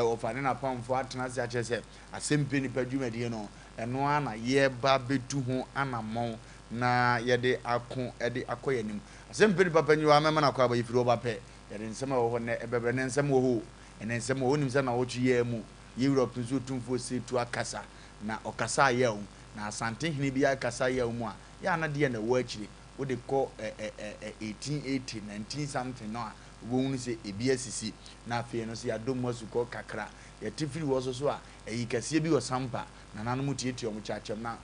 Wɔfa ne n'apamfoɔ atena ase akyerɛ sɛ asɛmpɛ nipa dwumadie no, ɛno ara na yɛreba abɛtu ho anammɔn na yɛde ako de akɔ yɛn anim. Asɛmpɛ nipa panyin wɔ ha, mɛma no akɔ aba, yɛfiri hɔ ba pɛ, yɛde nsɛm a ɛwɔ hɔ nnɛ ɛbɛbrɛ. Nnɛ nsɛm wɔ hɔ o, ɛnnɛ nsɛm wɔ hɔ. Wonim sɛ nnawɔtwe yi ara mu, yɛn wura Ɔpinso Otumfoɔ Setu akasa, na ɔkasa yaw mu. Na Asantehene biara kasa yaw mu a, yɛ a na deɛn na ɛwɔ akyire? Wode kɔ ɛ ɛ ɛ ɛ 1880, 19 something no a, wobɛhunu sɛ ebi asisi. Na afei no nso yɛadɔ mu asukɔ kakra. Yɛte firi hɔ nso so a, ayi kɛseɛ bi wɔ Sampa, nananom tiatia wɔn kyakyam. Na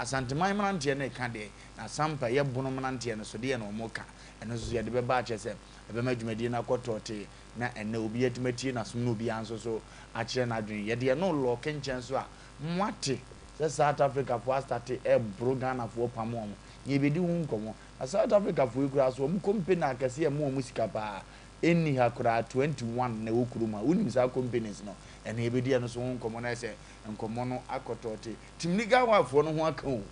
Asanteman mmeranteɛ no reka deɛ, na Sampa yɛ Bono mmeranteɛ no nso deɛ na wɔreka. Ɛno nso so yɛde bɛba akyerɛ sɛ ɛbɛma dwumadie no akɔ tɔɔtee na ɛnnɛ obiara atumi atie n'asom na obiara nso so akyerɛ n'adwene. Yɛde ɛno lɔɔke nkyɛn nso a, moate sɛ South Africafoɔ astate reboro Ghanafoɔ pam wɔn. Yɛrebɛdi ho nkɔmmɔ. Na South Africa foɔ yi koraa so wɔn company akɛseɛ a ɛma wɔn sika paa ɛnni ha koraa 21 na ɛwɔ kurom ha. Wonim saa companies no? Ɛnna yɛbɛdi ɛno so ho nkɔmmɔ na ayɛ sɛ nkɔmmɔ no akɔ tɔɔte. Timnigawa foɔ no ho aka o,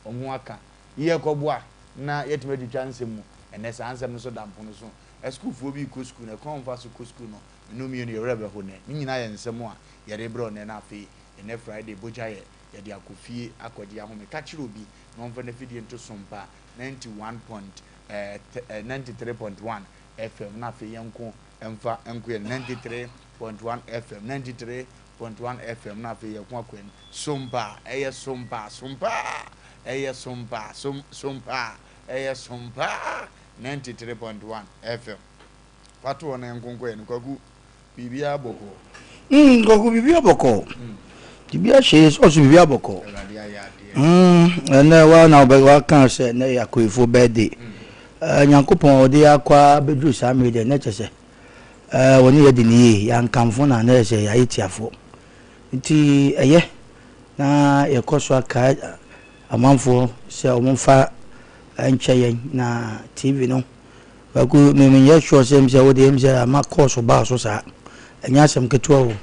wɔn ho aka. Yɛrekɔboa na yɛatumi atwitwa nsɛm mu. Ɛnnɛ saa nsɛm no nso da mpono so. Asukuufoɔ bi rekɔ sukuu na ɛkwan a wɔfa so kɔ sukuu no, me ne wo mmienu yɛn werɛ bɛho nnɛ. Ne nyinaa yɛ nsɛm a yɛde rebrɛ wo nnɛ na afei ɛnnɛ Friday bogya yɛ yɛde akɔ fie akɔgye ahome. Ka kyerɛ obi na ɔmfa n'afidie nto Sompa 91 point 93.1 FM na afei yɛnko mfa nko yɛn 93.1 FM 93.1 FM na afei yɛko akɔ yɛn Sompa ɛyɛ Sompa Sompa ɛyɛ Sompa Som Sompa ɛyɛ Sompa 93.1 FM fato hɔ na yɛnko nkɔ yɛn Kwaku biribiara bɔkɔɔ. Kwaku biribiara bɔkɔɔ. Biribiara hyɛ yɛ sɔɔso biribiara bɔkɔɔ. Awurade ayɛ adeɛ. Ɛnɛ wa na ɔbɛ waka sɛ ɛnɛ yɛ akoyifo birthday. Nyankopɔn ɔde akɔ abɛduru saa mmere deɛ na kyɛ sɛ wɔne yɛ di ne yie yɛankamfo na na yɛ sɛ yɛayɛ tiafoɔ. Nti ɛyɛ na yɛkɔ so aka amanfoɔ sɛ wɔmfa nkyɛ yɛn na TV no Kwaku me menyɛ sure sɛ sɛ wode m sɛ ama kɔɔso baa so saa ɛnyɛ asɛm ketewa o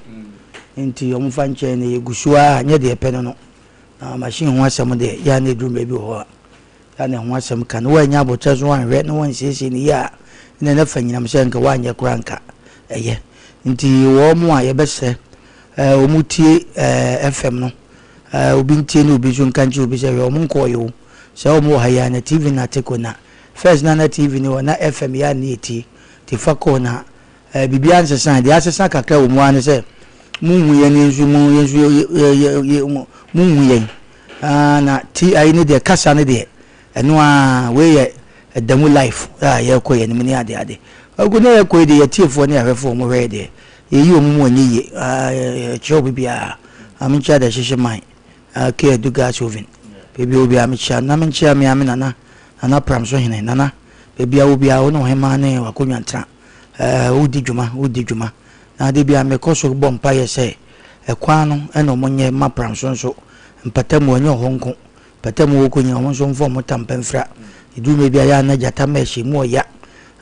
nti ɔmfa nkyɛn no yɛgu so a nyɛ deɛ ɛpɛ no no na machine ho asɛm deɛ yɛ a na ɛduru baabi wɔ hɔ a yɛ a na ɛho asɛm ka no woanya abotire so wanhwɛ na wansiesie no yie a na ɛna fa nyinam sɛ nka woanyɛ koraa nka ɛyɛ nti wɔn mo a yɛbɛsrɛ wɔn tie FM no obi ntie ne obi nso nka nkyerɛ obi sɛ hwɛ wɔn nkɔɔ yɛ o sɛ wɔn wɔ ha yi a na TV na ate ko na First na na TV ni hɔ na FM yɛ a na yɛtie nti fa kɔ na eh, biribiara nsesa deɛ asesa kakra wɔ mu ara ne sɛ monhu yɛn yɛn nso mo yɛn nso yɛ yɛ yɛ mo monhu yɛn ah, na ti ayi ne deɛ kasa ne deɛ ɛno ara wei yɛ ɛda mu life a yɛrekɔ yɛn anim ne ade ade ɔgu na yɛkɔ yi deɛ yɛtiefoɔ ne ahwɛfoɔ wɔn hwɛ yɛ deɛ yɛyi wɔn mu ɛnyɛ yie ah, yɛkyerɛ obi biara amenkyia deɛ hyehyɛ man ah, kɛ adu gas oven baabi a obiara mekyia na menkyia me ame nana Nana Pramso hene, Nana, baabi a wɔ biara wo ne ɔhemaa ne w'akonnwa ntena. Ɛɛ, wodi dwuma, wodi dwuma. Na da biara mekɔ so bɔ mpaeɛ sɛ ɛkwan no na wɔnyɛ mma Pramso nso. Mpatamu, ɛnyɛ ɔhɔ nko. Mpatamu hɔ kɔ nyinaa, wɔn nso mfa wɔn tampa mfira. Ɛduru mmerɛ bi a, ɛyɛ a na gyata mesh emu ɔya.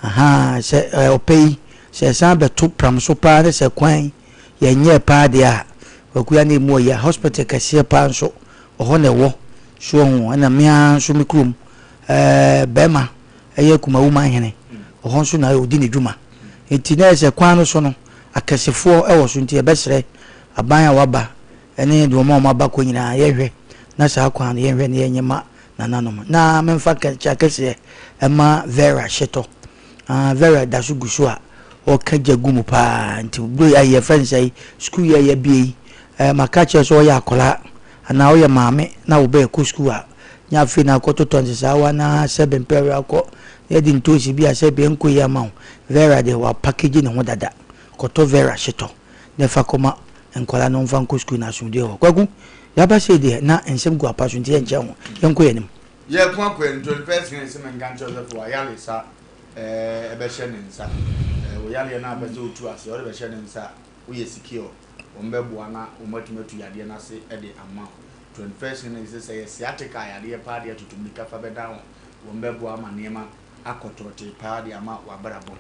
Ahaa, sɛ ɛɛ ɔpɛ yi, sɛ ɛsan bɛto Pramso paa ne sɛ kwan yɛnyɛɛ paa deɛ a, Kwaku ya na emu ɔya. Hospital kɛseɛ paa nso, ɔhɔ na ɛwɔ. So wahu? Ɛna me ara nso me kurom, ɛɛ, barima ɛyɛ Kumawu manhene, ɔhɔ nso na ɔdi ne dwuma. Nti na ɛyɛ sɛ kwan no so no, akɛsefoɔ wɔ so, nti yɛbɛsrɛ aban a waba ne deɛ wɔn a wɔaba kɔ nyinaa, yɛnhwɛ na saa kwan no yɛnhwɛ na yɛnyɛ ma nananom. Na memfa nkyɛ akɛseɛ ɛma Vera Hyetɔ. Ah, Vera da so gu so a ɔka gya gu mu paa, nti bere a yɛfrɛ no sɛ sukuu yi a yɛabie yi, eh, maka kyerɛ sɛ ɔyɛ akwadaa anaa woyɛ maame na wo ba ɛkɔ sukuu a, nyɛ afei na akɔtotɔ nsesaawa na sɛ bempɛre akɔ na yɛde ntoosi bi a sɛ bia nkɔ yi ama wo. Vera deɛ wapakegye ne ho dada. Kɔtɔ Vera hyetɔ na fa kɔma nkwadaa na wɔmfa nkɔ sukuu na asomdwoeɛ wɔ hɔ. Kwaku, yɛaba sei deɛ na nsɛm gu apa so nti yɛnkyɛ ho, yɛnkɔ yɛn anim. Yɛko akɔ yɛn nti first thing sɛ menka nkyerɛ wo sɛ fa w'ayaresa ɛbɛhyɛ ne nsa. Wo yareɛ no a pɛ sɛ wotu aseɛ wode bɛhyɛ ne nsa a, woyɛ secure. Wɔn bɛboa na wɔn atumi atu yadeɛ no ase de ama wo. 21st no sɛ sɛ yɛ sciatica yadeɛ paa deɛ tutu mmirika fa bɛdan wɔn. Wɔn bɛboa ama nneɛma akɔ tɔɔtee paa de ama w'abrabɔ.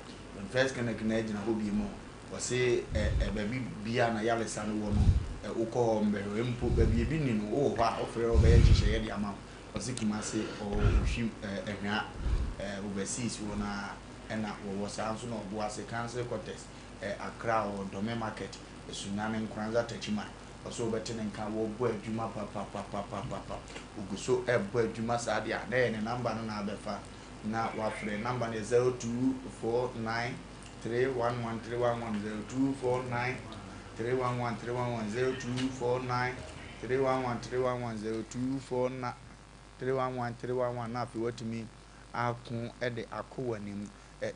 21st clinic no gyina hɔ bio mu. Wɔse ɛ ɛ baabi bia na yaresa no wɔ no ɛ wokɔ hɔ wɔn bɛhwɛ wo. Mpo baabi ebi nni no wowɔ hɔ a wofrɛ wɔbɛyɛ nhyehyɛeɛ de ama wo. Wɔse Kumasi ɔwɔ Ohwim ɛ Ɛhwa ɛ overseas wɔ no ara ɛna wɔwɔ saa nso na Ɔboase Council quarters ɛ Accra ɔwɔ Dome market. Sunyani Nkoranza Techiman. Ɔsɛ wobɛte ne nka wɔbɔ adwuma papapapapapa. Ogu so ɛbɔ adwuma saa deɛ a, na ɛyɛ ne number no na abɛfa na wafrɛ. Number no yɛ 0249 311 311 0249 311 311 0249 311 311 0249 311 311 na afei watumi ako de akɔ w'anim.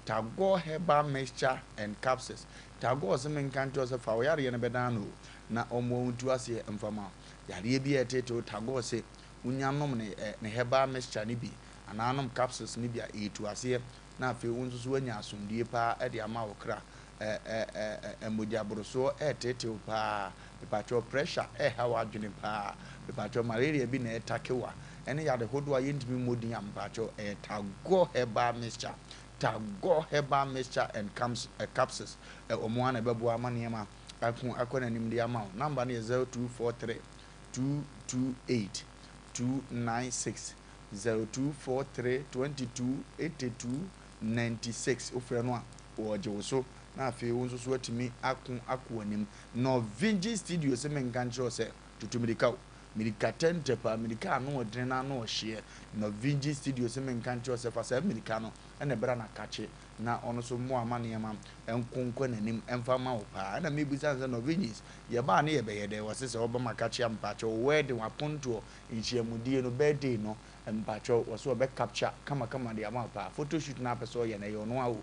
Tagore Herbal Mixture and Capsules. Tagore sɛ menka nkyerɛ wo sɛ fa wo yareɛ no bɛdan no o, na ɔmmoa wo ntu aseɛ mfa ma wo. Yareɛ bi a ɛteetee wo, Tagore se wonya nom ne ne herbal mixture no bi anaa nom capsules no bi a, ɛtu aseɛ na afei wo nso so woanya asomdwie paa de ama wo kra. Ɛ ɛ ɛ ɛ mogyaborosoɔ ɛreteetee wo paa, mepakyɛw pressure ɛreha w'adwene paa, mepakyɛw malaria bi na ɛretake wo a, ɛne yade hodoɔ a yɛntumi mmɔ din a, mepakyɛw ɛyɛ Tagore Herbal Mixture, Tagore Herbal Mixture and Cams ɛ Capsules, ɛ wɔn ara na ɛbɛboa ama nneɛma ako akɔ n'anim de ama wo. Number no yɛ 0243 228 296, 0243 22 82 96. Wofrɛ no a, wɔregye wo so na afei wo nso so atumi ako akɔ w'anim. Norvingye Studio se menka nkyerɛ wo sɛ tutu mirika o, mirika tɛntɛ paa, mirika a ano ɔdene na ano ɔhyeɛ. Norvingye Studio se menka nkyerɛ wo sɛ fa saa mirika no na bra na kakye na ɔno nso mmoa ma nneɛma nko nkɔ n'anim mfa mma wo paa. Ɛna mebisa no sɛ Norvingye's yɛbaa ne yɛbɛyɛ dɛn? Ɔse sɛ woba makakye a mpakyɛw wo wedding, w'apontoɔ, nhyiamudie no, birthday no, Mpakyɛw wɔse wɔbɛ capture kama kama de ama wo paa photo shoot no a apɛ sɛ ɔyɛ no ɛyɛ ɔno a o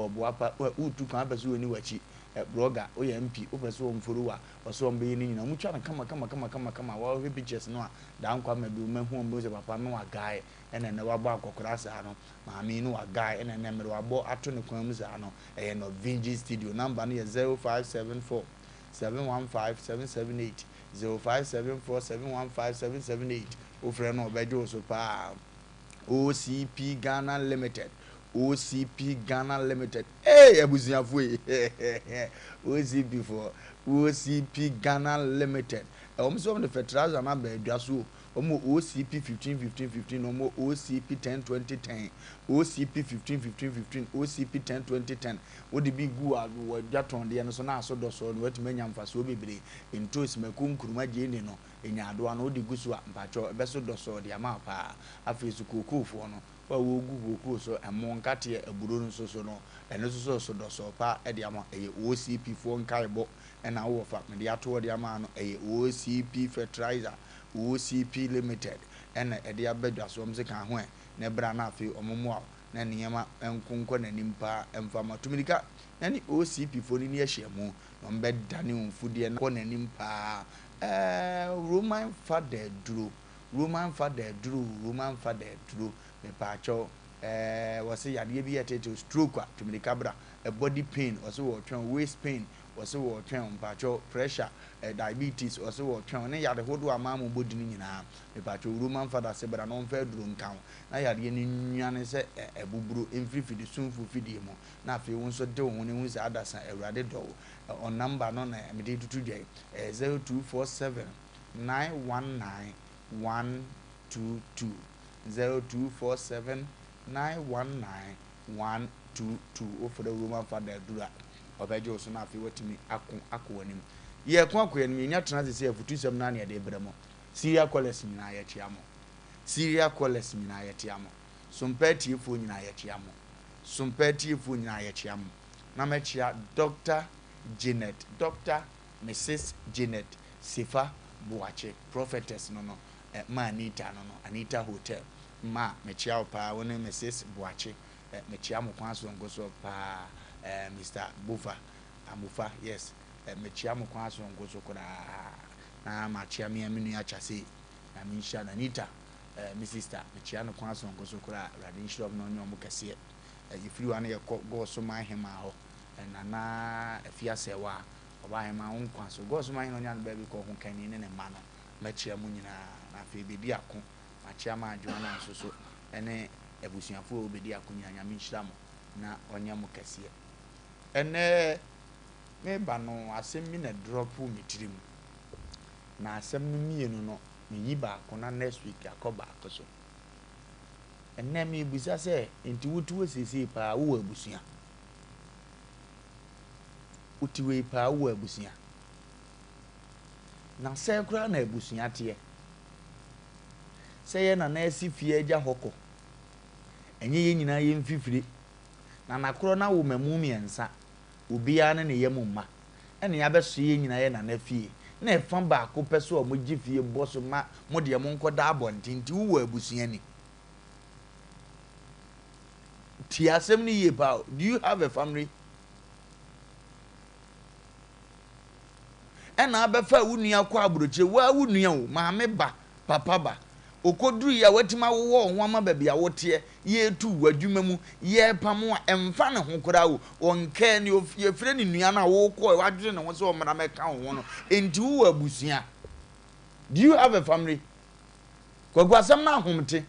wɔboa pa woretu kwan apɛ sɛ wɔni wakyi ɛ blogger woyɛ MP wopɛ sɛ wɔn follow wo a wɔse wɔn bɛyɛ ne nyinaa wɔn twa no kama kama kama kama kama wɔhwɛ pictures no a daa nkwa ma bi wɔn ahu wɔn bɛhu sɛ papa no wa guy ɛna ɛnɛ wabɔ akɔkora saa no maame yi no wa guy ɛna ɛnɛ mmerɛ wabɔ ato ne kwan mu saa no ɛyɛ Norvingi studio number no yɛ 0574 715 778 0574 715 778 Wofrɛ no a ɔbɛgye wo so paa. OCP Ghana Limited OCP Ghana Limited Hey abusuafoɔ yi OCP foɔ OCP Ghana Limited Ɛwɔ sɛ wɔn de fertilizer no aba adwa so o. Wɔn wɔ OCP 15 15 15 wɔn wɔ OCP 10 20 10 OCP 15 15 15 OCP 10 20 10 Wode bi gu wɔ adwa tɔn deɛ no so na aso dɔ soɔ no watumi anya mfasoɔ bebree. Ntoos, mako, nkruma, gyeene no Nyaadoa no wode gu so a, mpakyɛw ɛbɛso dɔsɔɔ de ama wo paa. Afei nso kookoofoɔ no, wo a wogu kookoo so, ɛmo, nkateɛ, aburo no nso so no, ɛno nso so so dɔsɔɔ paa de ama wo. Ɛyɛ OCP foɔ nkaebɔ na wo wɔfa mede ato hɔ de ama wo no. Ɛyɛ OCP Fertilizer, OCP Limited na ɛde aba dwa so. Wɔn se ka ho ɛ na bra na afei wɔn mmoa wo na nneɛma nko nkɔ n'anim paa mfa mma. Tu mirika na ne OCP foɔ no nni ahyiamu na wɔbɛdane wo mfudeɛ no akɔ n'anim paa. Ɛɛ Roman fada aduro, Roman fada aduro o, Roman fada aduro, mepaakyɛw ɛɛ wɔse yadeɛ bi yɛ tete stroke a, tu mirika bra, body pain wɔse wɔɔtwɛn wo, waist pain wɔse wɔɔtwɛn wo, mpaakyɛw pressure, eh, diabetes wɔse wɔɔtwɛn wo, ne yade hodoɔ a maa mo bɔ dini nyinaa, mepaakyɛw Roman fada se bra na ɔmfa aduro nka wo, na yadeɛ no nwane sɛ abuburo mfiri fidisumfo fidie mu, na afei wo nso de wo ho na hu sɛ adasa Awurade dɔ wo. Ɔ number no na mede retutu dwa yi, ɛyɛ 0247 919 122, 0247 919 122. Wofrɛ Roman Fada aduru a, ɔbɛgye wo so na afei woatumi ako akɔ w'anim. Yɛreko akɔ yɛn anim, yɛnya tena ase sɛ afutusɛm no ara na yɛde rebrɛ mo. Syria Callers nyinaa yɛkyea mo. Syria Callers nyinaa yɛkyea mo. Sompa atiefoɔ nyinaa yɛkyea mo. Sompa atiefoɔ nyinaa yɛkyea mo. Na mɛkyea Dɔkta Janet, Dɔkta Misis Janet Sefa Boakye, Prophetess no no, eh, ma Anita no no, Anita Hotel. Ma, mekyea wo paa, wo ne Misis Boakye, eh, mekyea mo kwan soronko so paa, eh, Mister Bofa, Amofa, yes, eh, mekyea mo kwan soronko so koraa. Na makyea me a me nua Chasey, Nyame nhyira no, Anita, eh, me sister, mekyea no kwan soronko so koraa, Awurade nhyira wɔn na ɔnyɛ wɔn kɛseɛ. Yɛfiri hɔ a na yɛkɔ Gɔɔsoman Hemaa hɔ, Nana Afia Sɛwa, Ɔbaa Hemaa wo nkwa so. Gɔɔsoman Hene ɔnya no baabi kɔ ho kani ne ne mma no, mɛkyea mo nyinaa. Na afei bɛdi ako, makyea ma Adwoa no nso so ne abusuafoɔ a wɔbɛdi ako nyinaa, Nyame nhyira mo na ɔnyɛ mo kɛseɛ. Ɛnnɛ meba no asɛm bi na ɛdrɔpoo me tirim, na asɛm no mmienu no meyi baako na next week akɔ baako so. Ɛnnɛ mebisa sɛ, enti wote hɔ seesei paa wowɔ abusua? Wote hɔ yi paa wowɔ abusua? Na sɛɛ koraa na abusua teɛ. Sɛ yɛn nana asi fie agya hɔ kɔ. Ɛnyɛ yɛn nyinaa yɛn mfifire. Nana korɔ no awo mmamu mmiɛnsa, obiara ne ne yam mma. Ɛna yɛabɛsoɛ yɛn nyinaa yɛn nana fie. Na ɛfa baako pɛ so a wɔgye fie bɔ so ma mo deɛ monkɔda abɔnten nti wowɔ abusua ni. Tie asɛm no yie paa o. Do you have a family? Ɛna abɛfa wo nua kɔ aburokyire, wo ara wo nua o, maame ba, papa ba. Okoduruiɛ a watumi awowɔ wo ho ama baabi a woteɛ, yɛretu wo adwuma mu, yɛrepam wo a, ɛmfa ne ho koraa o. Ɔnkɛɛ ne yɛfrɛ no nua no a wokɔɛ wadwene ne ho sɛ ɔmmra mmɛka wo ho no. Enti wowɔ abusua? Do you have a family? Kwaku asɛm no ahomte.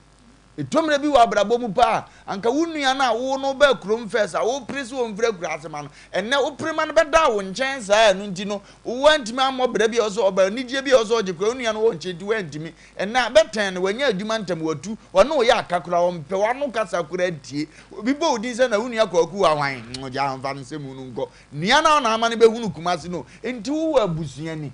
Ɛtɔ mmerɛ bi wɔ abrabɔ mu paa a, anka wo nua no a wo ne wo baa kurom first a wopere sɛ ɔmfiri akuraase ma no, ɛnnɛ wopere ma no bɛdaa wo nkyɛn saa a ɛno nti no woantumi ammɔ bra bi a ɛwɔ sɛ ɔba, anigyeɛ bi a ɛwɔ sɛ ɔgye koraa wo nua no wɔ nkyɛn nti woantumi. Ɛnnɛ abɛtɛn no, wanya adwuma ntɛm, watu, ɔne wo yɛ aka koraa, ɔmpɛ w'ano kasa koraa ntie. Obi bɔ wo din sɛ na wo nua Kwaku wɔ hwan? Gyaa mfa no sɛ mu no nkɔ. Nua no a na ama no bɛhunu Kumasi no, nti wowɔ abusua ni.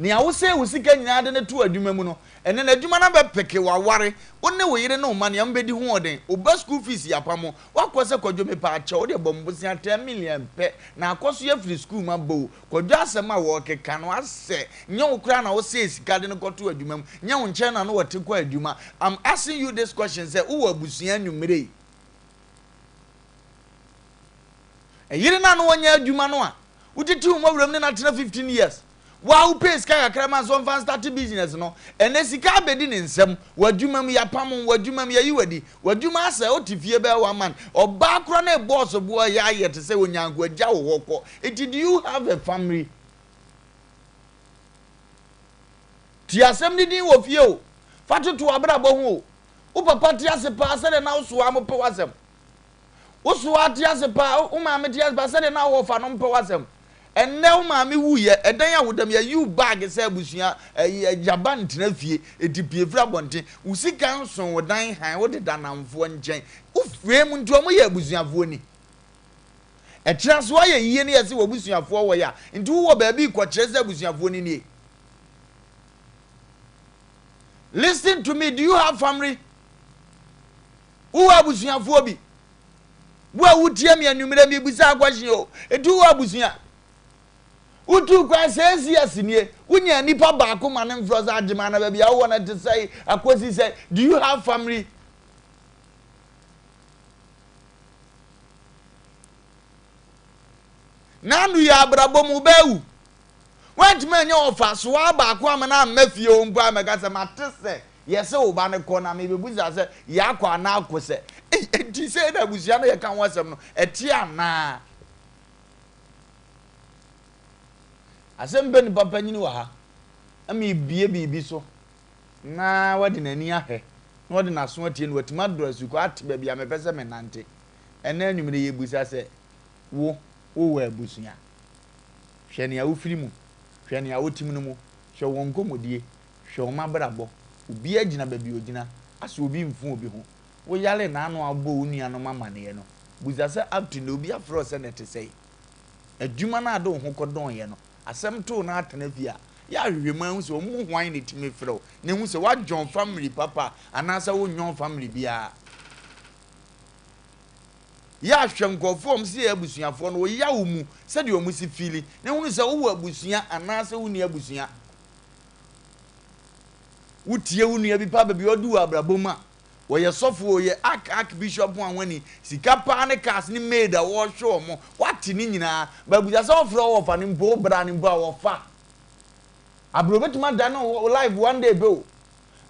Nea wosɛe wo sika nyinaa de no to adwuma mu no, ɛnnɛ no adwuma no abɛpeke, w'aware, wo ne wo yere ne wo mma, nea mobɛdi ho ɔden, wo ba school fees yɛapam wo, woakɔ sɛ Kwadwo mepɛ akyɛ wo deɛ bɔ me bosea ten million pɛ na akɔ so afiri school mu aba o, Kwadwo asɛm a wɔrekeka no asɛ nyɛ wo koraa na wosɛe sika de no kɔto adwuma mu, nyɛ wo nkyɛn na na wɔte kɔ adwuma, I'm asking you this question sɛ wowɔ abusua anwummere yi? Ɛyere no a na ɔnyɛ adwuma no a wotete wo mmɔwerɛm ne no atena 15 years. Wo a wopɛɛ sika kakra ma nso ɔmfa nstarte business no, ɛnnɛ sika abɛdi ne nsam, w'adwuma mu yɛapam wo, w'adwuma mu yɛayi wo adi, w'adwuma asɛe, wote fie bɛyɛ one month, ɔbaa koraa na ɛbɔɔ soboɔ ɛyɛ ayɛ te sɛ onyanko agya wo hɔ kɔ. Nti do you have a family? Tie asɛm no din wɔ fie o, fa toto w'abrabɔ ho o. Wo papa te ase paa sɛdeɛ na wo soa mopɛ w'asɛm. Wo soa te ase paa, wo maame te ase paa sɛdeɛ na wo wɔfa no mpɛ w'asɛm. Ɛnnɛ wo maame wuiɛ, ɛdan a woda mu, yɛayi wo bag sɛ abusua, ɛyi, agyaba ntena fie, eti pue firi abɔnten. Wo sika nso wo dan han, wodeda nnamfoɔ nkyɛn. Wo frɛ mu nti wɔn yɛ abusuafoɔ ni. Ɛkyena so ayɛ yie no yɛse w'abusuafoɔ wɔ yɛ a, nti wowɔ baabi rekɔkyerɛ sɛ abusuafoɔ ni nie. Listen to me, do you have family? Wowɔ abusuafoɔ bi? Wo a wotie me anwummerɛ mebisa question o, nti wowɔ abusua? Wotuu kwan six years nie, wonya nipa baako ma ne mfrɛ sɛ agyema na baabi a wowɔ no te sɛe, akɔsi sɛ, do you have family? N'ano yɛ abrabɔ mu wobɛwu. Woantumi anyɛ ɔfasoa baako ama no amma fie hɔ mpo ammɛka sɛ mate sɛ Yɛse wo ba no kɔ na mebɛbusa sɛ yɛakɔ anaa akɔ sɛ ei enti sei na abusua no yɛka ho asɛm no ɛteɛ anaa? Asɛm pɛ nipa panyini wɔ ha na mebie biribi so na wade n'ani ahwɛ na ɔde n'aso atie na watumi adɔ asukɔ ate baabi a mepɛ sɛ menante. Ɛnɛ anwummere yɛbusa sɛ wo wowɔ abusua? Hwɛ nea wofiri mu, hwɛ nea wotim no mu, hwɛ wɔn nkɔmmɔdie, Hwɛ wɔn abrabɔ. Obiara gyina baabi a ogyina. Asɛ obi mfu obi ho. Wo yare na ano a wobɔ wo nuanom amaneɛ no, bisa sɛ up to nnɛ obi afrɛ wo sɛ na ɛte sɛn? Adwuma no a wode wo ho kɔdɔn yɛ no, asɛm too na atena fie a, yɛ ahwehwɛ mu ara hu sɛ wɔn mu hwan na ɛtumi frɛ wo na hu sɛ woadwɔn family papa anaasɛ wonnwɔn family biara. Yɛ ahwɛ nkurɔfoɔ a wɔn sɛ yɛ abusuafoɔ no, wo yaw mu sɛdeɛ wɔn si feeli na hunu sɛ wowɔ abusua anaasɛ wonni abusua. Wotie wo nua bi paa baabi a ɔdu wɔ abrabɔ mu a, wɔyɛ sɔfo o, yɛ ark ark bishop ho ahwani, sika paa ne cars ne maid a wɔhwɛ wɔn, wate ne nyinaa. But bisa sɛ ɔfrɛ wo wɔfa no mpo, wo bra no mpo a wɔfa. Abrɛ obetumi adane wo life one day pɛ o.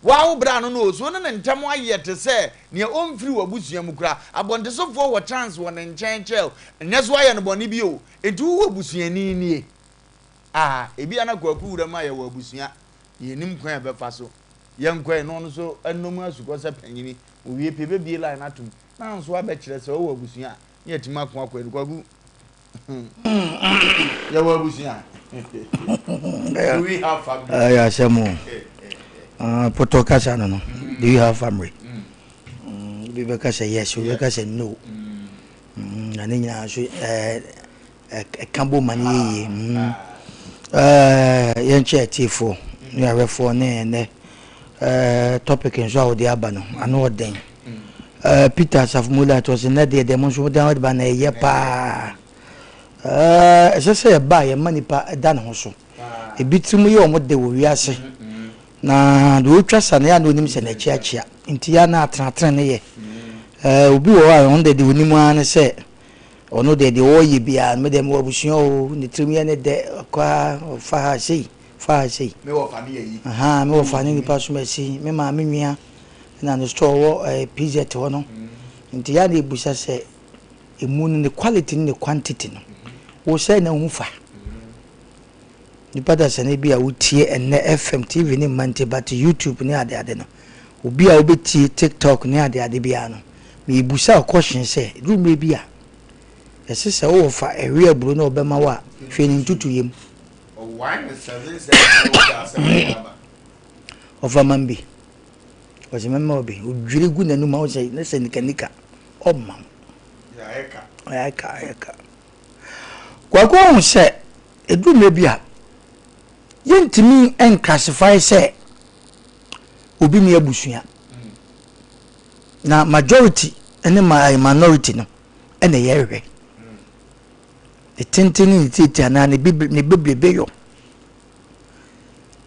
Waa wo bra no no o, so wo ne ne ntam ayɛ te sɛ nea ɔmfiri w'abusua mu koraa. Abɔntesofoɔ wɔ chance wɔ ne nkyɛn kyɛɛ wo, nyɛ so ayɛ no bɔne bi o. Enti wowɔ busuani nie. Ah, ebia na Kwaku wuram a yɛwɔ abusua, na yɛnnim kwan a yɛbɛfa so. Yɛnkɔ ɛ, na ɔno nso nnom asukɔ sɛ panyini. Owie pɛ, yɛbɛbue line atom, na nso abɛkyerɛ sɛ ɔwɔ abusua a, na yɛatumi ako akɔ ani. Kwaku, yɛwɔ abusua. Do we have family? Ɛyɛ asɛm o. Ah, pɔtɔ kasa no no. Do you have family? Mm, obi bɛka sɛ yes, obi bɛka sɛ no. Mm, na ne nyinaa nso ɛɛ. Ɛka bom ma no yɛ yie. Mm. Ɛɛ yɛnkyɛ atiefoɔ ne ahwɛfoɔ ne ɛnɛ ɛɛ topic nso a wɔde aba no ano ɔden. Ɛɛ Peter Asafo Mola to sɛ nnɛ deɛ deɛ mo nso mode aba no ɛyɛ paa. Ɛɛ ɛsɛ sɛ yɛba a yɛma nipa da ne ho so. Ebi tirim yɛ wɔn de wɔ wiase. Na deɛ ɔtwa sa no yɛ a na onim sɛ n'akyi akyea nti yɛ a na atenatene ne yɛ. Ɛɛ obi wɔ hɔ a ɔno deɛ deɛ onim ara ne sɛ ɔno deɛ deɛ ɔreyɛ biara no me deɛ mewɔ abusua o ne tirim yɛ ne dɛ ɔkɔ a ɔfa ha sei fa ha sei. Me wɔ fa ne yɛ yi. Ahaa me wɔ fa ne nipa som asi me maame nua na ne store wɔ ɛɛ PZ hɔ no nti yɛ a na ebusa sɛ emu no ne quality ne ne quantity no wo sɛ na ho fa. Nipa dasani bi a wotie ɛnnɛ FM, TV ne mma nti but YouTube ne adeade no, obi a wobɛtie TikTok ne adeade biara no, merebisa wo question sɛ, ɛduru mmerɛ bi a, yɛse sɛ wowɔ fa ɛwe aburo na ɔbɛma wo a, hwɛ ne ntutuyɛ mu. Ɔfa ma me bi. Ɔse mɛma wo bi. Ɔdwiri gu n'anum a wo sɛ ne sɛ nikanika. Ɔmma wo. Ayɛ ka, ayɛ ka. Kwaku ahu sɛ ɛduru mmerɛ bi a, yɛntumi nclassify sɛ obi ne abusua. Na majority ne minority no ɛna yɛhwɛ. Ne tenten ne ne tietia anaa ne bebrebe yɔ.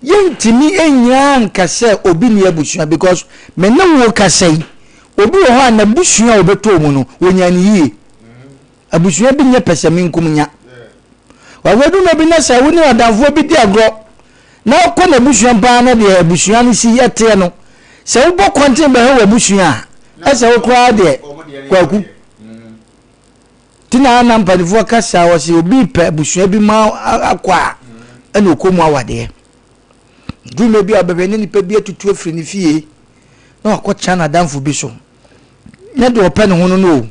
Yɛntumi nnyina nka sɛ obi ne abusua because me ne wo kasa yi, obi wɔ hɔ a n'abusua a ɔbɛtɔɔ mu no, wɔnya ne yie. Abusua bi nyɛ pɛsɛmenkominya. W'agoduma bi na sɛ wo ne w'adamfoɔ bi di agorɔ na wokɔ n'abusua paa na deɛ abusua no si teɛ no, sɛ wobɔ kɔnten bɛhwɛ w'abusua a, ɛsɛ wo koraa deɛ kwaku. Ti na na mpanimfoɔ kasa wɔ sɛ obi pɛ abusua bi mu akɔ a ɛna ɔkɔ mu awadeɛ. Dwuma bi a ɔbɛhwɛ ne nipa bi atutu afiri ne fie na wakɔkyea n'adamfo bi so. Nyɛ deɛ ɔpɛ ne ho no no o.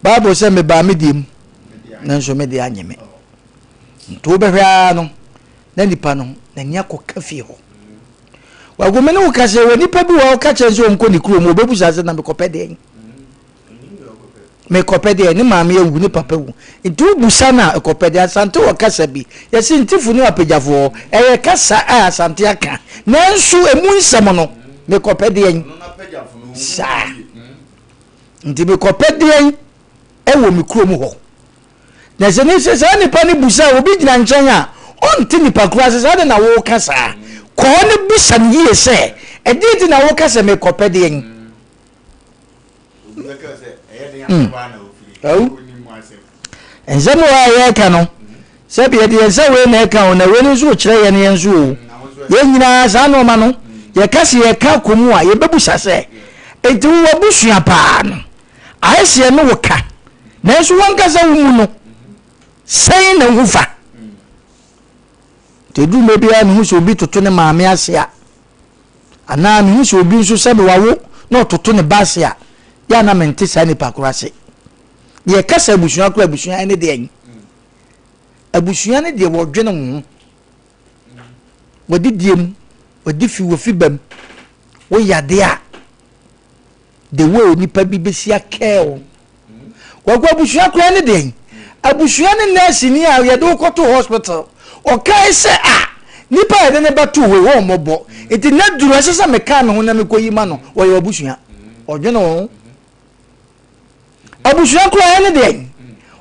Bible sɛ mebaa me deɛ mu, nanso me deɛ anye me. Nti wobɛhwɛ ara no, na nipa no n'ani akɔka fie hɔ. Wago me ne wo ka sɛ wɔ nipa bi wɔ hɔ ka kyerɛ sɛ ɔnkɔ ne kurom, ɔbɛbusa sɛ na mekɔpɛ deɛn? Mekɔpɛ deɛ ne maame awu ne papa wu. Nti wobusa no a ɛkɔpɛ deɛ. Asante wɔ kasa bi yɛse ntifo ne apagyafoɔ ɛyɛ kasa a Asante aka nanso ɛmu nsɛm no mekɔpɛ deɛn saa nti mekɔpɛ deɛn ɛwɔ me kurom hɔ. Na sɛ ne sɛ saa nipa no busa obi gyina nkyɛn a ɔnte nipa koro ase saa de na woka saa kɔ hɔ ne busa no yie sɛ ɛdeɛn nti na woka sɛ mekɔpɛ deɛn. Nsɛm wɔ a yɛreka no, sɛbi yɛde yɛn nsa wei na ɛka o, na wei no nso rekyerɛ yɛn yɛn nso o. Yɛn nyinaa saa nneɛma no, yɛka sɛ yɛka akɔ mu a, yɛbɛbusa sɛ, enti wo w'abusua paa no, ayɛ sɛ yɛne wo ka, nanso w'ankasa wo mu no, sɛn na wohu fa? Nti ɛduru mmerɛ biara mehu sɛ obi toto ne maame ase a, Anaa mehu sɛ obi nso sɛbe wawo na ɔtoto ne ba ase a, yɛ a na mente saa nipa koro ase. Deɛ ɛka sɛ abusua koro abusua ɛne deɛn? Abusua ne deɛ wɔdwene wo ho. Wɔde die mu, wɔde fi wɔ fi bam. Woyɛ adeɛ a, the way onipa bi bɛsi akɛɛ wo. Kwaku abusua koraa ne deɛn? Abusua ne nɛɛseni a yɛde wo kɔto hospital. Ɔkae sɛ a nipa a yɛde ne bɛto hɔ yi wɔn mmɔbɔ. Nti na duru ɛsɛ sɛ mekaa me ho na mekɔyi ma no. Ɔyɛ w'abusua. Ɔdwene wo ho. Abusua koraa ne deɛn?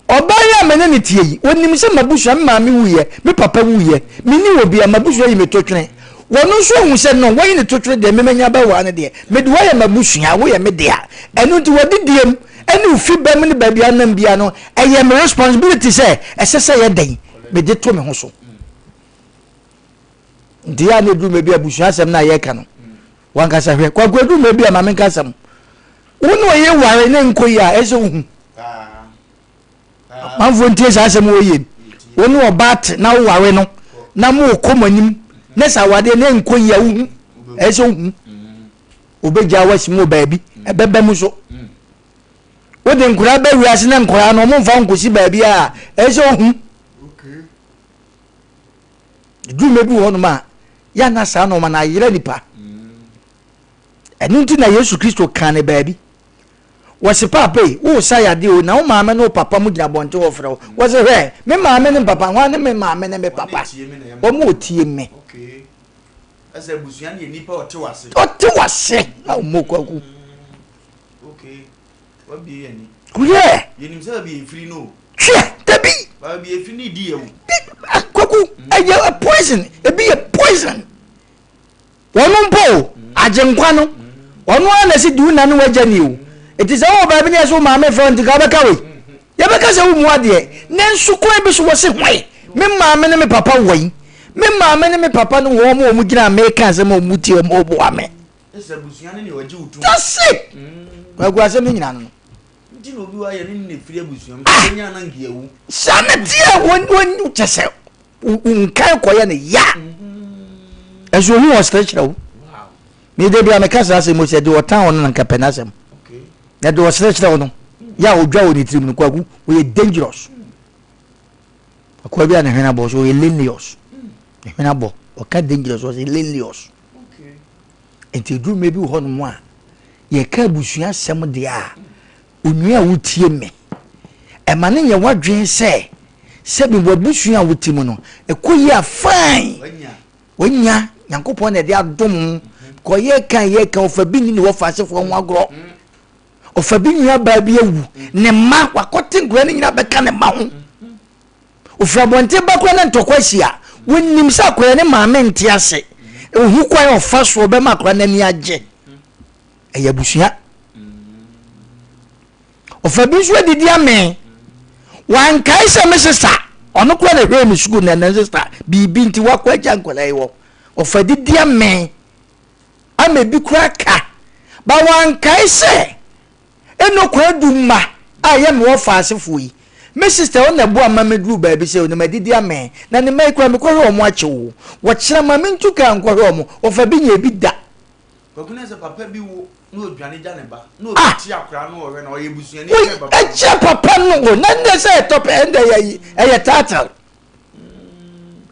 Ɔbaa yi a me ne no teɛ yi, ɔnim sɛ m'abusua, me maame wuiɛ, me papa wuiɛ, menni obiara, m'abusua yi me totwene. Wɔno nso ahu sɛ no, wɔyi ne totwene deɛ, me manya bɛwaa no deɛ, mede wo ayɛ m'abusua, woyɛ me dea. Ɛno nti w'adidiem ne wo fi bam ne baabi a wonam biara no, ɛyɛ me responsibility sɛ ɛsɛ sɛ yɛ dɛn? Mede to me ho so. Nti yɛ a na ɛduru mmerɛ bi a abusua asɛm no a yɛreka no, wankasa hwɛ. Kwaku ɛduru mmerɛ bi a ma menka asɛm. Wo ne ɔyere ware ne nkɔ yie a, ɛsɛ sɛ wohu. Amanfoɔ ntie saa asɛm wɔ yie. Wo ne ɔbaa te na woware no na mokɔ mo anim na sɛ awadeɛ no nkɔ yie a wohu. Ɛsɛ sɛ wohu. Obɛgyaa wasi mu wɔ baabi, ɛbɛba mu so. Wode nkoraa ba wiase na nkoraa no ɔmo mfa nkɔsi baabi a ɛsɛ sɛ wohu. Dwuma bi wɔ hɔnom a yɛana saa nɔɔma no ayera nipa. Ɛno nti na Yesu Kristo kaa ne baabi. Wɔse paapa yi, woresa yadeɛ o, na wo maame ne wo papa mo gyina abɔnten hɔ frɛ wo. Wɔse hwɛ, me maame ne me papa, hwan ne me maame ne me papa? Wɔn ɔtie me. Ɔte wase. Na ɔmmɔ kwaku. Woyɛ. Hwɛ, dabi. Kwaku, ɛyɛ poison, ebi yɛ poison. Ɔno mpo o, Agyenkwa no, ɔno ara na ɛse di wo na ne w'agya ni o. Enti sɛ wowɔ baabi na yɛse wo maame frɛ wo nti nka wobɛka wei? Yɛbɛka sɛ wommu adeɛ. Nanso kwan bi so wɔse hwan? Me maame ne me papa wɔ yi. Me maame ne me papa no wɔn a wɔn gyina meka asɛm a wɔn tie wɔn wɔboa me. That's it. Kwaku asɛm no nyinaa no no. Ah! Saa na teɛ wɔn wɔn kyɛ sɛ nkan kɔyɛ no ya ɛso ohu ɔsere kyerɛ wo mede bia meka saa asɛm sɛ deɛ ɔtan ɔno na nka pɛ n'asɛm na deɛ ɔsere kyerɛ wo no yɛ a ɔdwa wɔ ne tirim no kwaku ɔyɛ dangerous akoa bi a ne hwene abɔ so ɔyɛ lenlious ne hwene abɔ ɔka dangerous ɔsɛ lenlious nti ɛduru mmerɛ bi wɔ hɔ nom a yɛka abusua asɛm deɛ a Onua a wutie me, ɛma no nyɛ w'adwene sɛ sɛbi w'abusua a wote mu no, ɛkɔ yie a fine. Wanya, Nyankopɔn na ɛde adom wo. Kɔ yɛ kan yɛ kan, ɔfa bi nni ne wɔfa asefoɔ ho agorɔ. Ɔfa bi nua baa bi awu, ne mma, wakɔte nkura no nyinaa bɛka ne mma ho. Ofiri abɔnten ba koraa na ntɔkwa asi a, wɔnim sɛ akwadaa ne maame nte ase. Ohu kwan a ɔfa so ɔbɛma akwadaa no ani agye. Ɛyɛ abusua. Ɔfa bi nso adidi amee. Wankae sɛ me sista, ɔno koraa na ɛhwɛɛ me sukuu na ɛnɛ sista biribi nti wakɔ agya nkwadaa yi hɔ. Ɔfa didi amee ama ebi koraa ka. Ba wankae sɛ ɛnɔ kwadu mma a ɛyɛ me wɔfa asefoɔ yi. Me sista ɔna ɛboa ma meduru baabi sɛ ɔnim adidi amee na ne mma yi koraa mekɔhwɛ wɔn akyɛ o. Wɔkyena ma mentu kaa nkɔhwɛ wɔn. Ɔfa bi nyɛ bi da. Kwaku na sɛ papa bi wo na odwane gya ne ba na obi Ah! te akwadaa no ɔhwɛ na ɔyɛ busuani Woi, kyɛn papa no. ɛkyɛ papa no o, na ndɛ sɛ ɛtɔ pɛ ɛndɛ yɛ ɛyɛ title.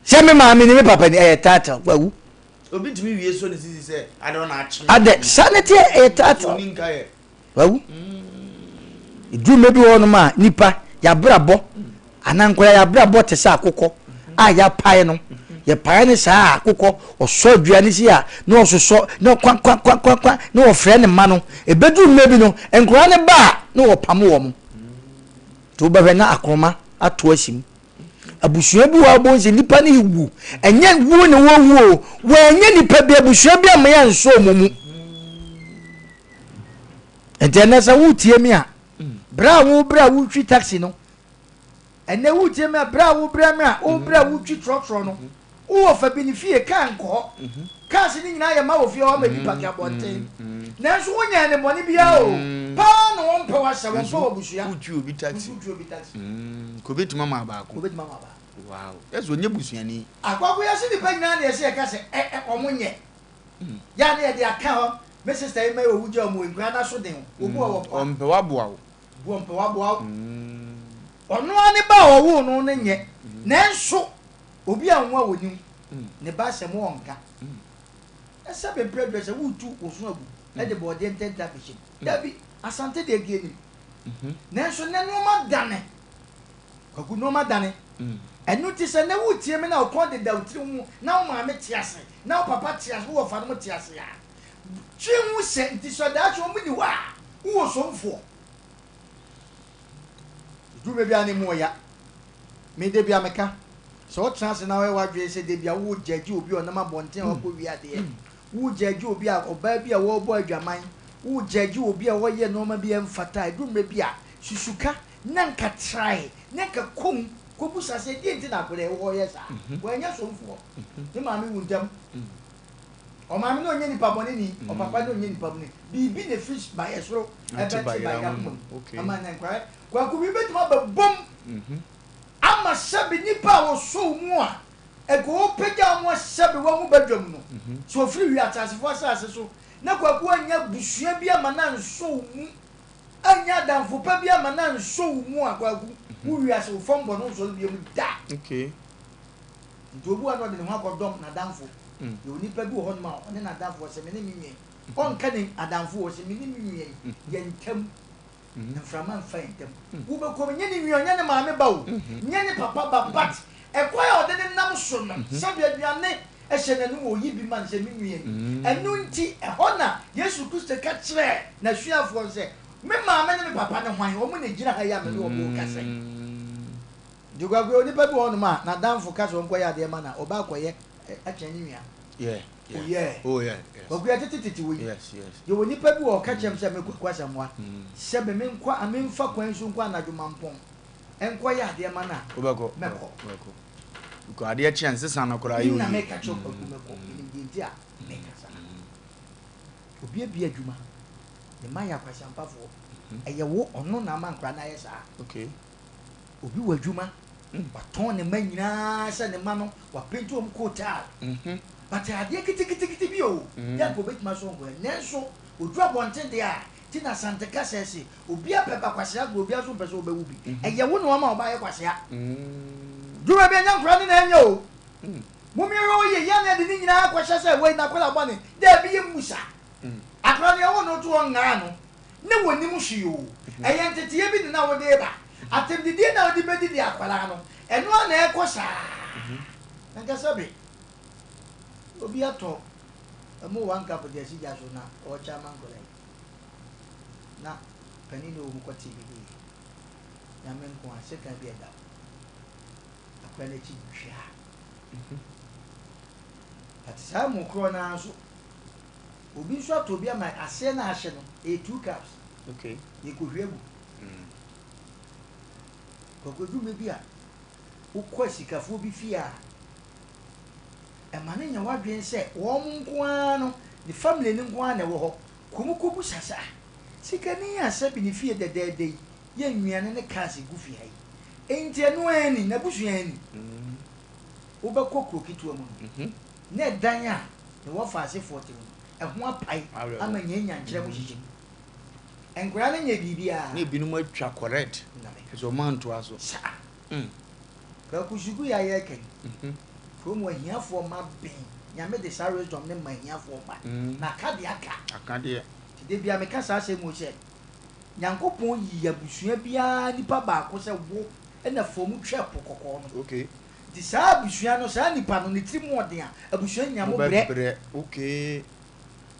Sɛ me maame ni me papa ni ɛyɛ title wawu. Obi tumi wie so ne sisi sɛ adɛ ɔna akye me. Adɛ saa ne teɛ ɛyɛ title. Oni nka yɛ. Wawu. Ɛduru mmerɛ bi wɔ hɔnom a, nnipa, yɛabrabɔ anaa nkwadaa yɛabrabɔ te sɛ akokɔ a yɛapae no. Yɛpae no saa a, akokɔ ɔsɔ aduane si a na ɔsosɔ na kwankwankwankwan na ɔfrɛ ne mma no. Ɛbɛduru mmerɛ bi no, nkwadaa no ba a na wɔpamo wɔn. Nti wobɛhwɛ na akoroma ato asi mu. Abusua bi wɔ hɔ a wobɛhu sɛ nnipa no rewu. Ɛnyɛ wuo na wɔrewu o, wɔanyɛ nnipa bi, abusua bi amma yɛansɔ wɔn mu. Nti ɛnɛ sɛ woretie me a, berɛ a wobrɛ a wotwi taxi no, ɛnɛ woretie me a, berɛ a wobrɛ me a, wobrɛ a wotwi trɔtrɔ no, wowɔ fa bi ne fie, kaa nkɔ hɔ. Cars no nyinaa yɛ ma wɔ fie hɔ ama bi pake abɔnten. Nanso wonyɛɛ ne bɔne biara o, paa na wɔmpɛ w'asɛm, wɔmpɛ w'abusua. Wotwi obi taxi. Wotwi obi taxi. Kobetumi ama baako. Kobetumi ama baako. Wow. Yɛsɛ ɔnyɛ busuani. Akwakoyɛ se nipa nyinaa na yɛsɛ yɛka sɛ ɛ ɛ wɔn nyɛ. Yɛ a na yɛde aka hɔ, me sister yi mma yi owu gya wɔn o, nkura no aso den o, obu a wɔboa. Ɔmpɛ waboa wo. Obu a ɔmpɛ waboa wo. Ɔno ara ne ba a ɔwoo no no nyɛ, nanso obi anwo a ɔnim ne ba asɛm ɔnka. Na sɛbe mprɛ aduasa sɛ woretu wo so agu de bɔɔdeɛ ntɛntɛ abɛhyɛ mu. Dabi, Asante deɛ nka yɛnim. Nanso nnɛ nnoɔma dane. Kwaku, nnoɔma dane. Ɛno nti sɛ nnɛ woretie me na wo kɔn deda wo tiri ho na wo maame te ase, na wo papa te ase, wo wɔfanom te ase a, twe ho sɛ nti sɛ daakye wɔn nni hɔ a, wowɔ somfoɔ. Ɛduru baabi a na emu ɔya. Me da bi a meka, sɛ wotena ase na woyɛ w'adwene sɛ da bi a wogyagye obi a ɔnam abɔnten a wakɔ wie adeɛ, wogyagye obi a ɔbaa bi a wɔrebɔ adwaman, wogyagye obi a ɔyɛ nneɛma bi a ɛmfata a, ɛduru mmerɛ bi a, susuka na nka trae, na nka kɔ mu kɔbusa sɛ deɛ nti na akwadaa yi wɔreyɛ saa. Wanyɛ somfoɔ. Ne maame wu ntɛm. Ɔmaame no ɔnyɛ nipa bɔne ni, ɔpapa no ɔnyɛ nipa bɔne. Biribi na ɛfiri bayɛ soro ɛbɛte bayɛ akoma mu ama na nkwadaa. Kwaku bi bɛtumi abɛbom ama sɛbe nipa a wɔsɔ mu a ɛkɔ wɔpagya wɔn sɛbe wɔn ho badwam no. Sɛ wɔfiri wi ateasefoɔ asase so na kwaku anya abusua bi ama no ansɔ mu, anya adamfo pa bi ama no ansɔ wo mu a, kwaku, wo wiase wo fam bɔ no nsɔre biom da. Okay. Nti obi wɔ hɔ a na ɔde ne ho akɔdɔm n'adamfo. Yɛwɔ nipa bi wɔ hɔnom a ɔne n'adamfo, ɔse me ne me nua yi, ɔnka ne adamfo o, ɔse me ne me nua yi, yɛn ntam. Mframa mfa yɛn ntam. Wobɛkɔ mu, nyɛ ne nua, nyɛ ne maame ba o, nyɛ ne papa ba, but ɛkwan a ɔde ne nam so no, sɛdeɛ aduane hyɛ n'anom a ɔyi bi ma no sɛ, Me nua ni. Ɛno nti, ɛhɔ na Yesu Kristo ka kyerɛɛ n'asuafoɔ no sɛ, Me maame ne me papa ne hwan? Wɔn na ɛgyina ha yi a me ne wɔn rekasa yi. Nti Kwaku, onipa bi wɔ hɔnom a, n'adamfo ka sɛ ɔnkɔyɛ adeɛ ma no a, ɔba akɔyɛ akyɛn ne nua. Yeah. Oh yeah. Oh yeah. Yes. Kwaku yɛtete tete wɔ yi. Yes, yes. Yɛwɔ nipa bi wɔ hɔ ɔka kyerɛ me sɛ me Kwaku Asamoah sɛ me menkɔ a memfa kwan so nkɔ anadwo mampɔn nkɔyɛ adeɛ ma no a Wobɛkɔ. mɛkɔ. Wobɛkɔ. Because adeɛ kye a nsesa no koraa yɛ Na oye. meka kyerɛ wo Kwaku mɛkɔ. Menim deɛ nti a meka saa. Obi abue adwuma, ne mma yɛ akwaseampafoɔ. Ɛyɛ wo ɔno na ama nkwadaa no ayɛ saa. Okay. Obi wɔ adwuma, watɔn ne mma nyinaa sɛ ne mma no, wapenti wɔn kootaal. But adeɛ keteketekete bi o, yɛ anka obetumi asɔ nkwadaa mu. Nanso oduru abɔnten deɛ a, ti na Asante kasa se, obiara pɛ ba kwasea agorɔ, obiara nso mpɛ sɛ ɔbɛwu bi. Ɛyɛ wo na wama ɔba ayɛ kwasea. Duru baabi a ɛnyɛ nkwadaa no na ɛnyɛ o. Mommyɛ hɔ yie, yɛn na yɛde ne nyinaa kɔhyɛ sɛ wei n'akwadaa bɔne. Daabi, yɛmmu saa. Akwadaa no yɛwoo no too hɔ ngaa no. Ne wɔnnim hwee oo. Ɛyɛ nteteeɛ bi na na wode reba. Atɛmdidie na wode bɛdidi akwadaa no. Ɛno ara na ɛrekɔ saa. Na nka sɛbe obi atɔ ɛmo one cup de asi gya so na ɔrekyɛ ama nkwadaa yi. Na panin na ɔwɔ mu kɔtee bi diiɛ. Nyame nko ara, sekan bi ɛda hɔ. Akwadaa no akyi dwa. But saa mo korɔ no ara nso, Obi nso atɔ bi ama aseɛ no a ahye no ɛyɛ 2 cups. Yɛkɔhwie agu. Kwaku adwuma bi a wokɔ asikafoɔ bi fie a ɛma no nya w'adwene sɛ wɔn nko ara no ne family no nko ara na ɛwɔ hɔ. Kɔ mu kɔbusa sɛ ah sikani a sɛbi ne fie dɛdɛɛdɛ yi yɛ nnuane ne cars gu fie ha yi enti ɛno ara ni n'abusua ni. Wobɛkɔ kuro ketewa mu no na ɛdan a ne wɔfa asefoɔ te mu no, ɛho apae ama nyanyankyerɛ mo hyehyɛ mu. Nkwadaa no nyɛ biribiara. Na ebinom atwa correct Na meka. sɛ ɔmo antoa so. Saa. Kwaku sukuu yi a yɛreka yi, kurom hɔ ahiafoɔ mma ben. Nyame de saa wisdom no ma ahiafoɔ mma. Na aka deɛ aka. Aka deɛ. Nti da biara meka saa asɛm wei sɛ, Nyankopɔn yii abusua biara nipa baako sɛ wo na fa wɔn twa po kɔkɔɔ no. Okay. Nti saa abusua no, saa nipa no, ne tiri mu ɔden a, abusua nyinaa mo brɛ. Mobɛbrɛ, okay.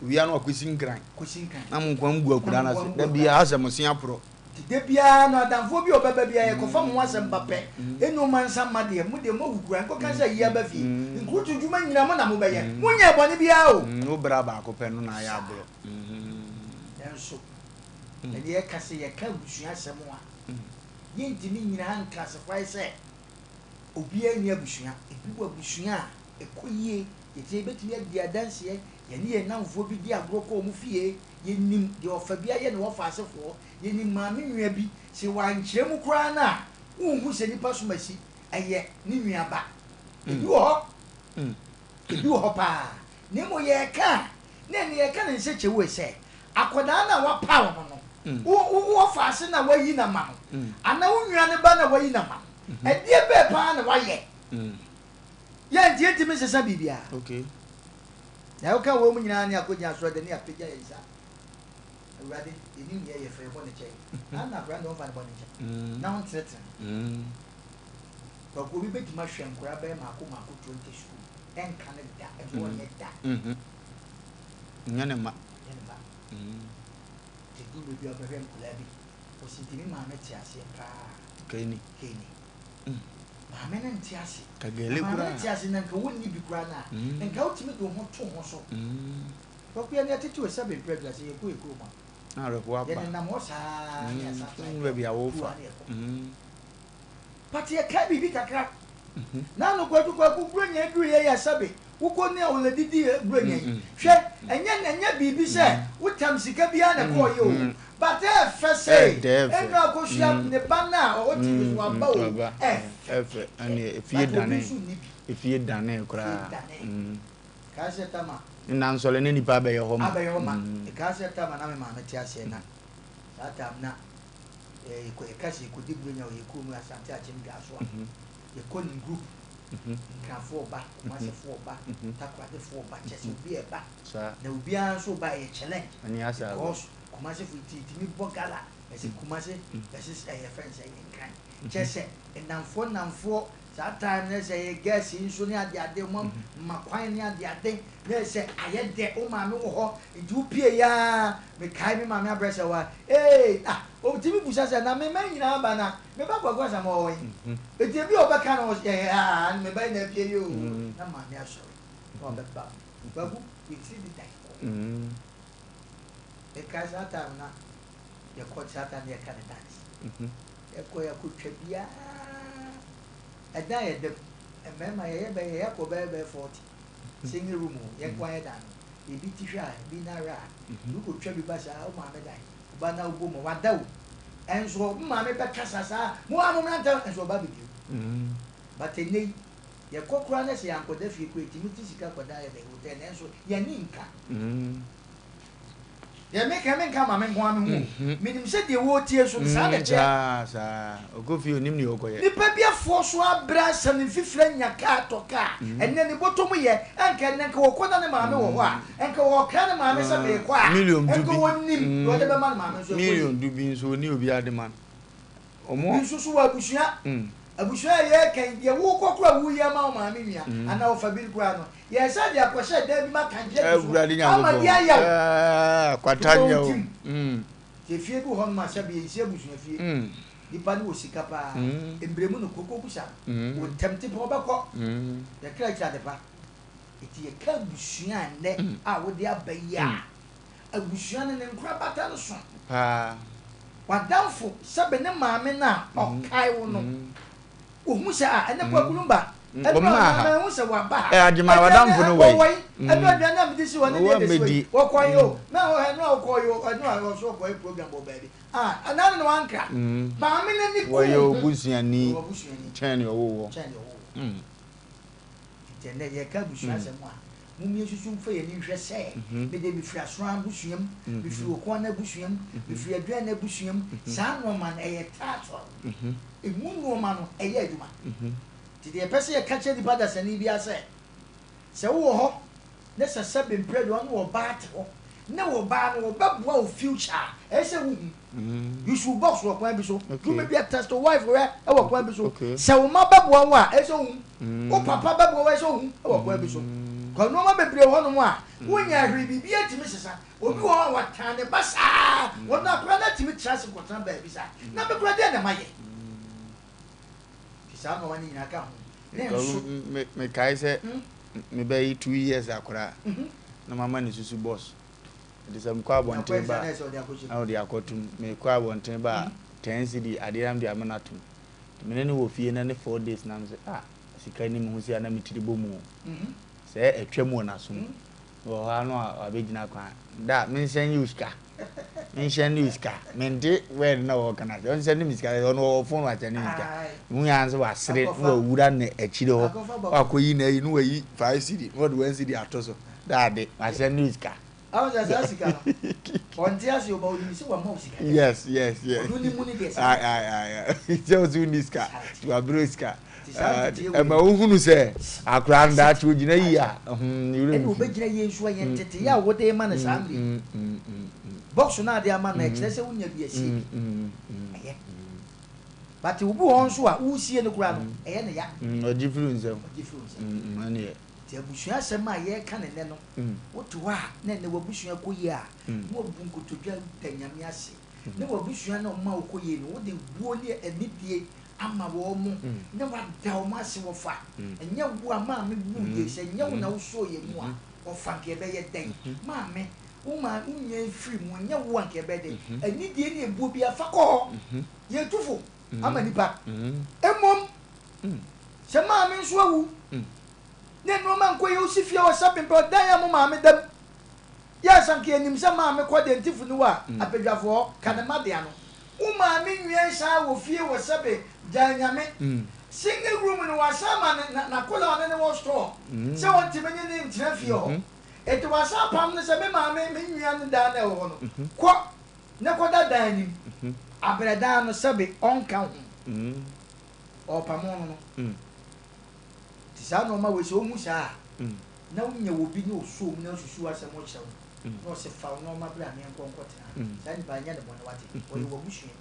Owia no wakosi Nkran. Kosi Nkran. Na mo nkoa mo gu akuraa no Na mo ase. nkoa mo gu Da akuraa biara asɛ mo se aporɔ. Nti da biara no adamfoɔ bi a ɔbɛba biara yɛkɔfa mo ho asɛm ba pɛ. Ɛnni ɔma nsa mma deɛ, mo deɛ moawu koraa. Nkɔka sɛ ayie aba fie. Nkurutu dwuma nyinaa mo na mobɛyɛ. Monyɛɛ bɔne biara o. Wo bra baako pɛ no na ayɛ Saa. aborɔ. Nanso, ɛnneɛ yɛka sɛ yɛka abusua asɛm a, yɛntumi nnyina ha nclassify sɛ Obiara nni abusua. Ebi wɔ abusua a ɛkɔ yie. Yɛte yɛbɛtumi adi adanseɛ. Yɛne yɛn nnamfoɔ bi di agorɔ kɔ wɔn fie. Yɛnim deɛ ɔfa bi ayɛ ne wɔfa asefoɔ. Yɛnim maame nua bi. Sɛ wankyerɛ mu koraa no a, wonhu sɛ nipa som asi. Ɛyɛ ne nua ba. Ebi wɔ hɔ. Ebi wɔ hɔ paa. Na mmom yɛreka a, na ɛnne yɛreka no nsɛkyɛwee sɛ, akwadaa no a woapaw no no, wo wo wɔfa ase no a woayi no ama no, anaa wo nua no ba no a woayi no ama no, Ɛdeɛ bɛɛ paa na wayɛ? Yɛ nti yɛntumi nsesa biribiara. Na woka wɔ mu nyinaa ne akɔgyina soro de ne apagya yɛn nsa. Awurade, yɛnim deɛ yɛ fa yɛ bɔne kyɛ yɛn. Na na akwadaa no deɛ ɔmfa ne bɔne nkyɛ. Na ɔntenetene no. Kwaku obi bɛtumi ahwɛ nkwadaa bɛyɛ maako maako 20 sukuu. Ɛnka no da, ɛnso ɔnyɛ da. Nyɛ ne mma. Nyɛ ne mma. Nti ɛduru baabi a wobɛhwɛ nkwadaa bi, wɔsi nti me maame te aseɛ paa. Kaini. Kaini. Maame no nte ase. Kagɛle Na maame koraa. no te ase na nka wonni bi koraa no a, nka wotumi de wo ho to ho so. Kwaku yɛn tete wɔ sɛbe mprɛ aduasa yɛkɔ yɛ kurom a. Na awerɛhoɔ aba. Yɛnenam hɔ saa ne yɛasan asa Wohu baabi a kuruwa wofa. ne yɛkɔ. But yɛkae biribi kakra. Na ano Kwaku Kwaku Buronya aduru yɛ yɛ sɛbe wokɔ ne a wɔlɛ didi Buronya yi. Hwɛ ɛnyɛ ɛnyɛ biribi sɛ wotam sika biara na ɛkɔɔ yɛ o. But ɛɛfɛ sɛ Ɛɛdɛ ɛnu akosua ne ba no a ɔwɔ TV so waba o. Waba. Ɛɛfɛ. Ɛfɛ. Ɛne efie But obi dane. nso nni bi. Efie dane Efie koraa. dane. Kaa sɛ tama. Nna nsɔle ne nipa abɛyɛ hɔ ma. Abɛyɛ hɔ ma. Kaa sɛ tama na me maame te aseɛ na saa time na yɛkɔ yɛka sɛ yɛkɔdi Buronya wɔ yɛ kurom Asante Akyem Dwaso a yɛkɔ ne group. Nkrafoɔ ba, Kumasefoɔ ba, Takoradefoɔ ba, kyɛ sɛ obi ɛba. Saa. Na obiara nso ba ɛyɛ challenge. Ɛne asa agorɔ. Because Kumasefoɔ ti tumi bɔ gala. Yɛse Kumasi versus ɛyɛ fɛn sɛ Nkran. Kyerɛ sɛ nnamfoɔ nnamfoɔ saa time no sɛ yɛ girls yi nso ne ade ade wɔn ma kwan ne ade ade na sɛ ayɛ dɛ wo maame wɔ hɔ nti wo pie yi ara mekae me maame abrɛ sɛ wa ee ah ɔtumi busa sɛ na me mma nyinaa ba na me ba Kwaku Asamoah wɔ he nti ebi a ɔbɛka no yɛ ah me ba yi na apue yi oo na maame asɔre na wabɛba Kwaku yɛtiri de dan kɔ mekae saa time na yɛkɔ saa time na yɛka ne dance yɛkɔ yɛakɔtwa biara ɛdan a yɛda mu mmarima yɛyɛ bɛyɛ yɛakɔ bɛyɛ bɛyɛ 40 single room o yɛn nko ara yɛ dan no ebi ti hwɛ a ebi nan hwɛ a ebi kɔtwa bi ba saa wo maame dan wo ba na wobɔ mu wada o ɛnso wo maame bɛkasa saa mo a mo mmra ntɛm ɛnso ɔba bɛduru but ɛnnɛ yi yɛkɔ koraa na sɛ yɛankɔda fie koraa yɛtumi te sika kɔda yɛ dɛn hotel nanso yɛn ani nka. Deɛ meka yi menka ma me nko ara me ho o. Menim sɛ deɛ wɔretie nso no saa na ɛteɛ. Saa saa. Ɔkɔ fie ɔnim deɛ ɔkɔyɛ. Nipa bi afoɔ so abrɛ asɛm ne mfifire anya kaa atɔ kaa. Ɛnnɛ ne bɔtɔ mu yɛ. Ɛnka ɛnnɛ nka ɔkɔ na ne maame wɔ hɔ a, ɛnka ɔrekra ne maame sɛ merekɔ a, Million du ɛnka bi. ɔnim deɛ ɔde bɛma ne maame nso ɛkɔ yie. Million du bi nso ɔnni obiara de ma no. Obi nso so wɔ abusua. Abusua a yɛreka yi, deɛ wokɔ koraa a woyi ama wo maame nua anaa ɔfa bi no koraa no, yɛresan de akɔhyɛ dan bi mu akankye agu so Awurade ama Nyankopɔn, bi ayɛ wo. eh, kwata Bepɔ wo nyɛ wo. tim. Nti efie bi wɔ hɔnom a sɛbe yɛnsi abusua fie. Nipa no wɔ sika paa. Mbrɛ mu no, koko busa no. Wɔ ntɛm te pɛ ɔbɛkɔ. Yɛkra akyiri adepa. Nti yɛka abusua a nnɛ a wode aba yi a, Abusua no ne nkorabata no sõ. Paa. W'adamfo sɛbe ne maame no a ɔkae wo no, ohu sɛ a ɛnɛ Kwaku no ba, ɛno a Ɔmmaa ha. manhu sɛ waba ha. Ɛ Agyemang Aduane w'adamfo no wɔ wɔwɔ yi? yi, ɛno aduane a mede si hɔ ne Ɔwɔ deɛ na esi hɔ yi, mmɛdi. wɔkɔe yi o, na ɛno a wokɔe yi o, ɛno a ɔso ɔkɔyɛ program wɔ baabi a, ɛna no na wankra. Maame no ani ku Wɔyɛ wo ho. obusuani Wɔyɛ w'abusuani kyɛn nea ɔwoo woɔ. kyɛn deɛ ɔwoo wo. Nti ɛnnɛ yɛreka abusua asɛm a, mom yɛnsusu mfa yɛn ani nhwɛ sɛ, me deɛ mefiri Asoran abusua mu, mefiri Okoana abusua mu, mefiri Aduana abusua mu, saa nnoɔma no ɛyɛ title, ɛmu nnoɔma no ɛyɛ adwuma. Nti deɛ yɛpɛ sɛ yɛka kyerɛ nipa dasani biara sɛ, sɛ wowɔ hɔ ne sɛ sɛbe mprɛ deɛ ɔne ɔbaa te hɔ, ne ɔbaa no ɔbɛboa wo future a, ɛyɛ sɛ wohu. You should box wɔ kwan bi so. You may be a test your wife wɛ wɔ kwan bi so. Sɛ wo mma bɛboa wo a, ɛyɛ sɛ wohu. Wo papa bɛboa wo a, ɛyɛ sɛ wohu wɔ kwan bi so. Kɔ nneɛma bebree wɔ hɔnom a, wonyɛ hwee, biribiara tumi sesa. Obi wɔ hɔ a, wɔtan ne ba saa, ɔno akwadaa no atumi tra ase kɔtena baabi saa. Na me koraa deɛn na mayɛ? Nti saa nneɛma no nyinaa ka ho. Ne nso. Mekae sɛ mebɛyɛ 2 years akwadaa na mama ne susu box. Nti sɛ mekɔ abɔnten ba a, na ɔde akɔtom. Mekɔ abɔnten ba a, 10 cedi adeɛ na mede ama no atom. Nti me ne no wɔ fie na ne 4 days na mesɛ ah sika ni me ho sei a na me tiri bɔ mu o. Sɛ atwam wɔ n'asom. Mewɔ hɔ ara na wabɛgyina kwan. Da menhyɛn yi wo sika. Menhyɛn ne wo sika. Mente word na ɔka no ase. Ɔnhyɛn me sika. Ɔno ɔwɔ phone wakyɛ ne me sika. Mehu yɛ ara sɛ wasere na wawura ne akyire hɔ. Wakɔyi n'ayi na wayi 5 cedi na ɔde 1 cedi ato so. Daade mahyɛn ne wo sika. Ahu sɛ saa sika no, ɔnte ase o, but onim sɛ wama wo sika dada. Yes. Ɔno ne mu no deɛ saa. Aye, aye, aye. Sɛ ɔsɛ wonni sika, Saa nti wabrɛ wo sika. Nti saa nteteɛ wei Ɛma no. wohunu sɛ akwadaa no daakye ogyina yie a, ne werɛ Ɛna mfi. ɔbɛgyina yie nso a, yɛ nteteeɛ a wode rema no saa mmerɛ yi. Box no a ade ama no, ɛkyerɛ sɛ wonya bi asie bi. Ɛyɛ. But obi wɔ hɔ nso a, woresie no koraa no, ɛyɛ no ya. Ɔgye firi wo nsam. Ɔgye firi wo nsam. Ɛnneɛ. Nti abusua asɛm a yɛreka no nnɛ no, wote hɔ a na ɛnnɛ w'abusua kɔ yie a, na wabu nkotodwe ada Nyame ase. Na w'abusua no a wɔma wo kɔ yie no, wode buo ne anidie ama wɔn, na wada wɔn ase wɔfa. Ɛnyɛ wo a maame wuu yei, sɛ ɛnyɛ wo na wosɔɔ yɛn mu a, wɔfa nka yɛbɛyɛ dɛn? Maame, wo maa wo nua yi firi mu, ɛnyɛ wo a nka yɛbɛyɛ dɛn? Anidie ne ebuo biara fa kɔ hɔ. Yɛtu fo ama nnipa. Mmom, sɛ maame nso awu, Ne nnoɔma nkɔ yie wosi fie wɔ sɛ bempɛ ɔdan a mo maame da mu yes anka yɛnim sɛ maame kɔ deɛ nti funu a apadwafoɔ hɔ ka ne mma dea no wo maame nwiɛn saa wɔ fie wɔ sɛbe gyaa nyame single room no wasan ama ne nakola ɔne ne wɔ store sɛ ɔntimi ne ne ntena fie hɔ enti wasan apam no sɛ me maame me nwia no dan na ɛwɔ hɔ no kɔ ne kɔda dan nim abrɛ dan no sɛbe ɔnka ho ɔpamo no no. Nti saa nnoɔma wei sɛ wohu saa a, na wonya obi ne ɔsɔ mu na ɔsusu asɛm kyerɛ wo. na ɔse fa wo nnoɔma bra menkɔ nkɔtena ha, saa nipa no nyɛ no bɔne wate, ɔyɛ w'abusuani.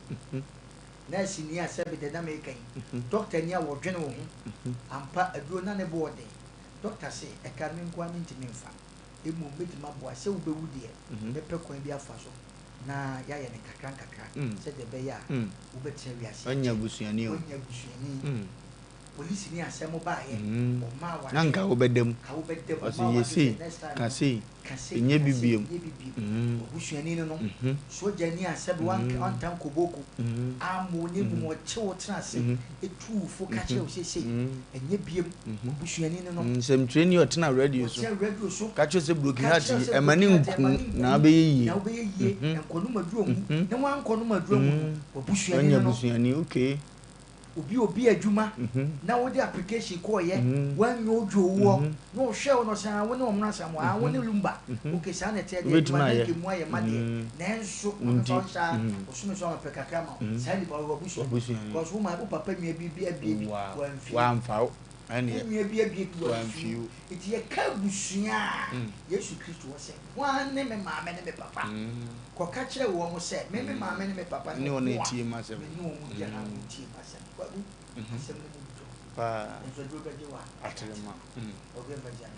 Nɛɛseni a sɛbe deɛ na meka yi, dɔktani a wɔdwene wo ho, ampa aduro na ne bo ɔden, dɔkta se ɛka me nko ara mentumi mfa, mmom mɛtumi aboa, sɛ wobɛwu deɛ mɛpɛ kwan bi afa so na yɛayɛ no nkakra nkakra sɛdeɛ ɛbɛyɛ a wobɛtena wiase akyɛ. Wanya abusuani o. Wanya abusuani. Polisini asɛm baeɛ, ɔmaa w'adwene. Na nka wobɛda mu. Ka wobɛda mu, Ɔse ɔmaa yɛ w'adwene sei, sɛ next time ka no, sei, ka sei, nyɛ ka bi sei, biom. nyɛ bi biom. W'abusuani no no, sogyani a sɛbe wanka ankɔ boko, ammɔ wo na mmom ɔkye wo tena ase, tu wo fo ka kyerɛ wo sɛ sei, ɛnyɛ biom. W'abusuani no no. Nsɛmtwerɛni a ɔtena radio so, Ɔtena radio so, ka kyerɛ wo sɛ broken ka heart kyerɛ wo yi, sɛ ɛma broken no heart yi, nku ɛma wo, no nku na wo, wobɛyɛ yie. na wobɛyɛ yie, nkɔnom aduro ngu, na wankɔnom aduro angu no, w'abusuani Wanya no no. abusuani, okay. Obi obi adwuma na wode application kɔɔyɛ wannya odwoo woɔ na ɔhwɛɛ wo na ɔsɛ aa wone ɔmono Asamoah aa wone Lumba ok saa na ɛteɛ deɛ adwuma na nka emu ayɛ ma deɛ nanso ma memfa wo nhyɛ aa bosome so a mepɛ kakra ma wo saa nipa ɔyɛ w'abusuani because wo ma wo papa nua bi bi abie bi wamfie wo nua bi abie bi wamfie wo nti yɛka abusua a Yesu Kristo ɔsɛ hwan ne me maame ne me papa Kɔka kyerɛ wɔn sɛ, Me me maame ne me papa ne wɔn ɔko a a me ne wɔn di anaa wɔtie m'asɛm. Kwaku, asɛm no mu dɔ. Nanso aduro bɛgye wo a, Aterema. Kwaku yɛmfa nsi ade.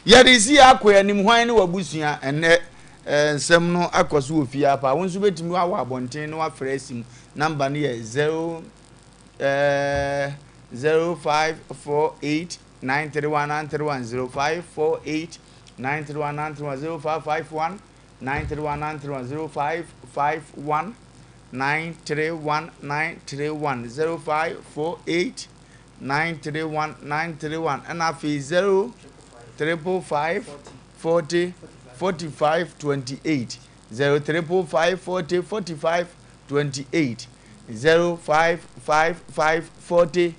Yɛde si akɔ anim hwan ne w'abusua ɛnnɛ nsɛm no akɔ so wɔ fie ha paa wo nso bɛtumi awɔ abɔnten na wafrɛ asi mu namba no yɛ 0 0548 931 931 0548 931 931 0551 931 931 0551 931 931 0548 931 931 ɛna afei 0 triple 5 40 45 28 0 triple 5 40 45 28 0 5 5 5 40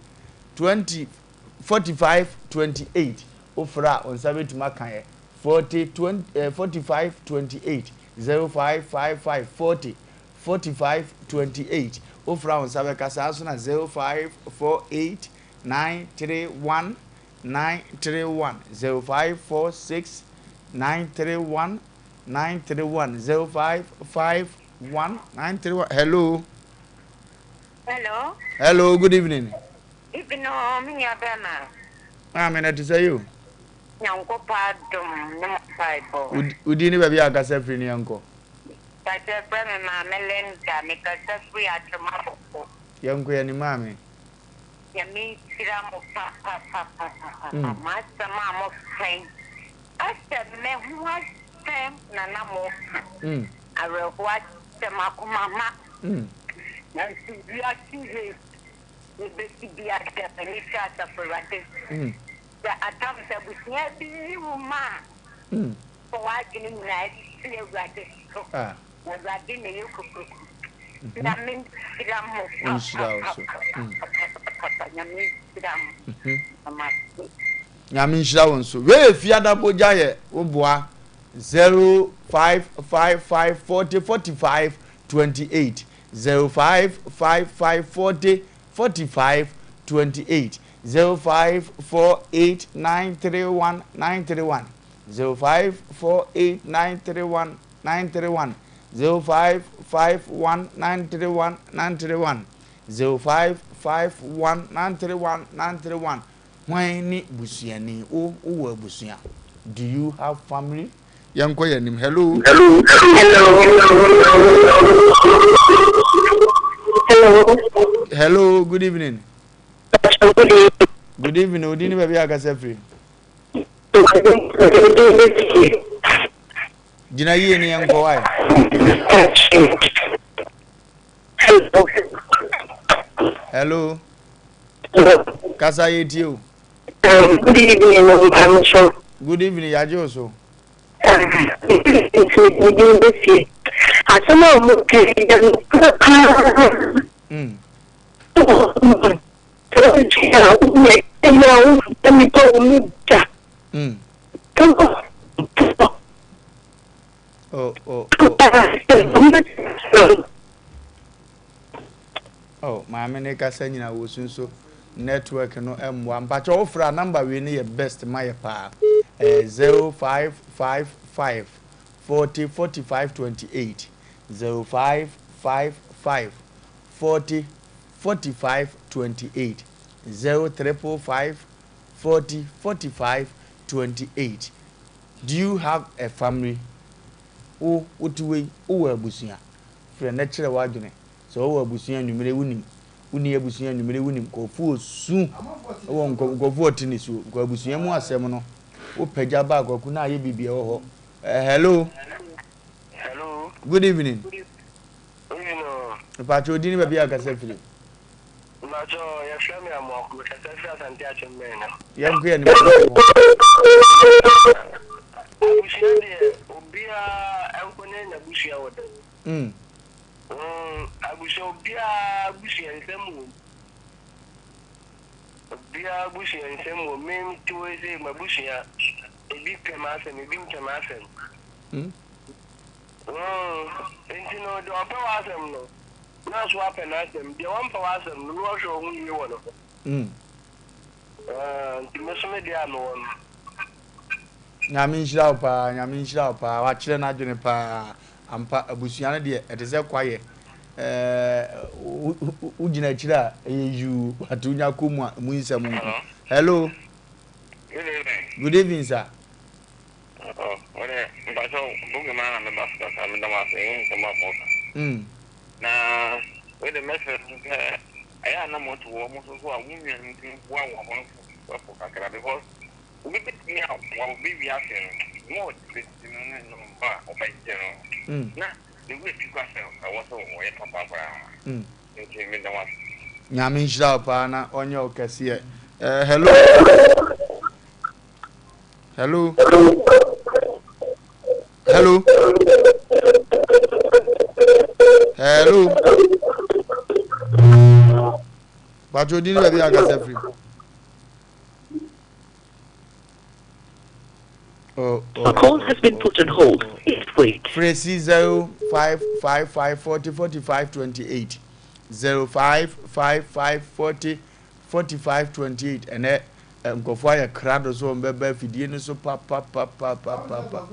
20 45 28 wofrɛ a wo nsa bɛtumi aka yɛ 40 20 eh, 45 28 05 55 40 45 28 wofrɛ a wo nsa bɛka saa nso na 05 48 931 931 05 46 931 931 05 51 931 hello Hello. Hello, good evening. Evening, oh, me nua bɛrima. Maame na te sɛ yi o. Nyankopɔn adom ne mo mpaebɔ. Wo din ne baabi a akasa firi no yɛnkɔ. Pakyɛ frɛ me maame Linda me kasa firi Akyem-Abopo. Yɛnkɔ yɛn anim maame. Nyame nhyira mo papapapapapa mo asɛm a mo ka yi asɛ me ho asɛm na na mo ka awerɛhoɔ asɛm akoma ma nanso wiase wei yɛbɛsi biara sɛ m'ani hwɛ asafo Awurade. Sɛ atam sɛ abusua bi yi wo ma a, fa w'adwene nyinaa si Awurade so. Na Awurade na ɛyɛ kokuroko. Nyame nhyira mo papapapapapapa. Nyame nhyira mo. Na mate. Nyame nhyira wo nso. Wei yɛ Fiada Bogya yɛ wo boa 0555 40 45 28 0555 40 45 28 0548 931 931 0548 931 931 0551 931 931 0551 931 931 Hwan ne busuani? Wo wowɔ abusua? Do you have family? Yɛnkɔ yɛn anim. Hello. Hello. Hello. Hello, good evening. Good evening. Odi ni baabi a akasa firi. Gyina yie ni yɛnkɔ wae. Hello. Kasa yɛ tie o. Good evening, Mpamoso. Good evening, yagye o so. Asɛm a wɔn ka yi yɛ nokorɛ paa. Oh, oh, oh. Oh, maame ne kasa nyina wɔ su nso network no mmoa. Mpakyɛ wo fra number wei no yɛ best ma yɛ paa. Eh, 0555 40 45 28, 0555 40 45 28, 0555 40 45 28. Do you have a family? Wo, wote wei, wowɔ abusua? Frɛ na kyerɛ w'adwene. Sɛ wowɔ abusua anwummere wonim. Wonni abusua anwummere wonim. Nkurɔfoɔ su wɔ nkurɔfoɔ ɔte ne suo. Nkurɔfoɔ abusua mu asɛm no, wopagya ba akwaku na ayɛ biribi ɛwɔ hɔ. Eh, hello. Hello. Good evening. Good evening. Mpakyɛ odi ne baabi a kasa firi. Mpakyɛ yɛfrɛ me Amoako, mekasa firi Asante Akyem bɛn no. Yɛnkɔ yɛn anim. Abusua deɛ obiara nko ne n'abusua wɔ dɛm. Mm. Mm, abusua obiara abusua nsɛm wɔ mu. Obiara abusua nsɛm wɔ mu. Me mete hɔ yi sɛ m'abusua ebi pɛ m'asɛm ebi mpɛ m'asɛm. Mm. Mm, nti no deɛ ɔpɛ w'asɛm no na so apɛ n'asɛm deɛ ɔmpɛ w'asɛm no na wahwɛ wo ho yie wɔ ne ho. Mm. Ah, nti me so me deɛ a mewɔ no. Nyame nhyira wo paa, Nyame nhyira wo paa, wakyerɛ n'adwene paa. Ampa, abusua no deɛ ɛte sɛ kwaeɛ. Ɛɛ, wogyina akyire a ɛyɛ yuu, but wonya kɔ mu a emu nsɛm nko. Hello. Good evening. Good evening, sir. Oh, wode mpakyɛ program a na meba so kakra meda mo ase ɛyɛ nsɛm a moka. Na wede mɛsrɛ so sɛ ɛyɛ a na moto wɔ mo so so a wo nua no tumi boa wɔn ho fo kakra because obi bɛtumi a wɔbɛ wiase no na ɔde bɛsi no ne no mma a ɔbɛgye no na ne werɛ fi kwa sɛ ɛwɔ sɛ ɔyɛ papa koraa nti meda wo ase. Nyame nhyira wo paa na ɔnyɛ wo kɛseɛ. Eh, hello. Hello. Hello. Hello. Bàtò di ní baabi akasa firi. Oh, oh, A call has been put on hold. Please wait. Frɛ 0555 40 45 28 0555 40 45 28 ɛnɛ nkurɔfoɔ ayɛ krado so wɔn bɛba afidie no so papapapapapa.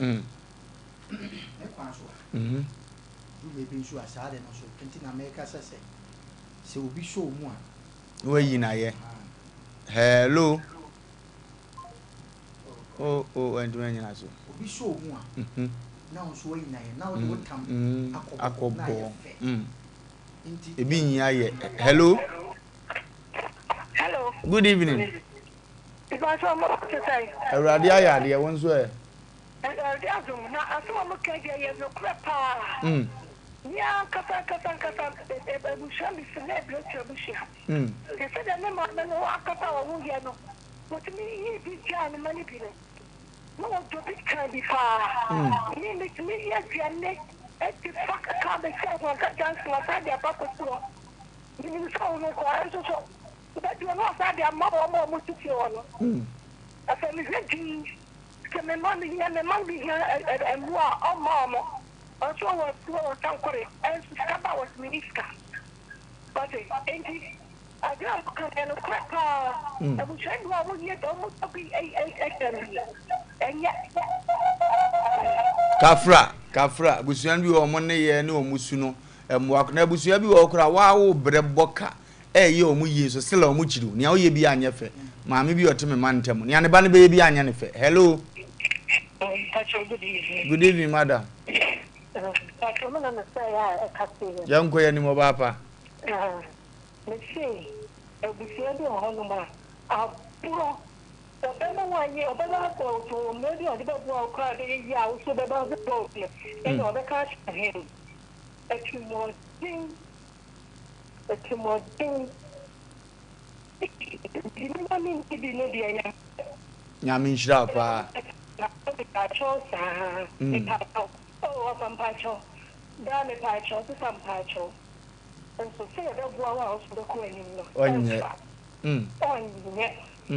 Mm. Mm. Sɛ obi sɔ wo mu a. Na wayi no ayɛ. Hello. Oh, oh, wantumi anyina so. Obi sɔ wo mu a. Na wo nso wayi no ayɛ. Na wode wo tam akɔbɔ na ayɛ fɛ. Nti. Ebi nyi ayɛ. Hello. Hello. Good evening. Ìbáṣọ mo ti sẹ́yìn. Awurade ayɛ adeɛ wo nso ɛ. Awurade adom na asɛm a moka deɛ yɛ nokorɛ paa. Me ankasa ankasa ankasa abusua me fi na abirekyie abusua. Te sɛ deɛ me maame no ankasa a ɔwuiɛ no wɔtumi yii bi gyaa ne mma no bi no na wɔdɔ bi kaa bi paa. Me metumi yɛ aduane de fa kaa bɛsi Aguanka junction asan de aba akɔsi hɔ. Menim sɛ ɔno nko ara nso so bɛduru no ɔsan de ama wɔn a wɔte fie hɔ no. Afei mehwɛ din sɛ me mma mehia me mma no bi hia mmoa a ɔmma wɔn. Ɔse ɔwɔ afuo wɔ Sankore nso sika ba wɔse menni sika wate enti adwene a moka no yɛ nokorɛ paa abusua bi wɔ a wɔyɛ wɔn dɔ bi ɛkyɛ no ɛnyɛ. Kafra kafra abusua bi wɔ wɔn nneyɛɛ ne wɔn su no mmoa na abusua bi wɔ hɔ koraa wɔawo brɛ bɔ ka ɛyɛ wɔn yie nso sila wɔn kyiri nea woyɛ bi anyɛ fɛ maame bi ɔte me ma ntɛm nea ne ba no bɛyɛ bi anyɛ ne fɛ hello. Mpacho good evening. Good evening madam. Mpacho me na me sɛ yɛ a ɛka se yɛ. Yɛn kɔ yɛn anim ɔbaa pa. Me se abusua bi wɔ hɔ nom a aborɔ ɔbɛma wayɛ ɔbɛma asɛ ɔto mmerɛ bi a ɔde bɛboa wo koraa bɛyɛ yie a woso bɛba bɛbɔ wo no ɛna ɔbɛka akyerɛ hɛn atirimuɔden atirimuɔden nti mema menni bi no deɛ nyame Nyame nhyira wo paa. Mepaakyɛw saa mepaakyɛw oh ɔfa mpaakyɛw bra mepaakyɛw sesa mpaakyɛw nso sɛ yɛbɛboa wo a wo so bɛkɔ anim no Ɔnyɛ. ɛmfa ɔnyɛ me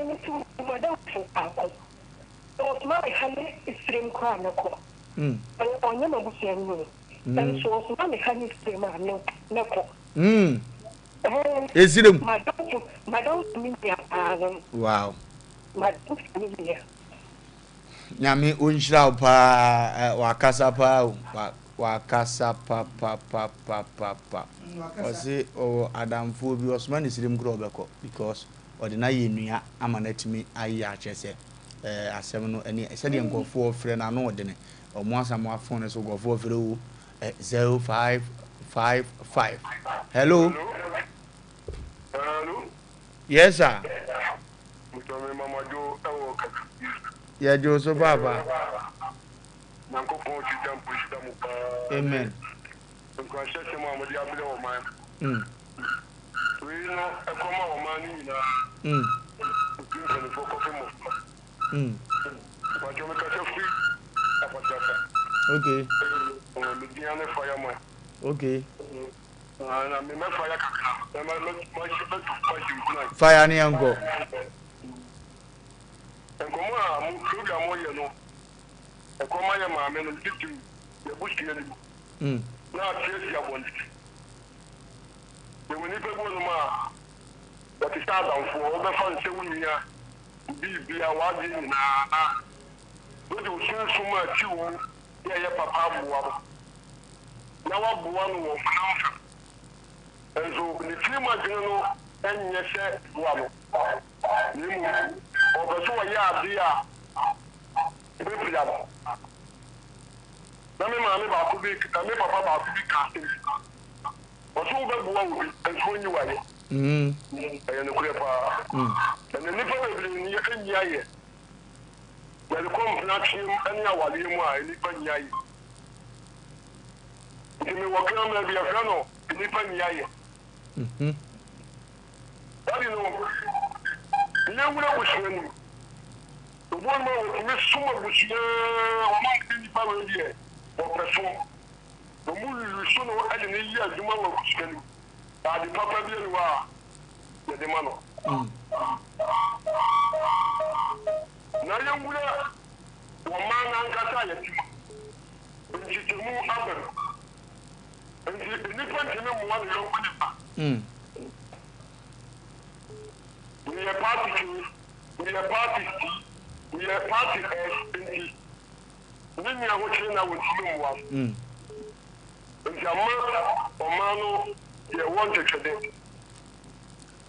me so madamfo baako ɔsoma me ha ne esirem koraa mɛkɔ ɔnyɛ m'abusuani o nso ɔsoma me ha ne esirem a me mɛkɔ. Esirem. Madamfo madamfo me nua paa no. Wow. Madamfo me nua. Nyame ɔnhyira wo paa wakasa paa o wakasa papapapapapa ɔse ɔwɔ adamfoɔ bi ɔsoma ne sirim koraa ɔbɛkɔ because ɔde no ayɛ nua ama no atumi ayɛ akyerɛ sɛ asɛm no ɛne sɛdeɛ nkurɔfoɔ frɛ no ano ɔdene ɔmo asa mo afon no so nkurɔfoɔ frɛ o 0555 hello Hello. Yes sir. Mr. Me mama jo ɛwɔ kɛse. Yɛ jo so paapa. Nyankopɔn ti gya mpo nhyira mo paa. Amen. Nkuranhyɛ sɛm a mode abrɛ ɔman. Wei no ɛkɔma ɔman no nyinaa. Obi mpanimfoɔ kɔpem mmɔfra. Mpakyɛ mekasa firi Apatrapa. Okay. Me din ane Fireman. Okay. Na me mɛ fire kakra. Na mɛ mɛ mɛ mɛ tu ma hyɛ nkuran. Fire ne yɛn kɔ. Nkɔmɔ a mo program mo yɛ no ɛkɔm ayɛ maame no titiriw yɛ busua no mu na ate asi abɔnten. Yɛwɔ nnipa bi wɔ nom a wɔte sɛ adamfoɔ wobɛfa no sɛ wo nua wo biribia w'adeɛ nyinaa na wode wo sunsum a ɛte wo mu na ɛyɛ papa aboa no na waboa no wɔ honam fam. Nso ne tirim adwene no nyɛ sɛ boa no, na mmom ɔpɛ sɛ ɔyɛ ade a ɛbɛpira no. Na me maame baako bi, na me papa baako bi ka asɛm bi. Ɔse wobɛboa obi nso ɔnyi wo ayɛ. Ɛyɛ nokorɛ paa. Ɛnɛ nnipa bebree nni ayɛ. Yɛde kɔ mpena tweam ne awareɛ mu a, nnipa nni ayɛ. Nti mewɔ kraman bi, yɛfrɛ no nnipa nni ayɛ. Daddy no, yɛwura abusua no mu. Obi wɔ nom a wɔtumi som abusua, wɔma sɛ nnipa wei deɛ wɔpɛ som. Wɔn yusu no de no yɛ adwuma wɔ abusua no mu. Ade papa bi nni hɔ a yɛde ma no. Na yɛwura ɔman no ankasa a yɛte mu. Nkyekyɛmu aba mu. Nti nnipa ntumi mmoa ne yɔnko nipa. Meyɛ party K, meyɛ party C, meyɛ party S nti ne nua ho kyere no a wɔntumi mmoa no. Nti ama ɔman no yɛwɔ ntwetwede.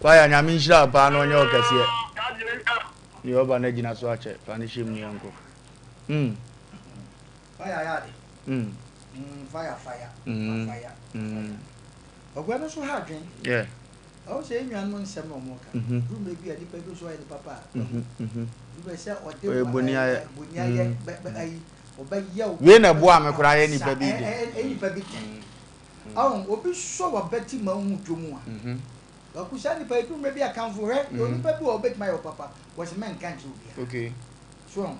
Fire nyame nhyira wo paa na ɔnyɛ wo kɛseɛ. Deɛ ɔba no agyina so akyɛ fa no hyɛ mu yɛnkɔ. Mm. Fire ayɛ ade. Mm. Fire fire. Mm. Fire. Mm. Ɔgua no so ha adwen. Yeah. Ɔwɔ sɛ yɛn nuanom nsɛm na wɔn ka. Duru mmerɛ bi a nipa bi nso ayɛ ne papa a. Duru bɛ sɛ ɔde Ɔyɛ boni ayɛ. Boni ayɛ bɛ bɛ ayi ɔbɛyɛ wo. Wei na ɛboa me koraa yɛ nipa bi de. Ɛyɛ nipa bi tɛn. Ɔn obi sɔ w'abati ma wohu dwom a. Kwaku saa nipa yi duru mmerɛ bi a kamfo hwɛ yɛ onipa bi wɔ hɔ ɔbɛtumi ayɛ wo papa wɔse mɛnka nkyerɛ obiara. Okay. So ɔn.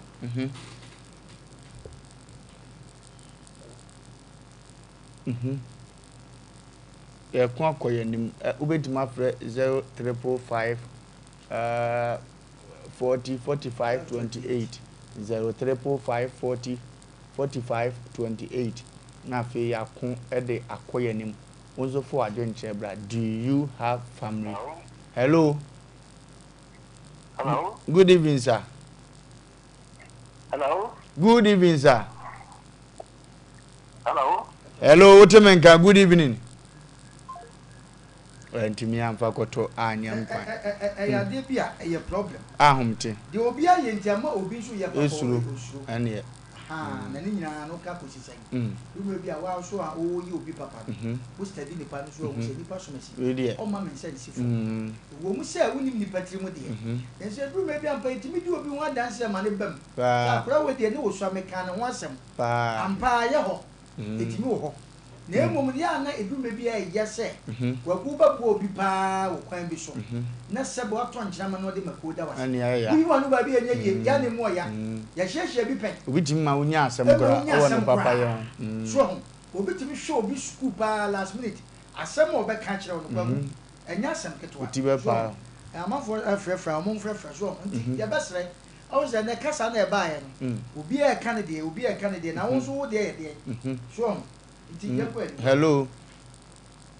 Yɛko akɔ yɛn anim. Wobɛtumi afrɛ 0 triple 5 40 45 28 0 triple 5 40 45 28 na afei yɛako de akɔ yɛn anim. Wo nso fa w'adwenkyerɛ bra. Do you have family? Hello. Hello. Good evening, sir. Hello. Good evening, sir. Hello. Hello, wote me nka. Good evening. Ntumi amfa kɔtɔ anyɛ nkwan. Ɛyɛ adeɛ bi a ɛyɛ problem. Ahomte. Deɛ obi ayɛ nti ama obi nso yɛ papa osuro. Ɛneɛ. Ahaa, na ne nyinaa no ka kɔsi sɛn? Du mmerɛ bi a woa nso a woyɛ obi papa no, wo study nipa no nso ahu sɛ nipa som asi, ɔmma me nsa nsi fam. Ɛwɔ mu sɛ wonim nipa tiri mu deɛ, nanso ɛduru mmerɛ bi ampa yɛtumi di obi ho adanseɛ ma no ba mu sɛ akwadaa wei deɛ ne ɔsua mekaa ne ho asɛm, ampa ara ɛyɛ hɔ. Ɛtumi wɔ hɔ. Na mmom no, yɛ a na ɛduru mmerɛ bi a ɛyɛ sɛ Kwaku wobɛboa obi pa ara wɔ kwan bi so, na sɛbe watɔ nkyene ama no ɔde mako da wo ase. Woyi w'ano baabi a ɛnyɛ yie, yɛ a na ɛmu ɔya. Yɛhyiahyia bi pɛn. Obi tumi ma wonya asɛm Ɛma koraa wonya wɔ ne asɛm papayɛ koraa. ho. So wahu? Obi tumi hwɛ obi sukuu pa ara last minute, asɛm a ɔbɛka akyerɛ wo no, Kwaku, ɛnyɛ asɛm ketewa. Wo ti So bɛpa. wahu? Amanfoɔ frɛfrɛ a, wɔmfrɛfrɛ. So wahu? Nti yɛbɛsrɛ. Woahu sɛ ɛnnɛ kasa no a ɛbaeɛ no, obiara reka ne deɛ, obiara reka ne deɛ, na wo nso wo deɛ yɛ deɛn? So wahu? Nti yɛnkɔ anim. Hello.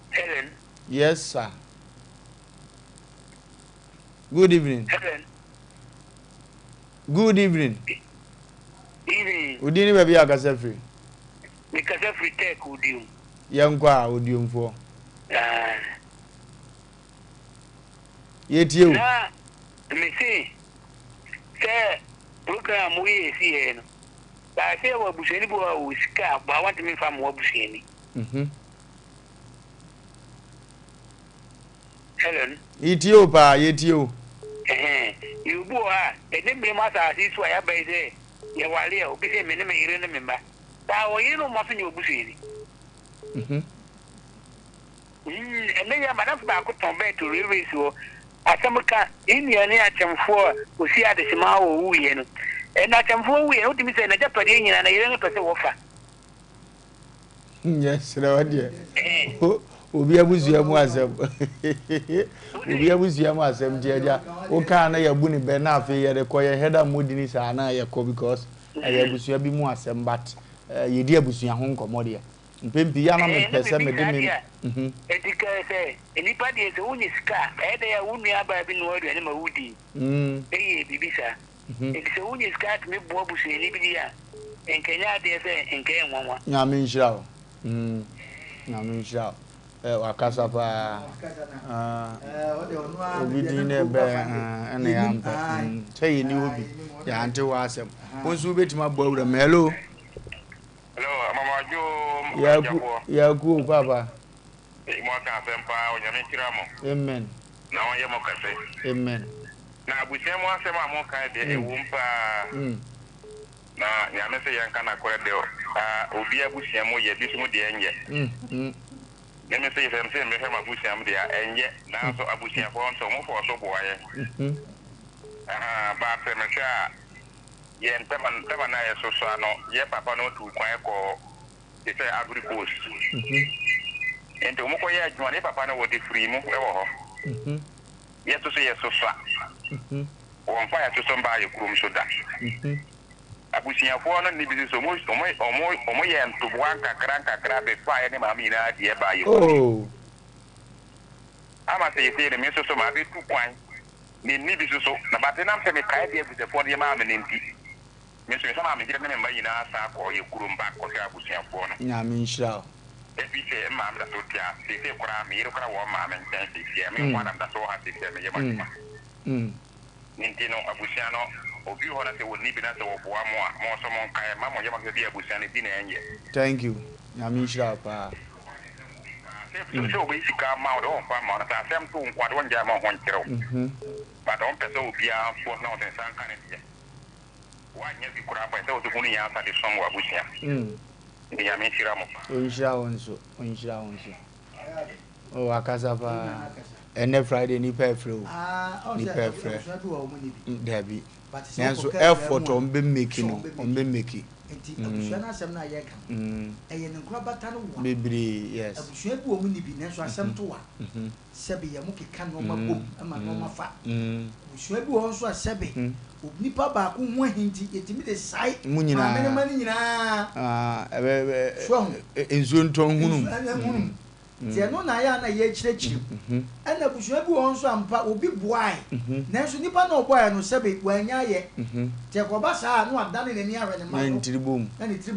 Helen. Yes, sir. Good evening. Helen. Good evening. evening. Wo din ne baabi a wokasa firi? Mekasa firi Tech, Odiom. Yɛnkɔ a, Odiomfoɔ. Ah. Yɛtie o. Na mese sɛ program a moyɛ si yɛ no, baa sɛ yɛwɔ abusuani bi wɔ hɔ a ɔwɔ sika a, baa wantumi mfa mmoa abusuani. Mhm. Hello. Yɛtie o paa, yɛtie o. Ɛhɛn, yɛwɔ bi wɔ hɔ a, ɛnɛ mmerɛ mu asase yi so a yɛaba yi sɛ yɛware a, obi sɛ me ne me yere ne me mma. Baa ɔyere ne ɔma so nyɛ obusuani. Mhm. Mm, ɛnɛ yi a madamfo baako tɔn bɛɛt wɔ railways hɔ. Asɛm ka, ne nua ne akyɛmfoɔ a ɔsi adehyema a ɔwuiɛ no. Ɛna akyɛmfoɔ wuiɛ no, wotumi sɛ n'agyapadeɛ nyinaa ne yere no pɛ sɛ wɔfa. Yɛsrɛ wo deɛ, obi abusua mu asɛm. Obi abusua mu asɛm nti agya, wokaa na yɛabu ne bɛ na afei yɛde kɔ yɛn header mmɔ dini saa na yɛkɔ because ɛyɛ abusua bi mu asɛm but yɛdi abusua ho nkɔmmɔ deɛ. Mpɛn pii yɛ a na mepɛ sɛ mede me. Enti ka sɛ, Nnipa deɛ, sɛ wonya sika a, ɛyɛ dɛn a wo nuabaa bi noa aduane ma wodi? Ɛyɛ biribi saa. Enti sɛ wonya sika tumi boa busuani bi deɛ a, nka ɛnyɛ adeɛ sɛ nka ɛyɛ nwanwa. Nyame nhyira wo. Nyame nhyira wo. Eh, wakasa paa. Ah, obi din na ɛbɛ ɛna yɛampɛ. Sɛ yɛni hɔ bi, yɛante wɔ asɛm. Wo nso wobɛtumi abɔ awura mu. Hello. Hello, Amamadwo Yaku, Yaku o papa. Eyi mo aka asɛm paa, Onyame nhyira mo. Amen. Na ɔnyɛ mo kɛse. Amen. Na abusua mu asɛm a mo kae deɛ ɛwom paa. Na Nyame se yɛnka nakorɛ deɛ ah obi abusua mu yɛ bi nso mu deɛ ɛnyɛ. Me me se sɛ mese mehwɛ m'abusua mu deɛ a ɛnyɛ nanso abusuafoɔ nso ɔmo fɔɔso boa yɛn. Ahaa but sɛ mehwɛ a. Yɛn tɛma tɛma no a yɛsoso ano, yɛ papa no tuu kwan kɔɔ te sɛ Ivory Coast. Nti wɔn kɔyɛ adwuma no, yɛ papa no wɔde firii mu wɔ hɔ. Yɛ nso so yɛsoso a, wɔmfa yɛn soso mbaa yɛ kurom so da. Abusuafoɔ no nni bi nso so, wɔn wɔn wɔn wɔn yɛɛ ntoboa nkakra nkakra bɛfaa yɛ ne maame nyinaa deɛ baa yɛ kurom. Ama seesei no me nso so mabɛtu kwan. Menni bi nso so, na but ɛnam sɛ mekae deɛ abusuafoɔ no yɛ maa me no nti, me nso mesan maa me yere ne me mma nyinaa san kɔɔ yɛn kurom back kɔhwɛɛ abusuafoɔ no. Nyame nhyira wo. Ɛfiri sɛ me maame da so te ase seesei koraa, me yere koraa wɔ me maame nkyɛn seesei, me nko ara na meda so wɔ ha seesei a meyɛ m'adwuma. Ne nti no, abusua no, obi wɔ hɔ na sɛ wɔnni bi na sɛ wɔboa mo a, mo nso monkae, mma mo yam ahwɛ bi a abusua no bi na ɛnyɛ. Thank you. Nyame nhyira wo paa. Sɛ sɛ obeyi sika ama wo de ɔnfa mma wo na sɛ asɛm to wo nko a de ɔngyae ma wo ho nkyerɛ wo but ɔmpɛ sɛ obiara nso na ɔde nsa nka ne deɛ woanyɛ bi koraa mpo a ɛsɛ sɛ wo nso hunu nyansa de som w'abusua nti Nyame nhyira mo paa. Ɔnhyira wo nso ɔnhyira wo nso oh wakasa paa ɛnɛ Friday nipa ɛfrɛ o nipa ɛfrɛ dabi nanso effort ɔmo bɛ make no ɔmo bɛ make. Nti abusua no asɛm no a yɛreka no, ɛyɛ ne nkorabata no wa. Bebree, yes. Abusua bi wɔ mu nni bi, nanso asɛm to wa. Sɛbe yɛ mo keka nnoɔma bom ma nnoɔma fa. Abusua bi wɔ hɔ nso a sɛbe onipa baako ho ahi nti, yɛtumi de sae maame ne mma no nyinaa. So ahu? Nsuo ntɔ nhunum. Nsuo nhunum. Nti ɛno na ayɛ a na yɛrekyerɛkyerɛ mu. Ɛna abusua bi wɔ hɔ nso ampa obi boae, nanso nipa no a ɔboaeɛ no sɛbe wannya ayɛ. Nti ɛkɔba saa a na wadane n'ani ahwɛ ne mma so. Na ne tiri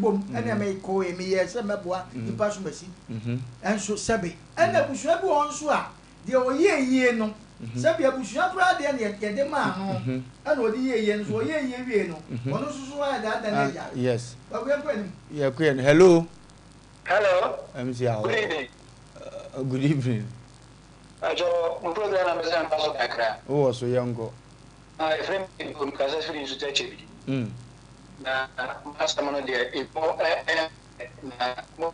bom. Ɛnna mekɔe, meyɛɛ sɛ mɛboa nipa so masi. Nso sɛbe. Ɛna abusua bi wɔ hɔ nso a deɛ ɔyɛɛ yie no, sɛbe abusua koraa deɛ na yɛde maa no, ɛna ɔde yɛɛ yie no nso ɔyɛɛ yie wiee no, ɔno nso so ayɛ dɛ adane agya. Yes. Kwaku yɛnkɔ anim. Yɛkɔ yɛn. Hello. Hello. MC Awo. Good evening. Good evening. Ajo, mo program na mese mba so kakra. Wowɔ so yɛnkɔ. Ah, efrɛ me Ibo, mekasa firi Nsuta Kyebi. Na mo asɛm no deɛ emu ɛ na mo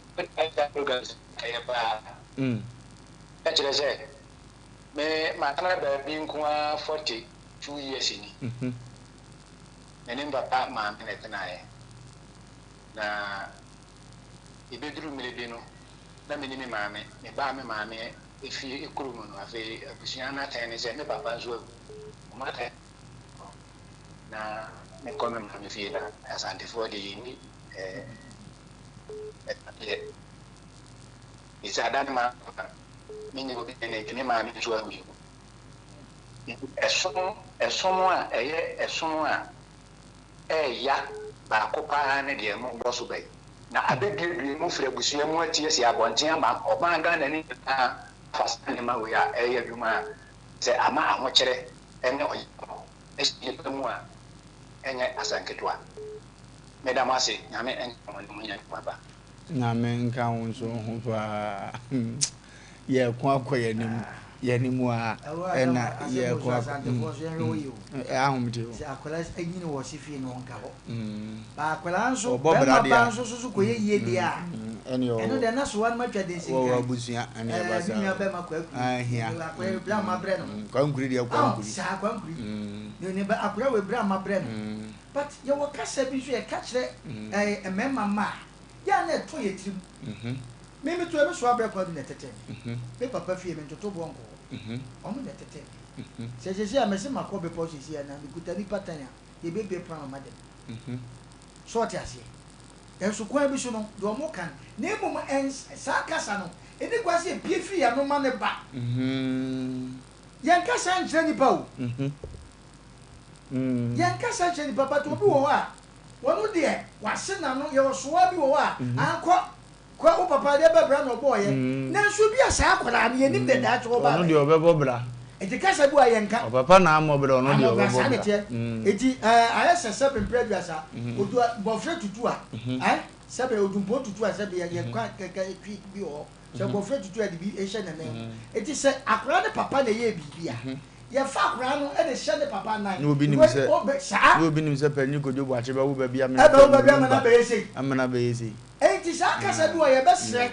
saa program sɛ ɛyɛ paa. Ɛkyerɛ sɛ me matena baabi nko ara 42 years ni. Me ne papa maame na ɛtenaeɛ. Na Ebeduru mmere bi no, na minni me maame. Mebaa me maame fie kurom no, afei abusua no atɛn ne sɛ me papa nso awu. Wɔatɛn no na mekɔ me maame fie na Asantefoɔ deɛ yɛnni ɛtadeɛ. Nti sɛ ada no ma menni obi ne nti me maame nso awu. Nti ɛsom ɛsom a ɛyɛ ɛsom a ɛɛya. Baako pa ara ne deɛ mobɔ so bɛ yi. Na abɛduedue mu firi abusua mu ati asi abɔnten ama ɔman Ghana no nyinaa afa saa nneɛma wei a ɛreyɛ adwuma a sɛ ama ahokyerɛ ne ɔyaw ahyɛ nnipa mu a ɛnyɛ asɛm ketewa. Meda mo ase, Nyame nka mo ne mo nyɛ adwuma pa. Nyame nka wo nso ho paa. Yɛko akɔ yɛn anim yɛn anim a ɛna yɛko akɔ ahomte o. Sɛ akwadaa nyini wɔ ɔse fie no ɔnka hɔ. Ba akwadaa nso bɛrima ba nso so so kɔyɛ yie deɛ a ɛno deɛ na soa no matwa densi nkan. Wɔ abusua ɛne ɛba saa. Me nua bɛrima kwaku. Ahia. Akwadaa bra ma brɛ no. Kwankuri deɛ kwankuri. Saa kwankuri. Ne ba akwadaa wɔ bra ma brɛ no. But yɛwɔ kasa bi nso yɛka kyerɛ mmarima mma a yɛ a na ɛtɔ yɛ tirim. Me me toa me soa brɛ kwadu na ɛtetee me. Me papa fie me ntoto boɔ nkɔ hɔ. Ɔmo na ɛtetee me. Sɛ seesei a mese makɔ bepɔ seesei a na mekuta nipa tan a yɛbɛbue pono ama mada mu. So ɔte aseɛ? Nanso kwan bi so no deɛ ɔmo ka no na mmom ɛns saa kasa no ɛni kwan sɛ ɛpue firi yɛn ano ma no ba. Yɛnkasa nkyerɛ nipa o. Yɛnkasa nkyerɛ nipa but obi wɔ hɔ a ɔno deɛ wase n'ano yɛwɔ soa bi wɔ hɔ a ankɔ Kɔ wo papa deɛ bɛ bra na ɔbɔɔ yɛ nanso bi a saa akwadaa no yɛnim deɛ daakye ɔba Ɔno deɛ ɔbɛbɔ bra. Nti kasa bi wɔ a yɛnka. Ɔpapa na ammɔ bra ɔno deɛ ɔbɛbɔ bra. Saa na ɛteɛ. Nti ɛɛ ayɛ sɛ sɛbe mprɛ aduasa odu a bɔfrɛ tutu a ɛɛ sɛbe odumpɔn tutu a sɛbe yɛ yɛ kwan kɛkɛ twi bi wɔ hɔ sɛ bɔfrɛ tutu a yɛde bi hyɛ ne nan mu. Nti sɛ akwadaa no papa na ɛyɛɛ biribi a yɛfa akwadaa no de hyɛ ne papa nan. Na obi nim sɛ saa. Na obi nim sɛ panyin Kojo Boakye bɛwo ba bi amena ɛbɛwo ba bi amena abɛyɛ sei. Amena abɛyɛ sei. Enti saa kasa bi wɔ yɛbɛsrɛ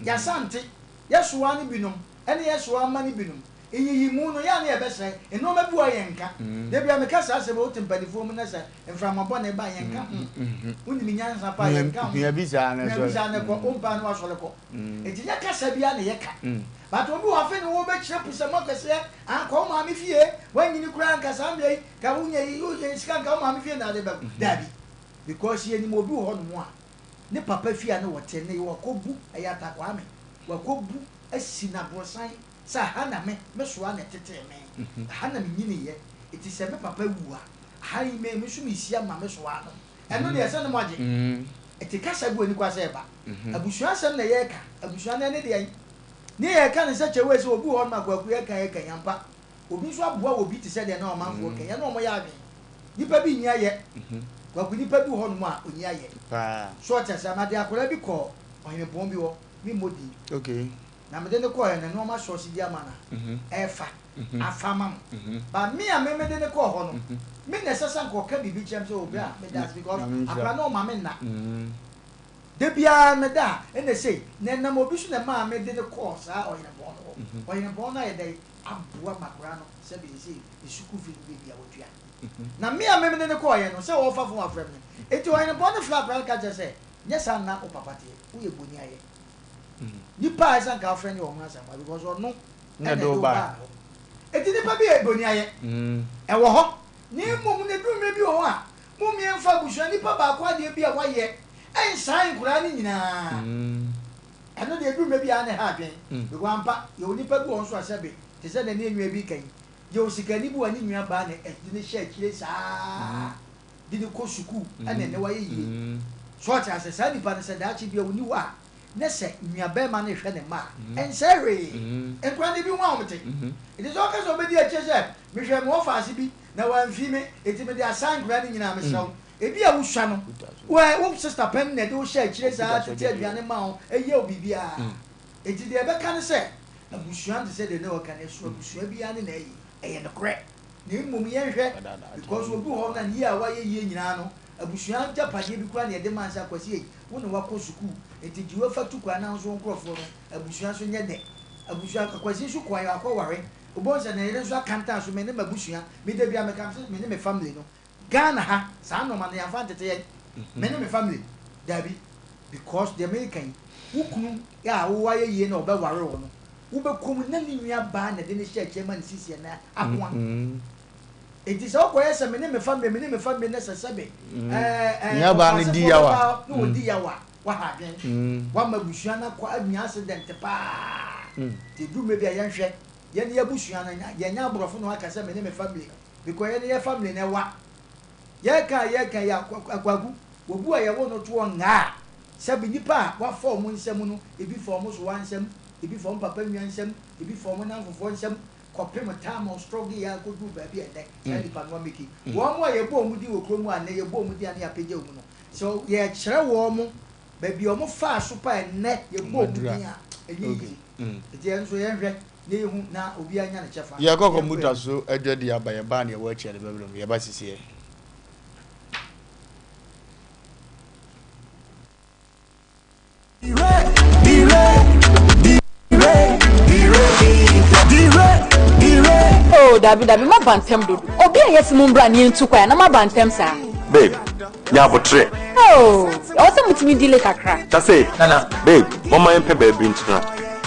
y'Asante yɛsoa no binom ɛne yɛsoa mma no binom nyiyimu no yɛ a na yɛbɛsrɛ nnoɔma bi wɔ a yɛnka da biara meka saa asɛm yi wote mpanifoɔ mu na sɛ mframa bɔne ba a yɛnka ho wonim nyansa paa yɛnka ho hua bi saa na ɛkɔ wompɛ a na wasɔre kɔ enti nyɛ kasa biara na yɛka but obi wɔ afei na wɔbɛkyerɛ pusɛm akɛseɛ ankɔ wo maame fie woanyini koraa nka saa mmerɛ yi ka wonya yi sika nka wo maame fie na ade bɛkɔ daabi because yɛnim obi wɔ hɔ nom a ne papa fie a na wɔte ne wakɔbu, ɛyɛ Atta Kwame, wakɔbu asi no aborosan sɛ aha na me, me soa na ɛtetee me, aha na menyiniiɛ, enti sɛ me papa wu a, aha yi me, me nso mesi ama me soa no. Ɛno deɛ ɛsɛ ne moagye. Ɛte kasa gu ani kwa sɛ ɛba. Abusua asɛm na yɛreka, abusua no ɛne deɛn? Ne yɛreka no sɛ kyɛwee sɛ obi wɔ hɔ nom a Kwaku yɛreka yɛreka yi ampa, Obi nso aboa obi te sɛ deɛ na ɔmanfoɔ ka yi, ɛne wɔn yɛ adwene. Nipa bi nni ayɛ. Kwaku nipa bi wɔ hɔnom a ɔnni ayɛ. So ɔte aseɛ? Mede akwadaa bi kɔɔ ɔhenempɔn bi hɔ, memmɔ din. Na mede no kɔeɛ no, nnoɔma sɔɔse bi ama no a, ɛrefa, afa ama no. But me a me mede no kɔɔ hɔ no, me na ɛsɛ sɛ anka ɔka biribi kyerɛ me sɛ, oh bra, meda ase because akwadaa no ɔmma me nna. Da biara meda a, ɛna sei. Na ɛnam obi so na ɛmaa mede no kɔɔ saa ɔhenempɔn no hɔ. Ɔhenempɔn no ayɛ dɛn? aboa ma akwadaa no sɛbe seesei ne sukuu fees ne baabi a watua. Na me a me mene no kɔeɛ no, sɛ ɔrefa fon afrɛ me no, enti ɔhenempɔn no frɛɛ akwadaa no ka kyerɛ sɛ, Nyɛ saa nna wo papa teɛ, woyɛ boni ayɛ. Nipa a ɛsɛ anka wofrɛ no yɛ ɔmo Asamoah because ɔno na ɛde wo baa me hɔ. Enti nipa bi yɛ boni ayɛ, ɛwɔ hɔ, na mmom no ɛduru mmerɛ bi wɔ hɔ a, mommie mfa abusua nipa baako adeɛ bi a wayɛ nsan nkwadaa no nyinaa. Ɛno deɛ ɛduru mmerɛ bi a na ɛha adwene because ampa yɛwɔ nipa bi wɔ hɔ nso a sɛbe te sɛ deɛ ne nua bi reka yi, yɛwɔ sikani bi wɔ a ne nua baa na ɛde no hyɛ akyire saa de no kɔ sukuu ɛna ɛnɛ wayɛ yie. So ɔte aseɛ? Saa nipa no sɛ daakye bi a ɔnni hɔ a ne sɛ nua barima no rehwɛ ne mma a ɛnsɛe hwee. Nkwadaa no ebi ho ahomete. Nti sɛ ɔka sɛ ɔbɛdi akyire sɛ mehwɛɛ me wɔfaase bi na wamfii me nti mede asan nkwadaa no nyinaa mesrɛ wo Ebia wusua no, wo wo sista panyin na ɛde wo hyɛɛ akyire saa tete aduane maa wo, ɛyɛɛ wo biribiara. Enti deɛ ɛbɛka ne sɛ, abusua no te sɛ deɛ Noah ka no, ɛsono abusua biara ne n'ayi. Ɛyɛ nokorɛ. Na mmom yɛnhwɛ, because obi wɔ hɔ no a ne yie a wayɛ yie nyinaa no, abusua agyapadeɛ bi koraa na yɛde maa no sɛ Akwasi ei, wo na woakɔ sukuu, enti gye wo fa tu kwan na wo nso wo nkorɔfoɔ no, abusua nso nyɛ dɛ. Abusua, Akwasi nso kɔeɛ, wakɔware, wobɛhu sɛ ne yere nso akantan so, me ne m'abusua, me da biara meka sɛ me ne me family no, Ghana ha saa nnoɔma no yɛnfa ntete yɛn me ne me family daabi because deɛ meka yi wo kunu a wo ayɛ yie na ɔbɛ ware wo no wo bɛ kɔ mu na ne nua baa na ɛde ne hyɛ akyire ma ne sisi ɛnɛ akoa enti sɛ wokɔ yɛ sɛ me ne me family me ne me family ne sɛ sɛbe ɛɛ ɛɛ nua baa no di yawa na ɔdi yawa waha adwen wama abusua no akɔ anya accident paa nti ɛduru mmerɛ bi a yɛnhwɛ yɛne yɛabusua no yɛnyɛ aborɔfo na waka sɛ me ne me family Because yɛne yɛ family na ɛwa. Yɛka a yɛka yi a Kwaku. Obi a yɛwo no toɔ ngaa a, sɛbe nnipa a wafa wɔn nsam no, ebi fa wɔn sowa nsam, ebi fa wɔn papa nua nsam, ebi fa wɔn nnamfofoɔ nsam, kɔpem time a ɔstruggle a kɔduru baabi a ɛnnɛ saa nnipa no ameki. Wɔn a yɛbɔ wɔn din wɔ kurom a nnɛ yɛbɔ wɔn din a na yɛapagya wɔn no, sɛ yɛkyerɛ wɔn baabi a wɔfaa so pa a ɛnnɛ yɛbɔ wɔn din a, ɛnyɛ yie. Nti yɛn nso yɛnhwɛ na yɛhu na obiara nya ne kyɛfa. Yɛkɔ kɔmputa so adwadi aba, yɛbaa na yɛwɔ akyi a yɛde bɛbrɛ mu. Yɛba sisiɛ. Oh, dabi dabi, maba ntɛm dodo. Obi a yɛse mo mbra ne yɛntu kwan a na maba ntɛm saa. Babe, nya aboterɛ. Oh, ɛwɔ sɛ motumi delay kakra. Kyase, Nana. Babe, momma yɛmpɛ baabi ntena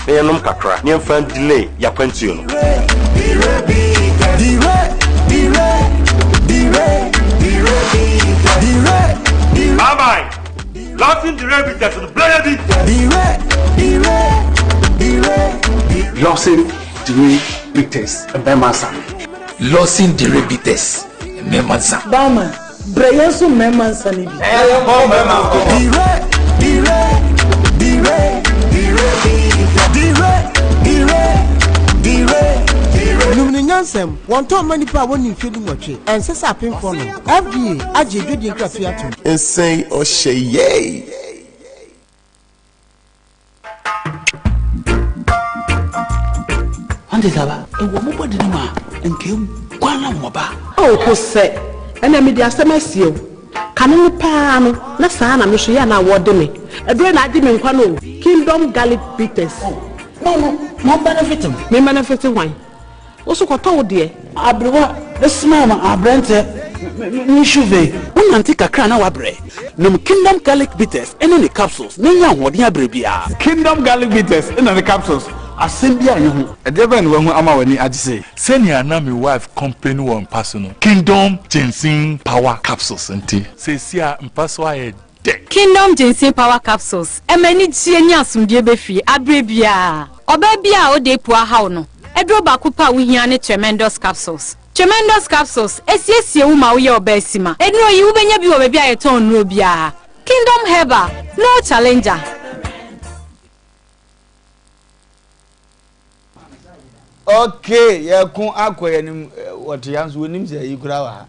na yɛnnom kakra na yɛmfa ndelay y'akwantuo no. Bye bye. Lawson Dire Bitters no brɛ yɛ bi. Lawson Dire Bitters mmarima nsa. Lawson Dire Bitters mmarima nsa. Barman, brɛ yɛn nso mmarima nsa no bi. Yɛnkɔ mmarima nkɔmmɔ. Nom no nyansam, Wɔntɔn mma nnipa a wɔnni mfe dunwɔtwe. Ɛnsɛ sɛ apemfoɔ nom. FDA agye adwadie nkratoɔ yi atom. Nsɛn ɔhyɛ yɛi. Ɔnte saa ba? Ewɔ mo bɔde no mu a, nka eguan na wɔba. Ao Hosɛ, ɛnna mede asɛm asie wo. Kane no paa no, na saa na me nso yɛ a na wɔde me. Ɛberɛ na agye me nkwa no o. Kingdom Garlic Bitters. Oh, no no, mo benefit me. Me benefit hwan? Wo so kɔtɔ wo deɛ. Aberewa smile ma aberanteɛ me shuve. Wo nante kakra na wabrɛ. Nom Kingdom Garlic Bitters ne ne capsules na nya ahoɔden abrɛ biara. Kingdom Garlic Bitters na ne capsules, asɛm biara nni ho. Ɛdeɛ bɛn na wahu ama w'ani agye sei? Sɛnea na me wife complain wɔ mpa so no, Kingdom Ginseng Power Capsules nti, seesei a mpa so ayɛ dɛ. Kingdom Ginseng Power Capsules, ɛma anigyeɛ ne asomdwoeɛ ba fie aberɛ biara. Ɔbaa biara a ɔda apu ahaw no, aduro baako pɛ a wohia ne Tremendous Capsules. Tremendous Capsules, ɛsiesie wo ma woyɛ ɔbaa sima. Nnuro yi, wobɛnya bi wɔ baabi a yɛtɔn nnuro biara. Kingdom Herbal, no challenger. Okay, yɛko akɔ yɛn anim wɔte ya nso wɔnim sɛ ayi koraa wɔ ha.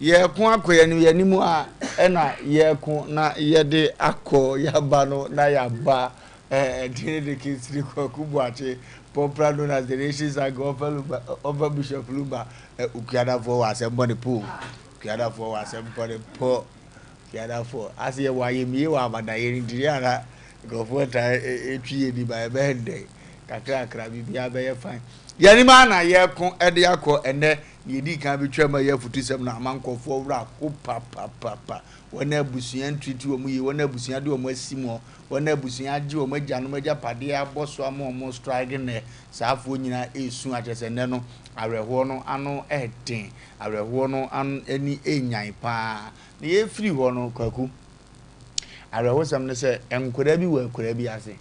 Yɛko akɔ yɛn anim yɛn anim a ɛna yɛko na yɛde akɔ yaba no na yaba ɛɛ de Kingsley Kwaku Boakye popular known as the nation's anchor ɔfa Lumba ɔfa Bishop Lumba Okuadafoɔ wɔ asɛm bɔ ne po Okuadafoɔ wɔ asɛm bɔ ne po Okuadafoɔ ase yɛ wɔ ayɛmie wɔ amadayɛ no nti yɛ ara nkurɔfoɔ taa etwi yɛ ni ba ɛbɛyɛ ndɛ kakrakra biribiara bɛyɛ fine. Yɛn anim ara na yɛreko de akɔ ɛnnɛ nea yɛdii kan bɛtwam a ɛyɛ afutusɛm no ama nkurɔfoɔ werɛ aho papapapa. Wɔn a abusua ntriti wɔn yie, wɔn a abusua de wɔn asi mu, wɔn a abusua agye wɔn agyanom agyapadeɛ abɔ so ama wɔn strike nnɛ, saafoɔ nyinaa ɛresu akyerɛ sɛ nnɛ no awerɛhoɔ no ano ɛden, awerɛhoɔ no ano ani ɛnyan paa. Na yɛfiri hɔ no Kwaku, awerɛhosɛm ne sɛ nkwadaa bi wɔ akuraa bi ase.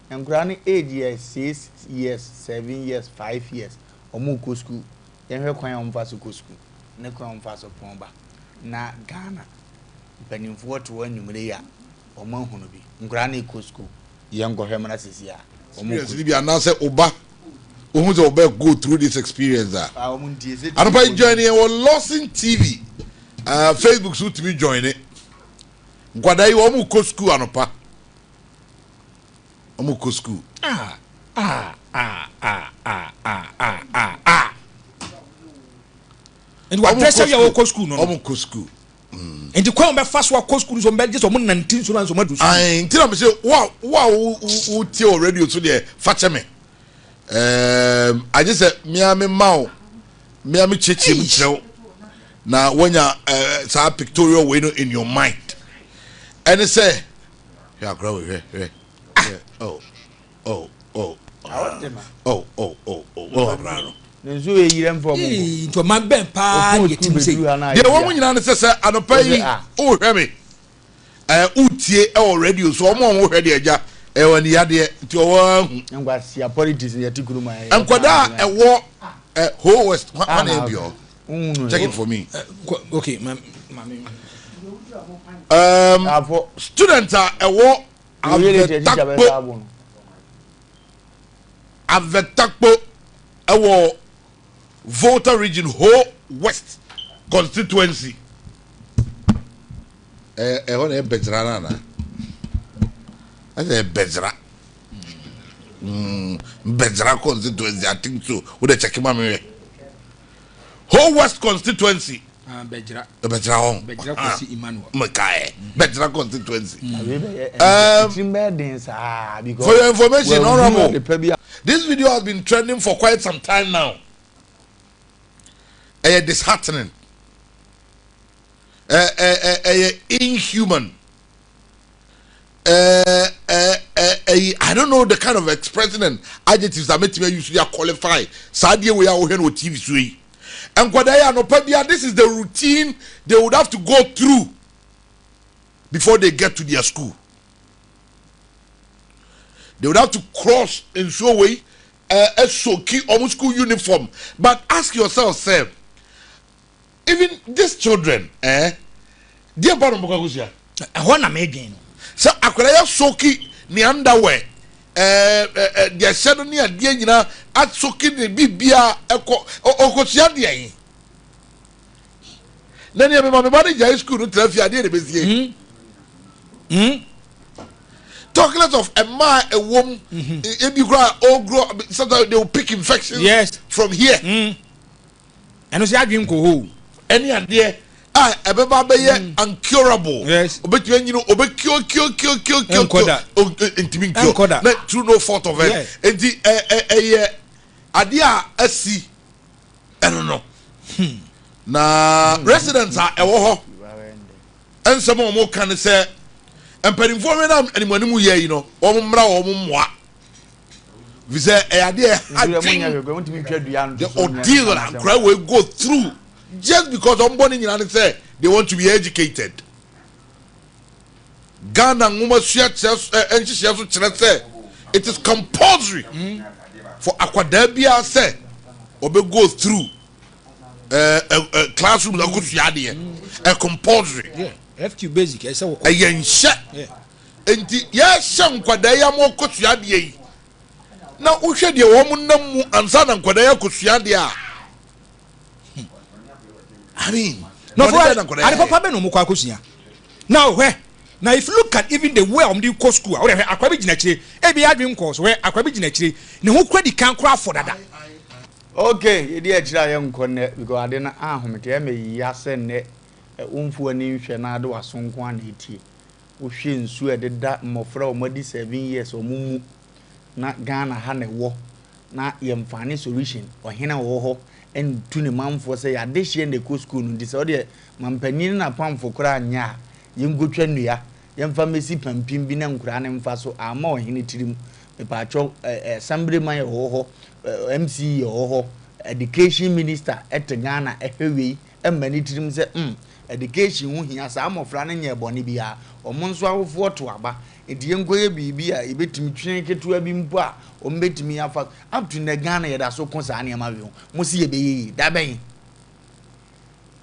Nkwadaa no age yɛ six years, seven years, five years. Wɔn rekɔ sukuu. Yɛnhwɛ kwan a wɔfa so kɔ sukuu ne kwan a wɔfa so pɔn ba. Na Ghana mpanimfoɔ te hɔ anwummere yi a, wɔn ahunu bi. Nkwadaa no rekɔ sukuu. Yɛnkɔhwɛ mmra sisi a. Wɔn rekɔ Experience no bi anaasɛ wo ba wohu sɛ ɔbɛ go through this experience a. Ah, wɔn ntie sɛ Anɔpa yi join yɛn wɔ Lawson TV, uh, Facebook so wotumi join ne. Nkwadaa yi wɔn rekɔ sukuu anɔpa. Wɔn kɔ sukuu. Ah ah ah ah ah ah ah ah ah. Nti wa dress yɛ wɔkɔ sukuu no. Wɔn kɔ sukuu. Nti kwan wɔn bɛfa so akɔ sukuu no so wɔn bɛ gye sɛ wɔn nante nsuo no ansa wɔn adu sukuu. Ayi nti na mi sɛ wo a wo a wo wo tie wɔ radio so deɛ fa kyɛ mi. Ɛɛm agye sɛ mia mi ma wo mia mi kyerɛkyerɛ mu kyerɛ wo na wanya ɛɛ saa pictorial way no in your mind. Ɛne sɛ. Hwɛ akora wei hwɛ hwɛ hwɛ oh oh oh oh oh oh oh oh akora no. Ne nso yɛ yirɛ mfa ɔmo nkɔ. Nti ɔman bɛn paa na yɛtim sei. Deɛ wɔn mu nyinaa ne sɛ sɛ anɔpa yi wohwɛ me ɛɛ wotie ɛwɔ radio so wɔn a wɔhwɛ deɛ agya ɛwɔ aniyadeɛ nti ɔwɔ ahu. Nkwasia politics yɛ ti kurom ayɛ. Nkwadaa ɛwɔ ɛ Ho West hwan na ɛbi hɔ. Check it for me. Okay, ma ma me. Um, student a ɛwɔ Avɛtakpo Avɛtakpo ɛwɔ Volta region Ho West constituency. Ɛhɔ na ɛbɛgyina no anaa? Ɛsɛ ɛbɛgyina. Mbɛgyina constituency, I think so. Wo de check ma me hwɛ. Ho West constituency. Ah, Bɛgyina. Bɛgyina hɔ. Bɛgyina Kwasi Emmanuel. Mekae. Bɛgyina constituency. Um, for your information, honorable, this video has been trending for quite some time now. Ɛyɛ disheartening. Ɛyɛ inhuman. ɛyi I don't know the kind of expression and adjectives a mɛtumi ayi so de qualify saa adeɛ wei a wohwɛ no wɔ TV so yi. Nkwadaa yi anɔpa bia this is the routine they would have to go through before they get to their school. They would have to cross nsuo wei ɛsoki wɔn school uniform but ask yourself sɛ even these children eh deɛ ba no mbɔkɔ akosua. Ɛhɔ na medwen no. Sɛ akwadaa yɛ soki ne underwear ɛɛ ɛɛ deɛ ɛhyɛ no ne adeɛ nyinaa asoki ne bibia ɛkɔ ɔkɔsua deɛ yi na nea mema me ba no gyae school no tena fie adeɛ na ɛbɛsie. Mm. Mm. Talk less of mmaa ɛwom ebi koraa ɔgro sometimes they will pick infections yes. from here. Mm. Ɛno sɛ adwene nkɔ hɔ o. Ɛne adeɛ a ɛbɛba abɛyɛ mm. uncurable. Yes. Obetumi anyini obe cure cure cure cure cure cure. Ntumi ncure. Na through no fault of it. Nti ɛ ɛ ɛyɛ adeɛ a asi ɛno no. Hmm. Na hmm. residents a ɛwɔ hɔ nsɛm a wɔn ka ne sɛ mpanimfoɔ wei na animuanimu yɛ yi no wɔn mmra wɔn mmoa. Fisɛ ɛyɛ adeɛ adwen the ordeal a nkora wei go through just because wɔn bɔ ne nyinaa ne sɛ they want to be educated. Ghana nwoma sua kyerɛ ɛ nhyehyɛ so kyerɛ sɛ it is compulsory for akwadaa biara sɛ ɔbɛ go through ɛɛ ɛ classroom akosua adeɛ ɛ compulsory. Yeah, FQ basic ɛsɛ wɔ. Ɛyɛ nhyɛ. Enti yɛrehyɛ nkwadaa yi ama wɔkɔsua adeɛ yi, na wohwɛ deɛ wɔn nam mu ansa na nkwadaa yi akɔsua adeɛ a, I mean, no, bɔne bɛn na nkwadaa yi ade ayɛ? papa bɛn na wɔn kɔ akɔsua? Now hwɛ, na if you look at even the way a wɔn de kɔ school a, wɔde hwɛ akwadaa bi gyina akyire, ebi adwene nkɔɔ so, hwɛ akwadaa bi gyina akyire, ne ho kura di kan koraa afɔ dada. Okay, yɛdi akyire a yɛnkɔ nnɛ because ade no ahomete ɛmɛ ya sɛ nnɛ womfa w'ani nhwɛ na ade w'aso nko ara na ɛtie. Wohwɛ nsuo a ɛdeda mmɔfra a wɔadi 7 years wɔn mu na Ghana ha na ɛwɔ na yɛmfa ne solution. Ɔhene a ɔwɔ hɔ ntu ne manfoɔ sɛ yɛadehyeɛ na ɛkɔ sukuu no nti sɛ wodeɛ mampanin ne n'apamfo koraa nyɛ a yɛnkɔtwa nnua yɛmfa mmɛsi pampim bi na nkoraa no mfa so amma ɔhene tirim. Mepaakyɛw assembly man ɛwɔ hɔ, MCE ɛwɔ hɔ, education minister ɛte Ghana ɛhwɛ wei ɛmma ne tirim sɛ mm education ho hia, saa mmɔfra no nyɛɛ bɔne biara, wɔn nso awofoɔ to aba, nti yɛnkɔyɛ biribi a yɛbɛtumi, twene ketewa bi mpo a wɔbɛtumi afa, up to nnɛ Ghana yɛda so ko saa nneɛma wei ho, mo se yɛbɛyɛ yie, da bɛn?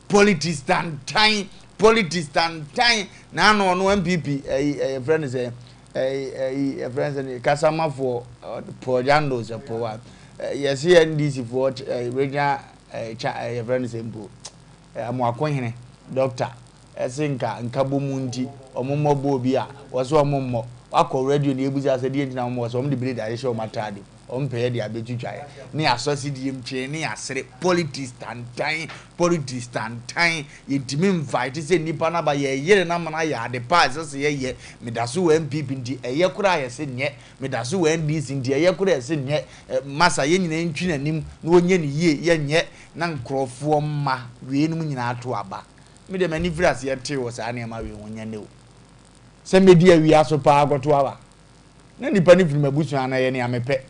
Politics tantan, politics tantan, na ano ɔno NPP, ɛyi, ɛyɛ frɛ no sɛ, ɛyi, ɛyi, ɛfrɛ no sɛ, kasamafoɔ, Paul Jando sɛ Paul wa, yɛse NDC foɔ, regional, ɛɛ kya ɛɛ yɛfrɛ no sɛ mpo ɛɛ Amoakohene doctor ɛse nka nkabom nti ɔmo mmɔ bɔɔl bi a wɔse ɔmo mmɔ wakɔ radio na yɛbusa sɛ deɛ nti na ɔmo mmɔ wɔse ɔmo de blade ahyehyɛ ɔmo ataade mu ɔmo pɛ yɛ de abɛtwitwa yɛ ne yɛasɔ se deɛ mtwee ne yɛasere politics tantan politics tantan yɛntumi mfaete sɛ nnipa no aba yɛyere no amana yɛ ade pa a ɛsɛ sɛ yɛyɛ meda so wɔ NPP nti ɛyɛ koraa yɛse nyɛ Meda so wɔ NDC nti ɛyɛ koraa ɛse nyɛ masa yɛn nyinaa ntwi n'anim na ɔnyɛ no yie yɛnyɛ na nkorɔfoɔ mma weinom nyinaa to aba. Me deɛ m'ani firi aseɛ tee wɔ saa nneɛma wei ho nyɛ nnɛ o. Sɛ mɛdi awia so paa akɔto aba na nipa no firi m'abusua anaa ɛyɛ nea mepɛ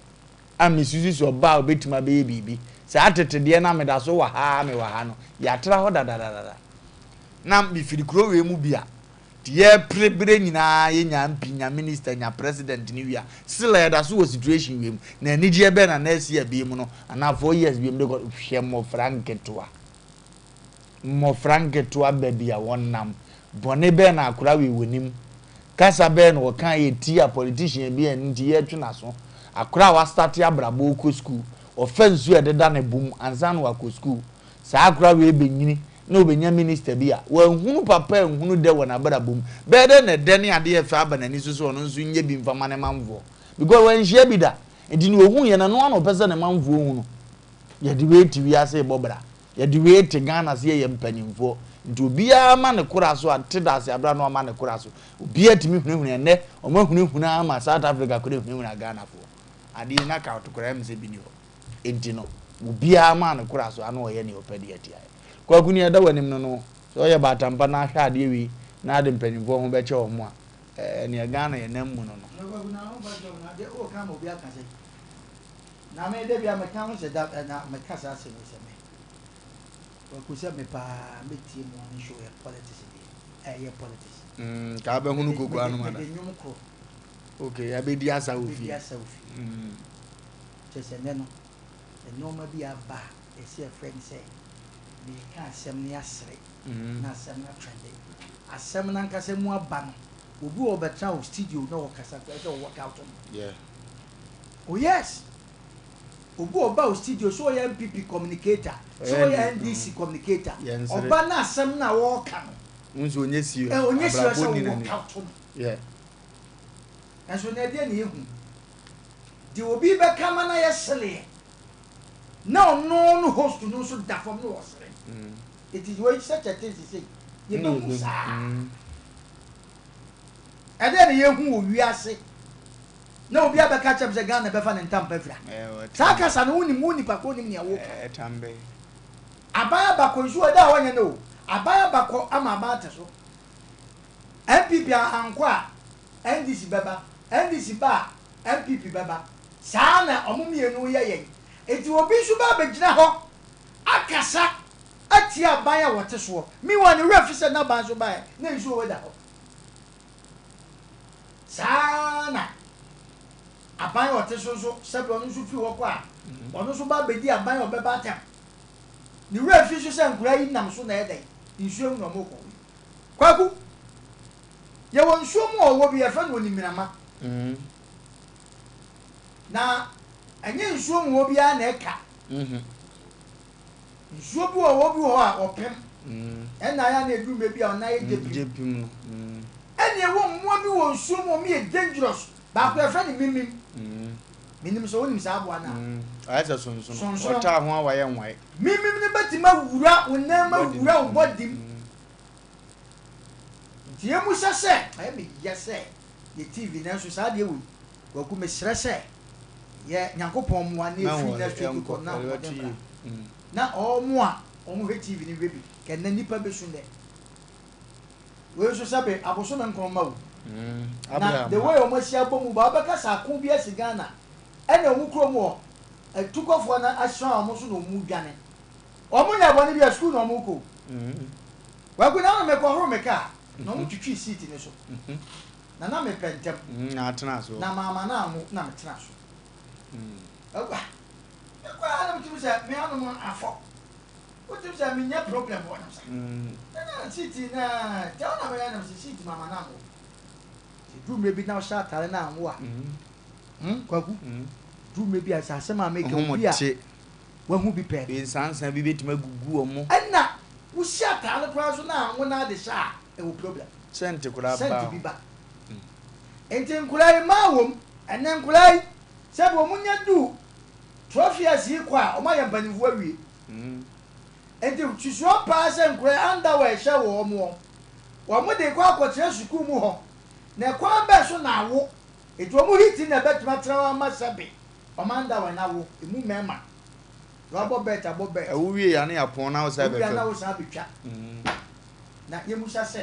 a mesusu sɛ ɔba a ɔbɛtumi abɛyɛ biribi. Saa tete deɛ na meda so wɔ ha a mewɔ ha no yɛatra hɔ dadadadada. Na mefiri kuro wei mu bi a Nti yɛpere berɛ nyinaa yɛnya MP nya minister nya president no wie a still a yɛda so wɔ situation wei mu na anigyeɛ bɛn na next year biem no anaa 4 years biem de kɔ hwɛ mmɔfra nketewa mmɔfra nketewa baabi a wɔnam. Bɔne bɛn na akora wei wɔ nim? Kasa bɛn na ɔkaeɛ tia politician bi a ɛno nti yɛretwe n'aso? Akora a wastate abrabɔ ɔrekɔ sukuu, ɔfa nsuo a ɛdeda ne bo mu ansa na wakɔ sukuu. Saa akora wei bɛnyini na ɔbɛnya minister bi a wanhunu papa anhunu dɛ wɔ n'abrabɔ mu. Bɛyɛ dɛn na ɛdɛ ne adeɛ fɛ aba n'ani so sɛ ɔno nso nyɛ bi mfa ma ne manfoɔ? Because wanhyia bi da. Nti nea ɔhuiɛ no, ɛno ara na ɔpɛ sɛ ne manfoɔ hu no. Yɛde wei te wiase rebɔ bra. Yɛde wei te Ghana sɛ yɛyɛ mpanyinfoɔ nti obiara ma ne kora so a te dase abira na ɔma ne kora so. Obiara tumi hunahuna ɛnɛ wɔn ahunahuna ama South Africa kora hunahuna Ghanafoɔ. Adeɛ na ka ɔto koraa ɛmu sɛ bi ni hɔ. Nti no obiara ma ne kora so ano ɔyɛ nea ɔpɛ deɛ atia yɛ. Kwaku nea ɛda w'anim no no sɛ ɔyɛ baatampa na ahwɛ adeɛ wei na ade mpanyinfoɔ ho bɛkyɛ wɔn a ɛɛ nea Ghana yɛ nam mu no no. Na Kwaku na ho bɛkyɛ wɔn adeɛ o ka ma obi aka sɛ. Na me da bia meka ho sɛ da na meka saa asɛm yi sɛ me Kwaku sɛ me paa mɛtie morning show yɛ politics deɛ ɛyɛ politics. Mm, ka abɛhunu koko anom ada. Mede nnwom koro. Okay, abɛdi asa wɔ fie. Abɛdi asa wɔ fie. Mm. Kyɛ sɛ nnɛ no, nneɛma bi aba a yɛsɛ yɛfrɛ no sɛ meka asɛm no yɛasere mm. na asɛm no atrɛnde. Asɛm no ankasa mu aba no, obi wɔ ɔbɛtena wɔ studio na ɔkasa koraa sɛ ɔwɔ out no. Yeah. Oh yes! Obi ɔba wo studio sɛ ɔyɛ NPP communicator, sɛ ɔyɛ NDC communicator, ɔba na asɛm no a ɔreka no, Wohu sɛ ɔnyɛ serious, ɛ ɔnyɛ serious abrabɔ sɛ nni wowɔ n'anim. ka to no. Yeah. Nanso nnɛ ɛdeɛn na yɛhu? Deɛ obi bɛka ma no ayɛ sereɛ, na ɔno no host no nso da fam na ɔresere. It is wei such a thing sesei, yɛbɛhu saa. Ɛdeɛn na yɛhu wɔ wiase na obi abɛka akyerɛ me sɛ Ghana bɛfa ne ntampa afira. Saa kasa no wonim wo nipa korɔ nim nea woka. Aban aba kɔ nsuo ɛda a wɔnyɛ no o. Aban aba kɔ ama aban ate so. NPP ankɔ a NDC bɛba, NDC ba a NPP bɛba. Saa na wɔn mmienu yɛ yɛn. Enti obi nso ba abɛgyina hɔ akasa atia aban a wɔte soɔ. Meanwhile ne werɛ fi sɛ n'aban nso baeɛ na nsuo wɔ da hɔ. Saa ara na aban a ɔte so nso, sɛdeɛ ɔno nso firi hɔ kɔ a, ɔno nso ba bɛdi aban a ɔbɛba atɛm. Ne werɛ fi nso sɛ nkoraa yi nam so na ɛyɛ dɛn? Nsuo mu na wɔrekɔ. Kwaku, yɛwɔ nsuo mu a ɔwɔ bi, yɛfrɛ no oniminama. Na ɛnyɛ nsuo mu hɔ biara na ɛka. Nsuo bi wɔ hɔ bi wɔ hɔ a ɔpem. Ɛna ayɛ a na ɛduru mmerɛ bi a ɔnan yɛ gyepim. no. Ɛna ɛwɔ mmoa bi wɔ nsuo mu wɔn yɛ dangerous. Baako yɛfrɛ no mimim. Menim sɛ wonim saa aboa no a. Ayɛ sɛ sonsono. Sonsono. Ɔtaa ho a wayɛ nwae. Mimim no bɛtumi awura wo nan mu awura wo body mu. Nti yɛmmusa sɛ, ɛyɛ me ya sɛ yɛ TV nanso saa adeɛ wei Kwaku mesrɛ sɛ yɛ Nyankopɔn mmoa na ɛfiri next week kɔ na ahoɔden mmra na ɔmo a ɔmo hwɛ TV no nhwɛ bi kɛ nnɛ nnipa bɛsu nnɛ wei nso sɛbe abosome nkron mma o na the way ɔmo asi abɔ mu ba wobɛka sɛ ako bi asi Ghana ɛna ɔmo kurom hɔ atukɔfoɔ no asra ɔmo so na ɔmo dwane ɔmo nyɛ bɔne bi a sukuu na ɔmo kɔ o Kwaku na ano mekɔhoro me kaa na ɔmo twitwii seat no so Na na mepɛ ntɛm. Na atena so. Na mamma no anwo na metena so. Agua, mekɔ ara na metumi sɛ me anom afɔ. Wotumi sɛ menyɛ problem wɔ nam sa. Na seat na tɛw na mɛyɛ nam sɛ seat mama no anwo. Sɛ duru mmerɛ bi na wohyɛ atare no anwo a, hmm, Kwaku, duru mmerɛ bi a sɛ asɛm a meka obi a wahu bi pɛɛ no. Nsansa bi bɛtumi agugu wɔn. Ɛna wohyɛ atare koraa nso na anwo na ade hyɛ a, ɛwɔ problem. Sɛnti koraa ba Sɛnti bi ba. Nti nkwadaa yi mmaa wom. Ɛnɛ nkwadaa yi, sɛbi wɔn nya du 12 years yi kɔ a, wɔn ayɛ mpanyinfoɔ awie. Nti susuam paa sɛ nkwadaa yi underwear hyɛ wɔ wɔn wɔn. Wɔn de kɔ akɔtena sukuu mu hɔ. Na ɛkwan bɛn so na awo? Nti wɔn heat na ɛbɛtumi atena hɔ ama sɛbi wɔn underwear no awo. Emu mmarima. Deɛ wabɔ belt abɔ belt. Ɛwo wie a na yɛapɔn na wo san Wowie a bɛtwa na mu. wo san bɛtwa. Na yɛmmisa sɛ,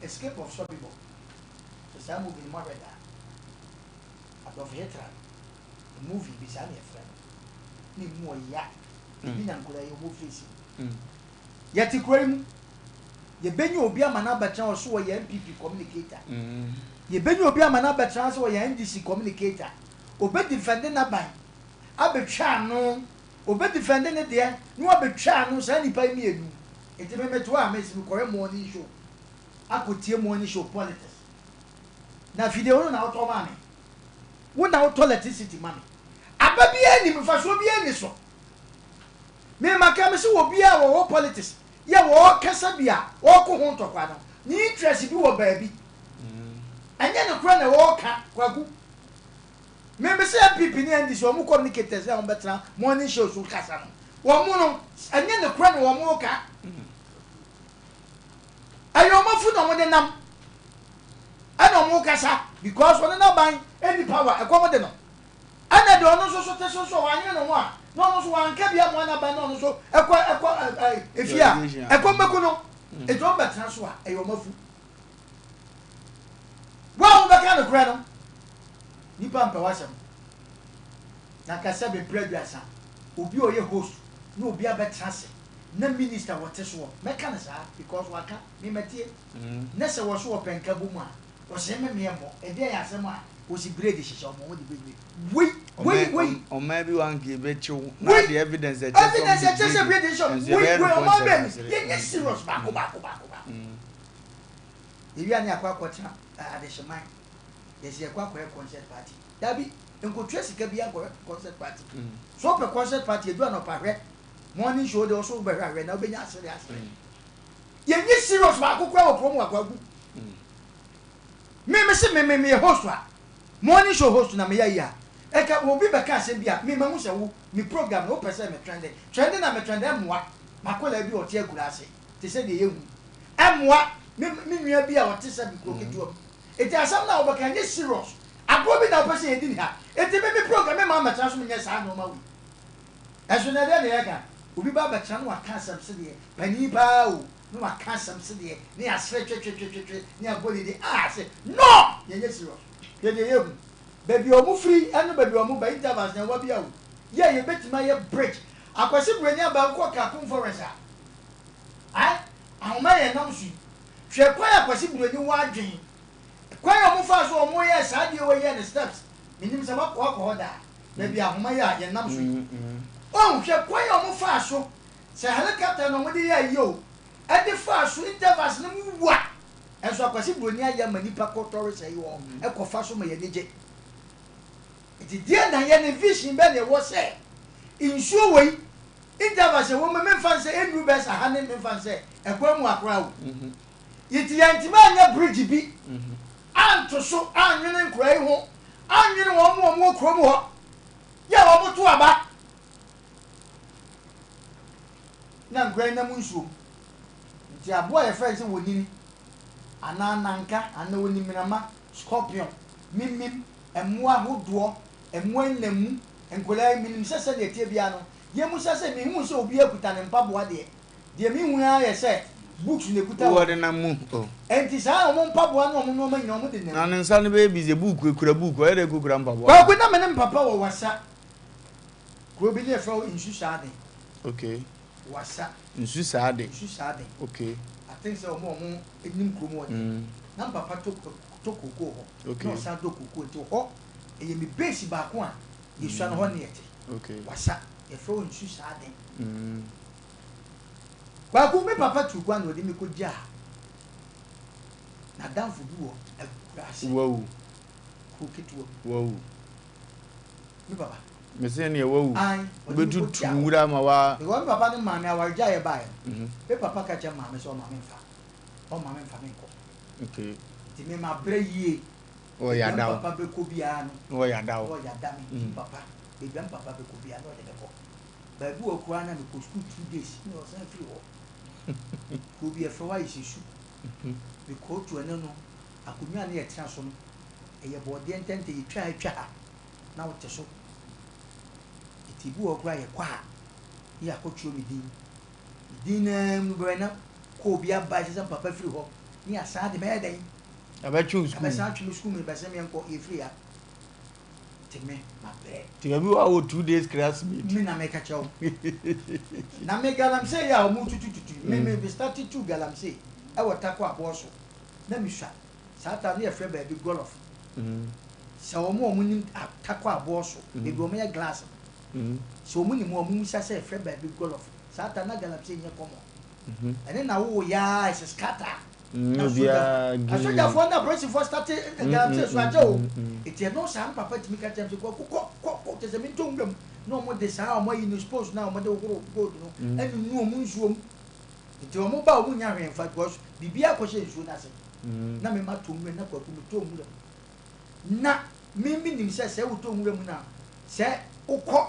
Escape of Sobibor, sɛ saa movie no moahwɛ da a? Adolf Hitler no, movie bi saa na yɛfrɛ no. Na emu ɔya, ebi na nkwadaa yi wɔn face yi. Yɛte kuro yi mu, yɛbɛnya obi ama no abɛtena hɔ so ɔyɛ NPP communicator. Yɛbɛnya obi ama no abɛtena hɔ sɛ ɔyɛ NDC communicator. Ɔbɛdefɛnde n'aban, abɛtwa ano, ɔbɛdefɛnde ne deɛ, na wabɛtwa ano, saa nnipa yi mmienu. Nti me metoa a mesi mekɔhwɛ morning show. Akɔtie morning show politics. Na afidie wo na wotɔ maa me. Wo na wotɔ electricity ma me. Aba biara nnim, mfasoɔ biara nni so. Me maka me se obiara a wɔwɔ politics yɛ wɔɔkasa bi a ɔɔko ho ntɔkwa no, ne interest bi wɔ baabi. Ɛnyɛ nokorɛ na ɔɔka, Kwaku. Me me se NPP ne NDC wɔn communicators a wɔn bɛtena morning show so kasa no, wɔn no ɛnyɛ nokorɛ na wɔn reka. Ɛyɛ wɔn afu na wɔn de nam ɛna wɔn kasa because wɔn n'aban ɛni power ɛkɔm de no. Ɛna deɛ ɔno nso so te so nso wanyere ne ho a na ɔno nso wanka bi amoa n'aban na ɔno nso ɛkɔ ɛkɔ ɛɛ efie a ɛkɔm bɛku no. Eti wɔn bɛtena so a ɛyɛ wɔn afu. Wo a wobɛka nokorɛ no, nnipa mpɛ w'asɛm. Na ka sɛ mprɛ aduasa, obi a ɔyɛ host na obi abɛtena ase na minister wɔte soɔ, mɛka no saa because waka, me matie. Nɛ sɛ wɔso wɔpɛ nkabom a, ɔse me meɛ mmɔ, ɛdeɛn asɛm a wɔsi braid hyehyɛ wɔn ho de bɛwie. Wei, wei, wei. Ɔman bi wɔ anka yɛbɛkyew na Wei, de evidence ɛkyɛ sɛ evidence wɔde ɛkyɛ sɛ braid braid hyehyɛ wɔn, nso wei, yɛbɛyɛ wei, no ɔman concert bɛn ni, asere. yɛnyɛ serious baako baako baako baako. Yɛwie a ne yɛakɔ akɔtena adehyeman. Yɛse yɛkɔ akɔyɛ concert party. Dabi, nkotua sika biara nkɔhwɛ concert party. So wopɛ concert party, edu anɔpa hwɛ morning show de wo so wobɛhwɛ ahwɛ na wobɛnya asere asere. Yɛnyi serious baako koraa wɔ kurom wɔ Akwagu. Me mese me me meyɛ host a, morning show host na meyɛ yi a, ɛka obi bɛka asɛm bi a, me mahu sɛ wo me program no wopɛ sɛ me trende. Trende na me trende ɛmmoa m'akwadaa bi a ɔte akuraase te sɛ deɛ yɛhu. Ɛmmoa me me nua bi a ɔte sɛ me kuro ketewa mu. Enti asɛm no a wobɛka ɛnyɛ serious. Agorɔ bi na wopɛ sɛ yɛdi ne ha. Enti me me program me mma mmɛtena so menyɛ saa nnoɔma wei. Ɛnso nnɛ deɛn na yɛka? Obi ba bɛtena na waka asɛm sedeɛ, panin paa o, na waka asɛm sedeɛ, na yɛasere twetwetwetwe, na yɛabɔ ne din, ah se no! Yɛnyɛ serious. Hwɛ deɛ yɛhu. Baabi a wɔfiri ne baabi a wɔba, intervals na ɛwa bi a o. Yɛ a yɛbɛtumi ayɛ bridge. Akwasi Broni aba wokɔ Kakum forest a, Ae, ahoma yɛ nam so yi. Hwɛ kwan a Kwasi Broni wɔ adwen. Kwan a wɔn faa so a wɔn yɛɛ saa adeɛ wei yɛɛ no steps. Menim sɛ wakɔ wakɔ hɔ daa. Baabi a ahoma yi a yɛ nam so yi. Wahu, hwɛ kwan a wɔn faa so, sɛ helicopter na wɔn de yɛɛ yi o, ɛde faa so intervals no mu wua. Ɛnso Akwasi Broni ayɛ ama nipa kɔ tourist ayi wɔ hɔ, ɛkɔ fa so ma yɛn ani gye. Nti deɛ na yɛ ne vision bɛ na ɛwɔ sɛ nsuo wei Interval sɛ wɔn memfa no sɛ ɛnnuru bɛyɛ sɛ aha ne memfa no sɛ ɛkwan mu ha koraa o. Nti yɛntumi anyɛ bridge bi anto so annwene nkoraa yi ho, annwene wɔn a wɔwɔ kurom hɔ yɛ a wɔto aba na nkoraa yi nam nsuom. Nti aboa a yɛfrɛ no sɛ wɔnini anaa nanka anaa onimenama, scorpion, mimim, mmoa ahodoɔ, mmoa nna mu, nkwadaa yi menim sɛ sɛdeɛ ɛteɛ biara no Yɛmmisa sɛ, Mehuu sɛ obiara kuta ne mpaboa deɛ, deɛ mehui ara yɛ sɛ books na ɛkuta Wɔ wɔn. denam mu o. Enti saa wɔn mpaboa ne wɔn nnoɔma nyinaa wɔn de nam Na mu. ne nsa no bɛyɛ busy, book, ekura book, ɔyɛ dɛ kɔkura mpaboa. Kwaku, na me ne me papa wɔ Wassa kuro bi ne yɛfrɛ hɔ Nsu Saaden. Okay. Wassa. Nsu Saaden. Nsu Saaden. Okay. I think sɛ wɔn a wɔn nim kurom hɔ deɛ. Na me papa tɔ tɔ kookoo hɔ. Okay. Na ɔsan dɔ kookoo nti hɔ ɛyɛ me base baako a yɛsua no hɔ ne yɛte. Okay. Wasa, yɛfrɛ wo nsu saa den. Mm. Kwaku, me papa tu kwan na ɔde me kɔgyaa n'adamfo bi wɔ akuraase. Wawu. Kuro ketewa mu. Wawu. Me papa. Mese neɛ wawu. Ae, ɔde me Wobɛtutu kɔgyaa. nwura ma wa. Because me papa ne maame awaregyaeɛ baeɛ no, mm -hmm. me papa ka kyerɛ maame sɛ ɔma me mfa, ɔma me mfa me nkɔ. Okay. Nti me mabrɛ yie. Ɔyɛ Baabi a ada me wo. papa bɛkɔ biara no. Na ɔyɛ ada wo. Na ɔyɛ ada me. Nti me papa, baabi a me papa bɛkɔ biara na ɔde me kɔ. Baabi wɔ hɔ koraa na mekɔ sukuu 2 days na ɔsan firi hɔ. Kuro bi yɛfrɛ hɔ Ayesesu. Mekɔɔ tu ɛno no, akonnwa a na yɛtena so no, ɛyɛ bɔɔdeɛ ntɛntɛ, yɛtwa ha twa ha na wote so. Nti ebi wɔ hɔ koraa yɛkɔ a, na yɛakɔtwerɛ me din. Me din no ara mu bɛyɛ na kɔɔ bi aba ɛsɛ sɛ me papa firi hɔ na yɛasan de me ayɛ dɛn? Yɛabɛtwe wo sukuu mu. Yɛabɛsan atwe me sukuu mu, yɛbɛsɛ meɛnkɔ, yɛfiri ha. Te me, mabrɛ. Nti baabi wɔ hɔ a wɔ 2 days classmate. Me na meka kyerɛ wo. Na me galamsey yi a wɔn tutu tutu yi, me me start tu galamsey ɛwɔ Tarkwa aboɔ so, na me sua. Saa time no yɛfrɛ baabi Golof. Sɛ wɔn a wɔn nim Tarkwa aboɔ so, baabi wɔn yɛ glass no, sɛ wɔn nim hɔ a, wɔn mmisa sɛ yɛfrɛ baabi Golof. Saa time na galamsey nyɛ common. Ɛne na wo yɛ ara ɛsɛ scatter. Na Obiara sogya, gii. asogyafoɔ ne apolisifoɔ starte galamsey so akyɛ o. Eti ɛno saa no papa tumi ka kyerɛ me sɛ Kwaku kɔ kɔ kɔ kyerɛ sɛ mentɔ nwura mu na wɔn de saa wɔn ayi no spons no a wɔn de hohoro gold no anunu wɔn nsuo mu. Nti wɔn ba a wɔn nnya hwee mfa because biribiara kɔhyɛ nsuo no ase. Na me ma tɔ nwura mu na Kwaku metɔ nwura mu. Na me menim sɛ sɛ wotɔ nwura mu no a sɛ wokɔ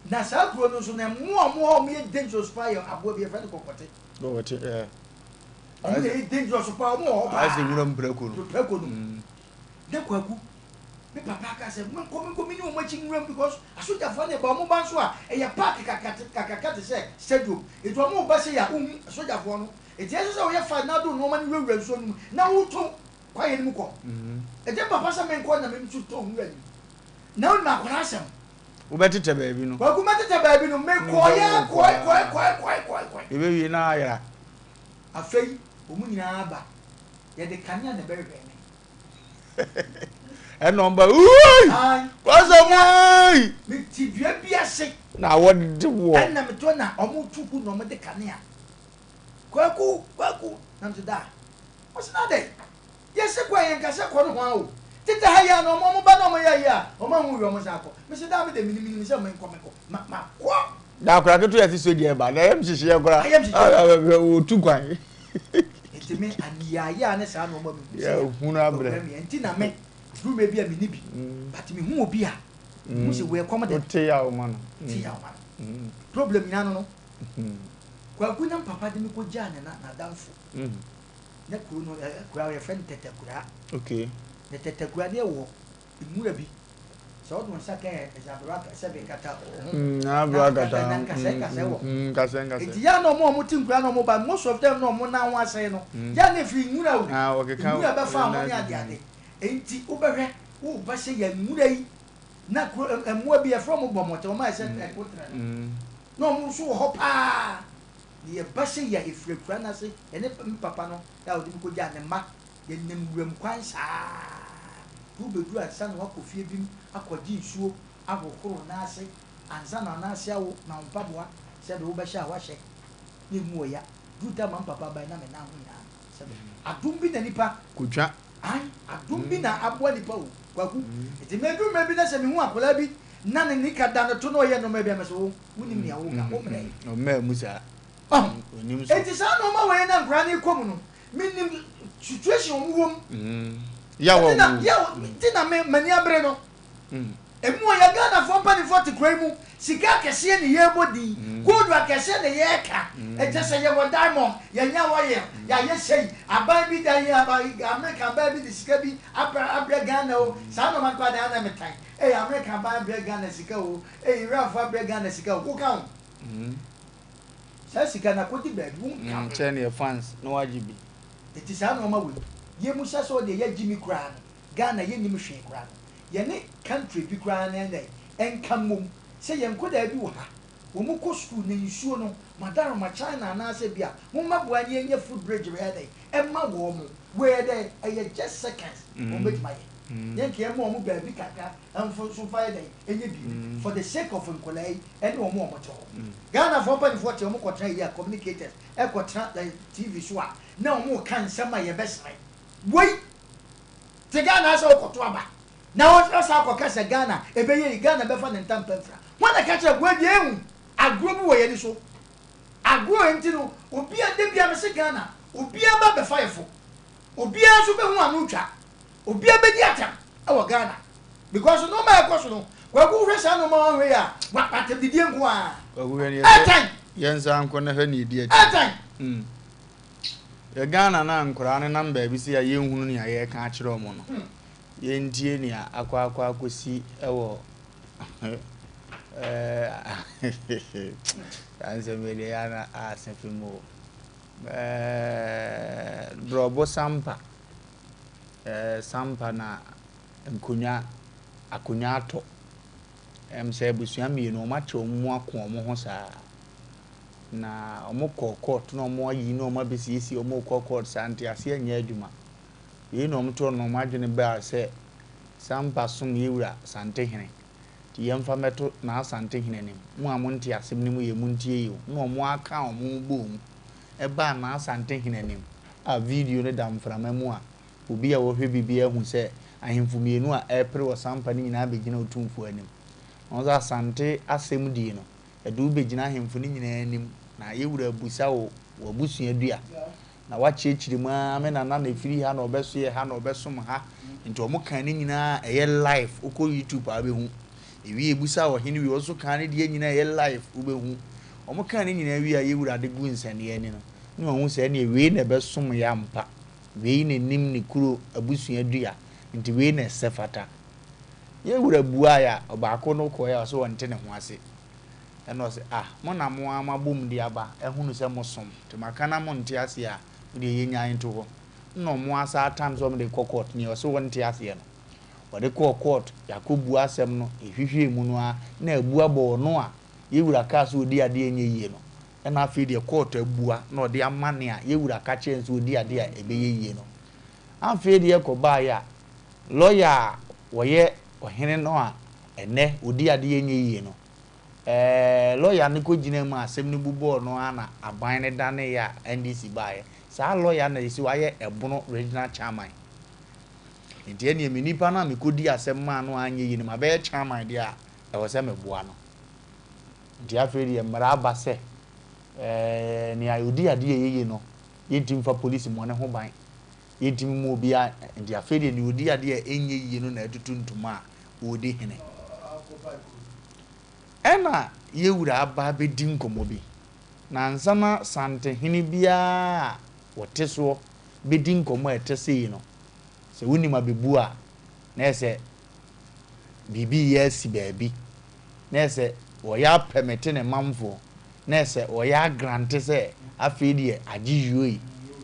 na saa kuro no nso no mmoa a wɔn hɔ a wɔyɛ dangerous paa yɛ aboa bi yɛfrɛ no kɔkɔte. Kɔkɔte ɛɛ. Wɔn na ɛyɛ dangerous paa wɔn wɔ hɔ paa. Ayɛ sɛ nwura mu prako no. Prako no. Na Kwaku me papa aka sɛ menkɔ menkɔ meni wɔn akyi nwura mu because asogyafoɔ no ba wɔn ba nso a ɛyɛ park kakraka te sɛ stadium nti wɔn ba sei a wohu asogyafoɔ no nti ɛsɛ sɛ woyɛ fast na wode wo nneɛma no wurawura nsuo no mu na woto kwaeɛ no mu kɔ. Nti me papa sɛ menkɔ na me nso tɔ nwura no mu. Na wonim akwadaa asɛm. Wobɛtetɛ baabi no. Kwaku mɛtetɛ baabi no mekɔeɛ kɔe kɔe kɔe kɔe kɔe kɔe. Yɛbɛwie na ayera. Afei wɔn nyinaa ba yɛde kanea na ɛbɛhwehwɛ me. Ɛna ɔba wuoi kwasɛ wuoi. Mete dua bi ase. Na wɔde wɔ. Ɛna metɔ na wɔn tu gu na wɔn de kanea. Kwaku kwaku na mete da. Wɔsi na adɛ. Yɛse kɔ a yɛnka sɛ kɔ nohoa o. Tete ha yi a na ɔmo ɔmo ba na ɔmo yɛ ayi a ɔmo anhu hwee ɔmo san kɔ. Mese daa me de menim menim sɛ menkɔ menkɔ ma makɔ. Da akora ketewa yɛse sogya ɛba na ɛyam hyehyeɛ koraa Ayam hyehyeɛ. Ɔtu kwan. Nti me aniyaayɛ a ne saa nnoɔma mehu sɛ Yɛhunu abrɛ. ɔbrɛ me nti na me duru mmerɛ bi a menni bi but mehu obi a mehu sɛ wei ɛkɔm de no. Wote yaw ma no. Te yaw ma no. Problem nyinaa no no. Kwaku na mpapa de me kɔ gyaa ne na n'adamfo. Na kuro no akura yɛfrɛ no tɛtɛkura. Okay. Na tɛtɛkura ne ɛwɔ nwura bi. Sɛ wode wo nsa ka yɛ ɛdze aberewa sɛ bi kata wo ho. Na aberewa kata na nkasɛɛ nkasɛɛ wɔ ho. Nkasɛɛ nkasɛɛ. Nti yɛ a na ɔmo a ɔmo te nkura na ɔmo ba most of them na ɔmo nan ho asɛe no. Yɛ a na efiri nwura o. Ah, wɔkeka Nwura bɛfa ho ne ade ade. Nti wobɛhwɛ woba sɛ yɛ nwura yi na kuro mmoa bi yɛfrɛ ɔmo bɔmɔtɛ ɔmo ayɛ sɛ ɛkotrɛ no. Na ɔmo nso wɔ hɔ paa. Na yɛba sei a, yɛfiri akuraa no ase, yɛne me papa no a ɔde me kɔgyaa ne mma, yɛnam wuram kwan saa ara de wobɛduru ansa na woakɔ fie bi mu akɔgye nsuo ahohoro wo nan ase ansa na wo nan ase awo na wo mpaboa sɛdeɛ wobɛhyɛ a woahyɛ na ɛmu wɔ ya. Duru time a me papa bae na me nan ho nyinaa sɛbe adom bi na nipa Kotwa. Ae, adom bi na aboa nipa o, Kwaku. Nti meduru mmerɛ bi na sɛ mehu akwadaa bi na ne nika da no to na ɔyɛ nnoɔma bi a, mese wo, Wonim nea woka, wo mmerɛ. Ɔmmaa mu saa. Ɔho. Onim so. Enti saa nnoɔma wei na nkwadaa no rekɔ mu no, menim situation wɔn wɔ mu. Yaw a wɔn wɔ mu. Yaw, nti na me, m'ani abere no. Emu a yɛ Ghanafoɔ mpanimfoɔ te kuro yi mu, sika akɛseɛ ne yɛrebɔ din, gold akɛseɛ na yɛreka, ɛkyɛ sɛ yɛwɔ diamond, yɛnya oil, yɛayɛ sei, aban bi da yi, America aban bi de sika bi abrɛ Ghana o, saa nnoɔma no koraa deɛ na metan. Ei America aban abrɛ Ghana sika o, Ei Iranfo abrɛ Ghana sika o, woka ho? Saa sika no akɔdi baabi, wonka ho. Kyɛ neɛ fans na wagye bi. Nti saa nnoɔma wei, yɛmusa sɛ ɔdeɛ yɛgye mi koraa no, Ghana yɛnnim hwee koraa no, yɛne country bi koraa no ɛnɛ ɛnka mmom sɛ yɛn nkwadaa bi wɔ ha, wɔn kɔ school na nsuo no, madaroma China anaasɛ bi a, mommɛboa na yɛnyɛ foot bridge wei ɛdɛn ɛma wɔn, wei ɛdɛn ɛyɛ just seconds wɔn bɛtumi ayɛ, yɛnka yɛmma wɔn baabi kakra mfo nso mfa yɛ dɛn ɛnyɛ biribi for the sake of nkwadaa yi ɛne wɔn a wɔte hɔ. Ghana foɔ mpaninfoɔ te wɔn kɔtena yi a communicators ɛkɔtena TV so a na wɔn reka nsɛm a yɛbɛsere. Woi te Ghana ha sɛ wokɔto aba na wɔsan akɔka sɛ Ghana ɛbɛyɛ yi Ghana bɛfa ne ntampa mfira. Hwan na ɛka kyerɛ woi deɛ ɛhu agorɔ bi wɔ yɛn ani so. Agorɔ nti no obia da bia mese Ghana obia ba bɛfa yɛ fo. Obiara nso bɛhu ano twa. Obiara bɛdi atɛm wɔ Ghana because nnoɔma a ɛkɔ so no Kwaku wohwɛ saa nnoɔma wanhwɛ yi a wa atɛmdidie nko ara. Kwaku hwɛ ne Ɛɛtan! Yɛn nsa nko na hwɛ ne ɛdi akyi. Ɛɛtan! Mm. Yɛ Ghana na nkoraa no nam baabi sɛ a yɛnhunu nea yɛreka akyerɛ wɔn no. Yɛntie nea akɔ akɔ akɔsi wɔ ɛɛ saa nsɛm yi deɛ yɛ ana ase fi mu o. Ɛɛ Drɔbo Sampa. Ɛɛ Sampa na nkonnwa, akonnwa atɔ. Ɛm sɛ abusua mmienu wɔakyɛ wɔn mu ako wɔn ho saa. Na wɔkɔɔ court na wɔayi na wɔabɛsiesie wɔrekɔ court saa nteaseɛ nyɛ adwuma. Wei na wɔtoo no wɔn adwene baa sɛ Sampa som yɛ wura Santehene. Nti yɛmfa mmɛto n'Asantehene anim. Mo a monte asɛm no mu yie montie yie o. Na wɔaka wɔn ho boom baa n'Asantehene anim. a video no da mframa mu a obi a ɔhwɛ bi biara hu sɛ ahemfo mmienu a ɛrepere wɔ sampa no nyinaa bɛgyina Otumfoɔ anim. Na wɔn sɛ Asante asɛm die no, ɛde wo bɛgyina ahemfo no nyinaa anim na yɛwura abusa wo w'abusua dua na wakyerɛkyerɛ mu ara me nana na ɛfiri ha na ɔbɛsoɛ ha na ɔbɛsom ha nti wɔn kan ne nyinaa ɛyɛ live wokɔ YouTube a wobɛhu. Ewie ebusa ɔhene wie ɔnso kan ne deɛ nyinaa ɛyɛ live wobɛhu. Wɔn kan ne nyinaa wie a yɛwura de gu nsɛnneɛ ani no ne wɔn hu sɛ ɛneɛ wei na ɛbɛsom yɛ ampa. Wei na ɛnim ne kuro abusua dua, nti wei na ɛsɛ fata. Yɛn wura buaeɛ a, ɔbaako no kɔeɛ a ɔse ɔnte ne ho ase. Ɛna ɔse, ah, mo na mo ara moabom de aba ahunu sɛ mosom, nti maka na monte aseɛ a, mo deɛ yɛnnyae nto hɔ. Ɛna ɔmo asa atam sɛ ɔmo de kɔ court, nea ɔse ɔnte aseɛ no, wɔde kɔɔ court, yɛakɔbua asɛm no, yɛhwehwɛɛ mu no ara, na abu abɔ ɔno a yɛn wura kaa sɛ ɔdi adeɛ a ɛnyɛ yie no, Ɛna afei deɛ kɔɔto abua na ɔde ama nea yɛ wura ka kyerɛɛ no sɛ ɔdi adeɛ a ɛbɛyɛ yie no. Afei deɛ ɛkɔbaeɛ a, lɔya a ɔyɛ ɔhene no a ɛnnɛ ɔdi adeɛ a ɛnyɛ yie no, ɛɛ lɔya no kɔgyinaa mu a asɛm no bu bɔɔ no ara na aban no daneeɛ a NDC baeɛ. Saa lɔya no na seesei wayɛ Ɛbono Regional Chairman. Nti ɛnneɛ me nipa no a mekɔdii asɛm maa no a anyɛ yie no, mabɛyɛ chairman deɛ a, ɛwɔ sɛ meboa no. Nti afei deɛ mmara aba sɛ ɛɛ nea ɔdi adeɛ a ɛyɛ yie no, yɛntumi mfa polisi mmɔ ne ho ban, yɛntumi mmu obiara, nti afei deɛ nea ɔdi adeɛ a ɛnyɛ yie no na atutu ntoma a ɔredi hene. Ɛna yɛwura aba abɛdi nkɔmmɔ bi, na ansa na Santehene biara a ɔte soɔ bɛdi nkɔmmɔ a ɛte sei no, sɛ wonim abɛbu a, na ɛyɛ sɛ biribi reyɛ asi baabi. na ɛsɛ wɔyɛ apɛmete ne manfoɔ, na ɛsɛ wɔyɛ agrante sɛ afei deɛ agye yuoi,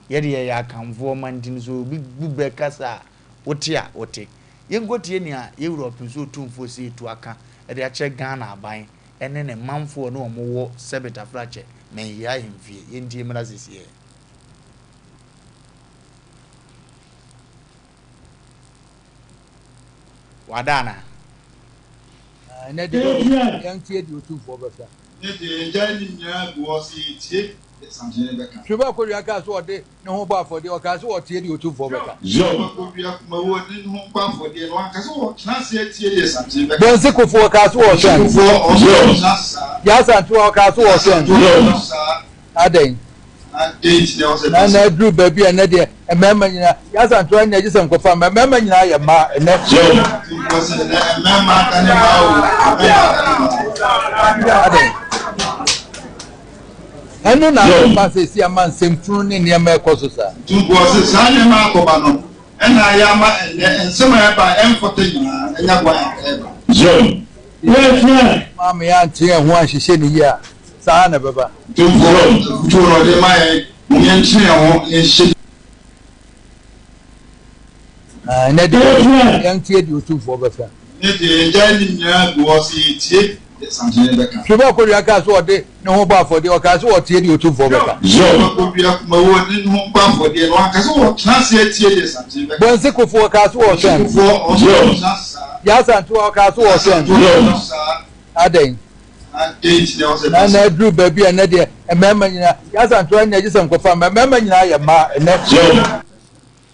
yɛ deɛ yɛyɛ Akanfoɔ mma nti no sɛ obi bu bɛ kasa a wote a wote. Yɛnkɔtie nea yɛn Wura Ɔpemso Otumfoɔ Seetu aka de akyerɛ Ghana aban ne ne manfoɔ ne wɔn wɔ Sɛbet Afrakyɛ Manhyia Ahemfie. Yɛntie mmra sesiɛ. Wada anaa? Ɛnɛ deɛ yɛntie deɛ Otumfoɔ bɛka. Ɛnɛ deɛ yɛgyae ne nyinaa gu hɔ sɛ yɛtie deɛ Asantehene bɛka. Hwɛ Bakodua kaa sɛ ɔde ne ho bɔ afɔdeɛ, ɔkaa sɛ ɔtie deɛ Otumfoɔ bɛka. Hwɛ Bakodua Kumawu ɔde ne ho bɔ afɔdeɛ no, wanka sɛ ɔtena ase atie deɛ Asantehene bɛka. Bonse Kufuor ɔkaa sɛ ɔhwɛ. Bonse Kufuor ɔsɛ ɔtena ase saa. Yaa Asantewaa ɔkaa sɛ ɔhwɛ. Yaa Asantewaa ɔtena ase saa. Adɛn? Na na aduru baabi a ɛnɛ deɛ mmarima nyinaa yasa ntoa nyɛ gye sɛ nkɔfa mma mmarima nyinaa yɛ mmaa ɛnɛ. Adɛn? Ɛno na akɔba sɛsi ama nsɛmfunu ne nneɛma ɛkɔ so saa. Ntumfoɔ se saa nneɛma akɔba no ɛna ayɛ ama ɛnnɛ nsɛm a ɛba a ɛmfata nyinaa anya kwan a ɛreba. Maame ante yɛn ho anhyehyɛ ne yie a Saa ara na ɛbɛba. Tumfoɔ afotuo na ɔde ma yɛn, mom yɛntene yɛn ho na yɛnhyehyɛ. Ɛnnɛ deɛ, yɛntie deɛ Otumfoɔ bɛka. Ɛnnɛ deɛ, yɛgyae ne nyinaa gu hɔ sɛ yɛtie deɛ Asantehene bɛka. Hwɛ Bakodua kaa sɛ ɔde ne ho bɔ afɔdeɛ, ɔkaa sɛ ɔtie deɛ Otumfoɔ bɛka. Hwɛ Bakodua Kumawu ɔde ne ho bɔ afɔdeɛ no, wanka sɛ ɔtena ase atie deɛ Asantehene bɛka. Bonse Kufuor ɔkaa sɛ ɔtwɛn. Bonse Kufuor ɔsɛ ɔtena ase saa. Yaa Asantewaa ɔkaa sɛ ɔtwɛn. Yaa Asantewaa ɔtena ase saa. Adɛn? Na na aduru baabi a ɛnɛ deɛ mmarima nyinaa yasa ntoa nyɛ gye sɛ nkɔfa mma mmarima nyinaa yɛ mmaa ɛnɛ.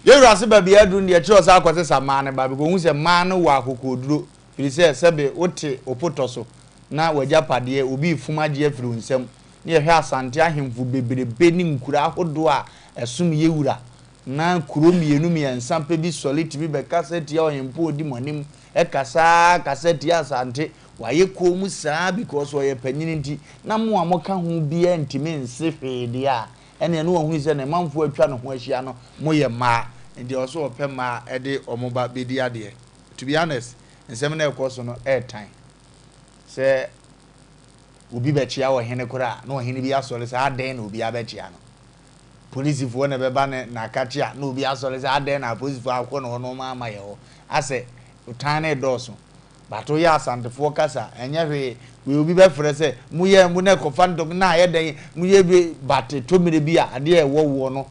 Yɛwura se baabi a aduru no deɛ kyerɛ sɛ akɔsesa mmaa no ba because ohu sɛ mmaa no wɔ akokoɔduro firi sɛ sɛbe wote opotɔ so na w'agyapadeɛ obi refom agye afiri wo nsam ne yɛhwɛ Asante ahemfo bebrebe ne nkuro ahodoɔ a ɛsom yɛwura na kuro mmienu mmiɛnsa pɛ bi sɔre tumi bɛkasa tia ɔhempo a ɔdi mo anim kasa ara kasa tia Asante Wayɛ komm saa because ɔyɛ panyin nti, na mo a moka ho biara ntumi nse hwee deɛ a, ɛneɛ na wahunu sɛ ne manfoɔ a atwa ne ho ahyia no, moyɛ mmaa, nti ɛwɔ sɛ ɔpɛ mmaa de wɔn ba bɛdi adeɛ. To be honest, nsɛm no a ɛrekɔ so no ɛretan. Sɛ obi bɛkyea ɔhene koraa a, na ɔhene bi asɔre sɛ adɛn na obi abɛkyea no. Polisifoɔ na ɛbɛba ne n'akakye a, na obi asɔre sɛ adɛn na apolisifoɔ akɔ ne hɔ na wɔn ama yɛ hɔ. Asɛ, tan no redɔɔso. But woyɛ Asantefoɔ kasa ɛnyɛ hwee wei obi bɛfrɛ sɛ moyɛ mo na ɛkɔfa ntɔk na ayɛ dɛn moyɛ bi but ɛtɔ mmerɛ bi a adeɛ a ɛwɔ woɔ no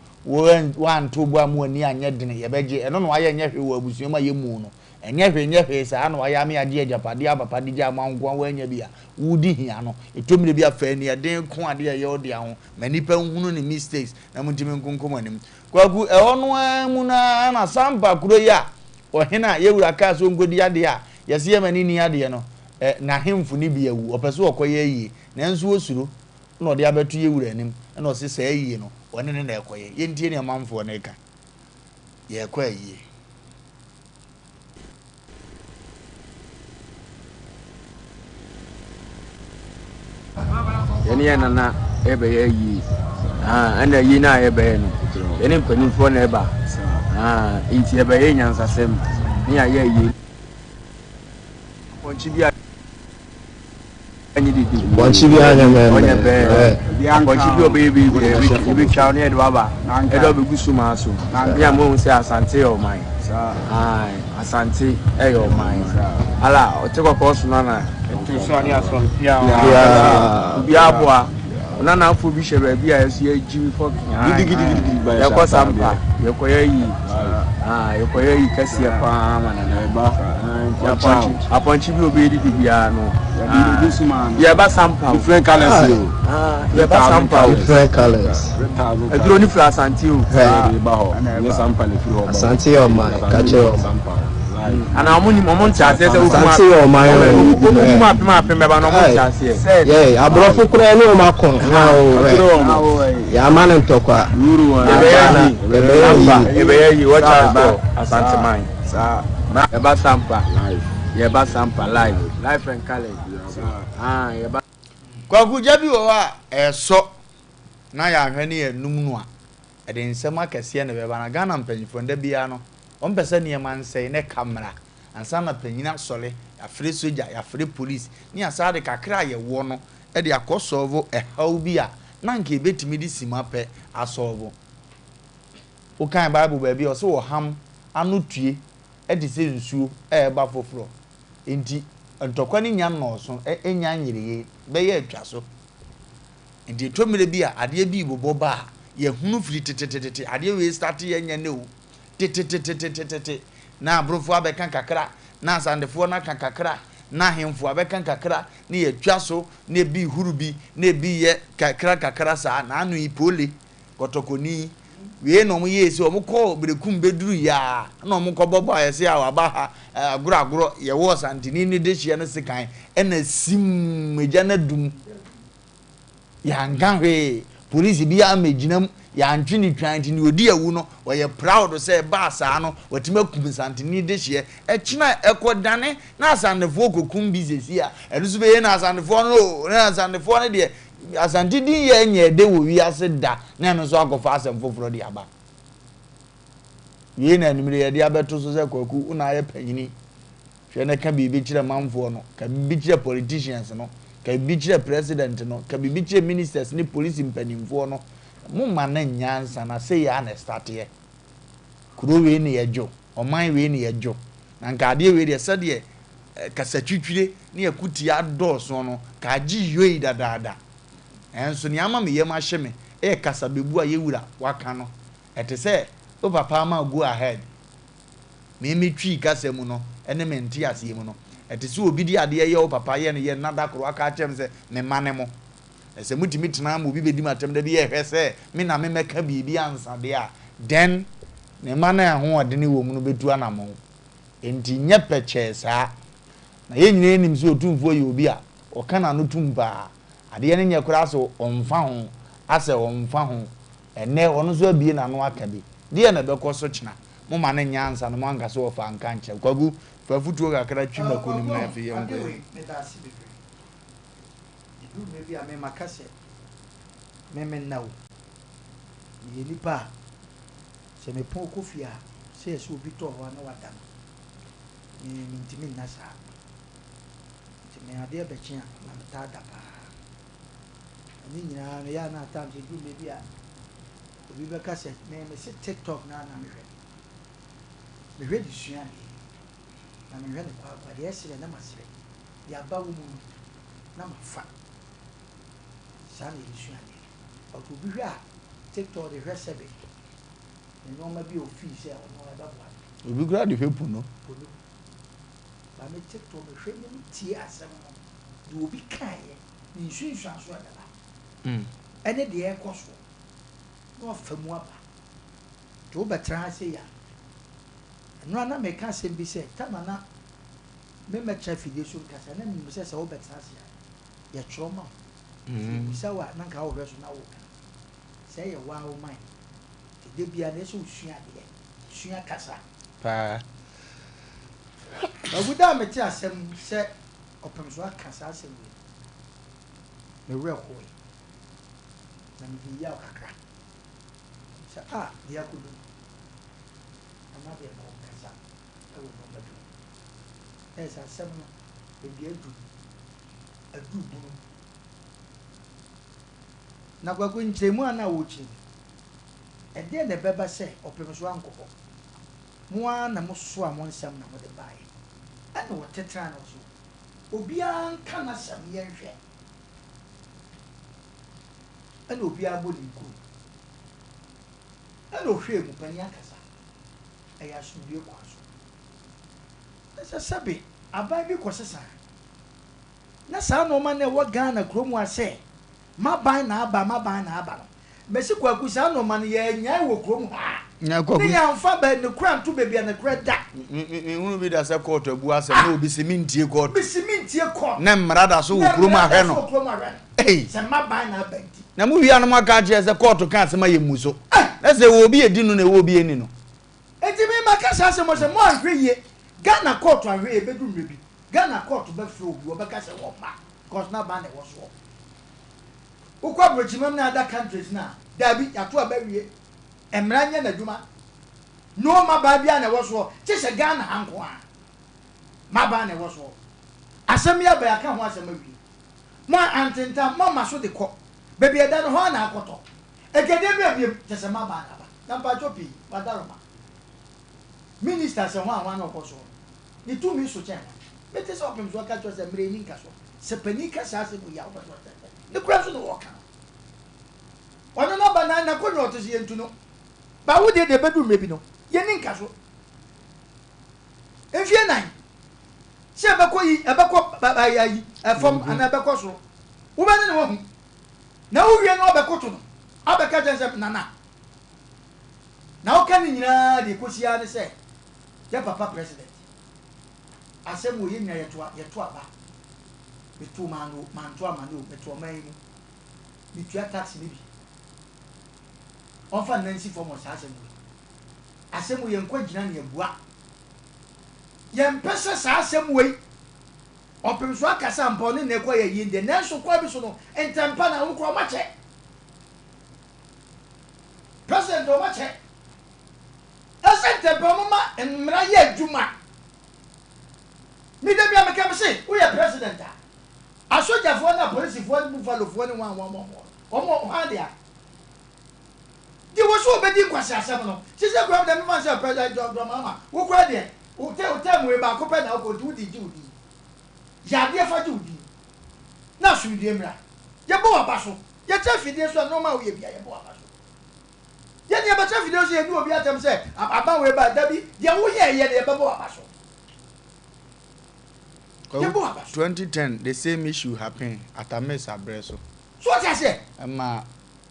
woanto bo a mo ani anyɛ dene yɛbɛgye ɛno na wayɛ nyɛ hwee wɔ abusua mu a yɛmmu no. Ɛnyɛ hwee nyɛ hwee saa na wayɛ ama yɛagye agyapadeɛ a papa de gyaa mo a wo nko ara woannya bi a woredi hia no. Ɛtɔ mmerɛ bi a fa aniɛden ko adeɛ a ɛyɛ wo dea ho ma nnipa nhunu ne mistakes na montumi nkonko mo anim. Kwaku, ɛhɔ no ara mu no ara na Sampa kuro yi a ɔhene a yɛwura kaa sɛ ɔnkɔdi adeɛ a yɛse yɛma no nni adeɛ no, ɛ, n'ahemfo no bi awu. Ɔpɛ sɛ ɔkɔyɛ ayie nanso ɔsuro na ɔde abɛto yɛwura anim na ɔse saa ayie no ɔne no na ɛkɔyɛ. Yɛntie nea ɔmanfoɔ no reka. Yɛrekɔ ayie. Yɛne yɛn nana rebɛyɛ ayie. Ɛna ayie no a yɛbɛyɛ no, yɛne mpanimfoɔ na ɛba. Nti yɛbɛyɛ nyansasɛm ne yɛayɛ ayie. Apɔnkye bi a Apɔnkye bi anyɛ mɛmɛ. Ɔnyɛ bɛɛ. Apɔnkye bi ɔbɛyɛ bi ebi twa ne yɛde waba. Ɛde ɔbɛgu suma so. Ne ama ohun sɛ Asante yɛ ɔman. Asante ɛyɛ ɔman. Ala ɔte kɔkɔɔ so nana. Ɛte so ani asɔn pia. Obi aboa. Nanafoɔ bi hyɛ baabi a yɛso yɛgye fɔ yɛkɔ sampa yɛkɔyɛ yi yɛkɔyɛ yi kɛseɛ paa ma nana nti apɔnkye apɔnkye bi obi didi biara no yɛba sampa o different colours o yɛba sampa o different colours aduro ne firi asante o asante yɛ ɔman kakyɛ ɔman ana ɔmo nim ɔmo nte aseɛ sɛ wokum asante yɛ ɔman o wokum apem apem bɛba na ɔmo nte aseɛ yɛ aborɔfo koraa ne ɔmo akɔ yɛama no ntɔkwa yɛbɛyɛ yi yɛbɛyɛ yi wɔkyɛ asɔ asante man yɛba sampa yɛba sampa live life and colour ah yɛba. Kwaku gya bi wɔ hɔ a ɛsɔ na yɛanhwɛ ne yɛnum no a ɛde nsɛm akɛseɛ na ɛbɛba na Ghana mpanyinfoɔ no da biara no wɔn pɛ sɛ nneɛma nsɛe na ɛka mmra ansa na panyin asɔre yɛafrɛ sogya yɛafrɛ police ne yɛasan de kakra a yɛwɔ no de akɔ sɔlvo ɛhaw bi a na anka yɛbɛtumi de sima pɛ asɔlvo. Wokan Bible baabi a ɔse ɔham ano tue te sɛ nsuo a ɛreba foforɔ enti ntɔkwa no nya nnɔɔso ɛnya nyereyee bɛyɛ atwa so. Nti ɛtɔ mmerɛ bi a adeɛ bi rebobɔ ba a, yɛhunu firi tetetetete, adeɛ wei starte yɛ nyɛ nnɛ o, tetetetetete, na aborofoɔ abɛka kakra, na asantefoɔ no aka kakra, na ahemfo abɛka kakra, na yɛatwa so, na ebi rehuru bi, na ebi reyɛ kakra kakra saa, na ano yi pole, kɔtɔkɔni, wei na wɔyɛɛ sɛ wɔkɔɔ Berekum bɛduru yɛ a, na wɔkɔbɔ bɔ a yɛse a waba ha, agorɔ agorɔ, yɛwɔ Ɔsanteni ne dehyeɛ no sekan, ɛna sim, egya no adum. Yɛanka hwee, polisi bi ammɛgyina mu, yɛantwe no twan nti nea ɔdi awu no, ɔyɛ proud sɛ ɛbaa saa no, watumi akum Nsantene dehyeɛ. Ɛkyena ɛkɔdane na Asantefoɔ kɔkum bi seesei a, ɛno nso bɛyɛ na Asantefoɔ no o, na Asantefoɔ no deɛ, Asante din yɛ nyɛɛ dɛ wɔ wiase da, na ɛno nso akɔfa asɛm foforɔ de aba. Wei na anwummere yɛde abɛto so sɛ Kwaku, wo na ayɛ panyini. Hwɛ na ka biribi kyerɛ manfoɔ no, ka biribi kyerɛ politicians no, ka biribi kyerɛ president no, ka biribi kyerɛ ministers ne polisi mpanimfoɔ no. Momma no nyɛ ansa na sei ara na ɛstarteɛ. Kuro wei ne yɛdwo, ɔman wei ne yɛdwo. Na nka adeɛ wei deɛ sɛdeɛ kasatwitwire ne akutia adɔɔso no, ka agye yoi dadaada. Nanso nea ama me yam ahye me yɛ kasabebu a yɛwura waka no. Ɛte sɛ wo papa ama wo go ahead. Me me Twi kasa mu no ne me nteaseɛ mu no, ɛte sɛ obi de adeɛ yɛ wo papa yɛ no yɛ nna da koro aka akyerɛ me sɛ me mma ne mo. Na sɛ motumi tena ma obi bɛdi me atɛm da bi ɛhwɛ sɛ me na me mɛka biribi ansa deɛ a, then ne mma no a ahoɔdene wɔ mu no bɛtu anamɔn. Enti nyɛ pɛkyɛɛ saa. Na yɛn nyinaa nim sɛ Otumfoɔ yɛ obi a ɔka n'ano tum paa. Adeɛ no nyɛ koraa sɛ ɔmfa ho, asɛ ɔmfa ho. Ɛnnɛ ɔno nso abue n'ano aka bi. Deɛ na ɛbɛkɔ so kyena? Mo ma no nyɛ ansa na mo anka sɛ ɔfa nka nkyerɛ. Kwaku, fa afutuo kakra twi mako no mu na afei yɛnkɔ Ade yɛn. wei, meda ase bebree. Ɛduru mmerɛ bi a me maka sɛ me menna o. Meyɛ nipa a sɛ mepɔn kɔ fie a sɛ yɛsɛ obi tɔɔ hɔ a na wada no, me mentumi nna saa. Nti me adeɛ bɛkye a na metaa da paa. Na ne nyinaa no yɛ a na at times ɛduru mmerɛ bi a Obi bɛka sɛ me mese tiktok no ara na mehwɛ. Mehwɛ de sua adeɛ. Na menhwɛ no kwaakwa. Deɛ ɛserɛ na masere. Deɛ aba wɔ mu no na mafa. Saa na yɛde sua adeɛ. But obi hwɛ a tiktok de hwɛ sɛbe ne nnoɔma bi a ofii sɛ ɔno ɛbɛboa no. Obi koraa de hwɛ pono. Pono. Ba me TikTok mehwɛ na me tie asɛm no, deɛ obi kaeɛ, ne nsunsuansoɔ a ɛbɛba, ɛne deɛ ɛrekɔ soɔ, na wafa mu aba. Nti wobɛtena ha sei a, ɛno ara na meka asɛm bi sɛ, tama na memmɛtena afidie so nkasa, na menim sɛ sɛ wobɛtena ase a, yɛtwerɛ ma wo. Nti yɛbisa wo a, na nka wohwɛ so na woka. Sɛ ɛyɛ wo ara wo man. Nti da biara no, ɛsɛ sɛ wosua adeɛ, sua kasa. Paa. Kwaku da a mete asɛm sɛ ɔpem so aka saa asɛm wei no, me werɛ hoe, na medii yaw kakra sɛ ah deɛ akɔdu no, Nana deɛ ma ɔnkasa wɔ nnoɔma bi ho. Na ɛsɛ asɛm no, baabi adu no, aduru bunu. Na Kwaku nkyerɛmu a na wokyerɛ no, ɛdeɛn na ɛbɛba sɛ ɔpem so ankɔ hɔ? Mo ara na mosoaa mo nsɛm na mode baeɛ. Ɛnna wɔtetenaa no so. Obiara nka n'asɛm yɛnhwɛ. Ɛnna obiara bɔ ne nkuro. Ɛnna ɔhwɛɛ mu, panin akasa. Ɛyɛ asomdwoeɛ kwan so. Na sɛ sɛbe aban bi kɔsesa a, na saa nnoɔma no a ɛwɔ Ghana kurom ha sɛ m'aban na aba, m'aban na aba no, Mesi Kwaku saa nnoɔma no yɛannyae wɔ kurom ha a, ne yɛamfa bɛ nokorɛ anto baabi a nokorɛ da. Me menhunu bi da sɛ kɔɔto abu asɛm na obi se mentie kɔɔto. Mese mentie kɔɔto. Na mmara da so wɔ kurom ahwɛ no. Na mmara da so wɔ kurom ahwɛ no. Ei. Sɛ m'aban na aba nti. Na mo wie a na moaka akyerɛ sɛ kɔɔto ka asɛm a yɛmmu so. Na sɛ ɛwɔ obi a ɛdi no na ɛwɔ obi a ɛnni no. Enti me maka saa asɛm sɛ moanhwɛ yie, Ghana kɔɔto anhwɛ yie ɛbɛdu mmerɛ bi Ghana kɔɔto bɛfrɛ obi wɔbɛka sɛ wɔmma because n'aban na ɛwɔ soɔ. Wokɔ aburokyimam ne other countries no a, daabi, yɛato aba awie. Mmara nyɛ n'adwuma. No mmabaa biara na ɛwɔ soɔ, gye sɛ Ghana ha nko ara. Mmabaa na ɛwɔ soɔ. Asɛm yi aba, yɛaka ho asɛm awie. Mo a antentam, moama so de kɔ. Baabi a ɛda no, hɔ ara na akɔtɔ. Ɛkɛdeɛ bi abiem, kyerɛ sɛ mmabaa na aba. Na mpakyɛw pii, wadaroma. Minister sɛ hwan hwan na ɔkɔ soɔ no, ne tumi so kyɛn hwan? Mete sɛ ɔpem so ɔka kyerɛ sɛ mmerɛ nni nkasoɔ. Sɛ panin ka saa asɛm wei a, wopɛ sɛ ɔkyerɛ sɛ ne kora nso na ɔreka no. Ɔno n'aba na n'akonnwa a ɔte so yɛntu no. Ba wo deɛ deɛ ɛbɛduru mmerɛ bi no, yɛnni nkaso. Mfie nan, sɛ ɛbɛkɔ yi, ɛbɛkɔ ayi, ɛfam anaa ɛbɛkɔ soro, wobɛne ne wahu. Na wowie no abɛkoto no, abɛka kyerɛ sɛ nana. Na woka ne nyinaa deɛ ɛkɔsi ara ne sɛ, yɛ papa president. Asɛm wɔ yɛn nyinaa yɛto yɛto aba. Meto maa no o, manto ama no o, mete ɔman yi mu. Metua tax no bi. Ɔmfa nna nsi fam wɔ saa asɛm wei. Asɛm wei yɛnkɔ gyina ne abua. Yɛmpɛ sɛ saa asɛm wei ɔpem so akasa ampa ɔne na ɛkɔ yɛ yie deɛ nanso kwan bi so no ntɛmpa na wɔn kora wɔn akyɛ. President wɔn akyɛ. Ɛsɛ ntɛmpɛ ɔmo ma mmara yɛ adwuma. Me da bia meka me se woyɛ president a asogyafoɔ ne apolisifoɔ ne buffalofoɔ ne hwan hwan hwan ɔmo hwan dea? Deɛ wɔ so ɔbɛdi nkwaseasɛm no sese kura deɛ mefa sɛ president John Mahama wo kura deɛ wo tɛ wo tɛm wei baako pɛ na wokɔ nti wode gye wo din yɛ adeɛ fa gye wo din na asomdwie mmra yɛbɔ waba so yɛkyɛ afidie so a nneɛma a woyɛ bia yɛbɔ waba so. Yɛn deɛ yɛbɛkyerɛ fidie so yɛnni obi atɛm sɛ aban wei ba dabi deɛ woyɛɛyɛ no yɛbɛbɔ waba so yɛbɔ waba so. 2010 the same issue happen Atamis abrɛ so. So ɔte aseɛ. Ɛma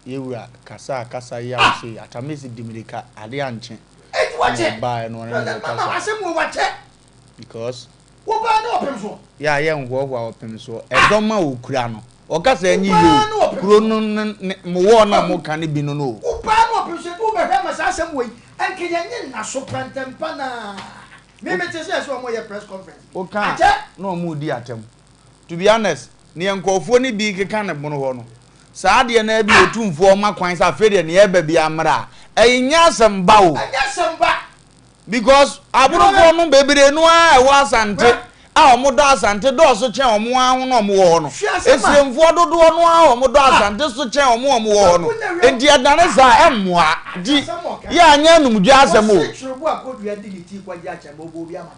yɛwura kasa kasa yaw ah. sei Atamis di mirika ade ankye. Eti wakyɛ. Ɔbaa ɛno ɔne ne kasa. Asɛm wɔ wakyɛ. Because. Wobaa ne ɔpem soɔ. Yɛ a yɛ nhoahoa ɔpem soɔ. Ɛdɔm a ɔkura no. Ɔka sɛ ɛnyɛ yie o. Kuro no ne ne mo wɔɔ no a mo ka no bi no no o. Wobaa ne ɔpem soɔ nti wobɛhwɛ ma saa asɛm wei nka yɛnye nna so prɛntɛmpa no a. Me mete sɛ sɛ wɔn yɛ press conference bi. Woka a na wɔn redi atɛm. To be honest, neɛ nkurɔfoɔ no bi rekeka no bono hɔ no, saa adeɛ no ara bi Otumfoɔ ma kwan sɛ afei deɛ neɛ ɛreba biara mmra a, ɛnyɛ asɛm ba o. Ɛnyɛ asɛm ba. Because aborofoɔ no bebree no ara ɛwɔ Asante a wɔn dɔ Asante dɔɔso kyɛn wɔn ara ho na wɔn wɔ hɔ no. Esiremfoɔ dodoɔ no ara wɔn dɔ Asante so kyɛn wɔn a wɔn wɔ hɔ no. Nti ɛdane saa ɛmmoa. Nti yɛ anyɛ anumdwa asɛm o.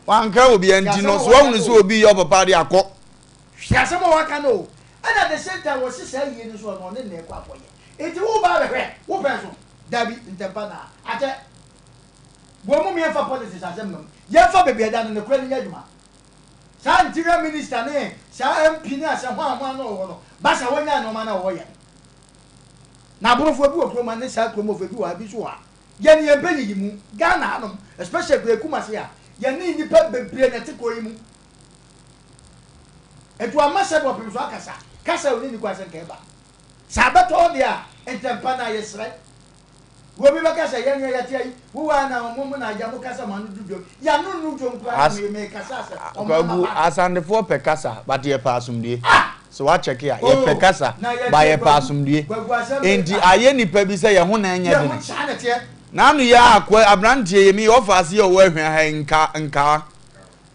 Wanka obiara nti no so wahunu sɛ obi yɛ ɔpapa de akɔ. Hwɛ asɛm a waka no o. Ɛna at the same time wɔse saa yie no nso ɔno ɔne na ɛkɔ akɔyɛ. Nti wo ba abɛhwɛ wo pɛn so. Dabi ntɛmpa na akyɛ. Boa mu yɛnfa politics asɛm mma mu. Yɛnfa baabi a ɛda no nokorɛ no nyɛ adwuma. Saa interior minister ne saa MP ne asɛ hwan hwan na ɔwɔ hɔ no, basa wɔnyaa nnoɔma no a wɔyɛ no. Na aborofoɔ bi wɔ kurom ha ne saa kurom hɔfoɔ bi wɔ ha, bi nso wɔ ha. Yɛn yɛn mpɛ nyiyimu. Ghana hanom, especially kuro Kumasi ha, yɛne nnipa bebree na ɛte kuro yi mu. Nti wama sɛbe ɔpem so akasa, kasa a ɔnni ne kwan sɛ nka ɛba. Sɛ abɛtɔ hɔ deɛ a, ntɛmpa no ara yɛsrɛ. Obi bɛka sɛ, Yɛn deɛ yɛte ayi, wo ara na mo mo na agya mo kasa mo ano duru dwom. Yɛn ano nnuru dwom koraa na me mekasa sɛ ɔman Kwaku, aba. Asantefoɔ pɛ kasa but yɛpɛ asomdue. Ah! Sɛ wa check a, yɛpɛ Oh, kasa na yɛte but yɛpɛ Kwaku, asomdue. Kwaku asɛm bɛn Enti ah. ayɛ nipa bi sɛ yɛn ho na ɛnyɛ Yɛn ho dene. saa na ɛteɛ. N'ano yɛ a akoa, abranteɛ yi, me ɔfa ase yɛ ɔwɔ Ahwea ha yi, nka, nkaa.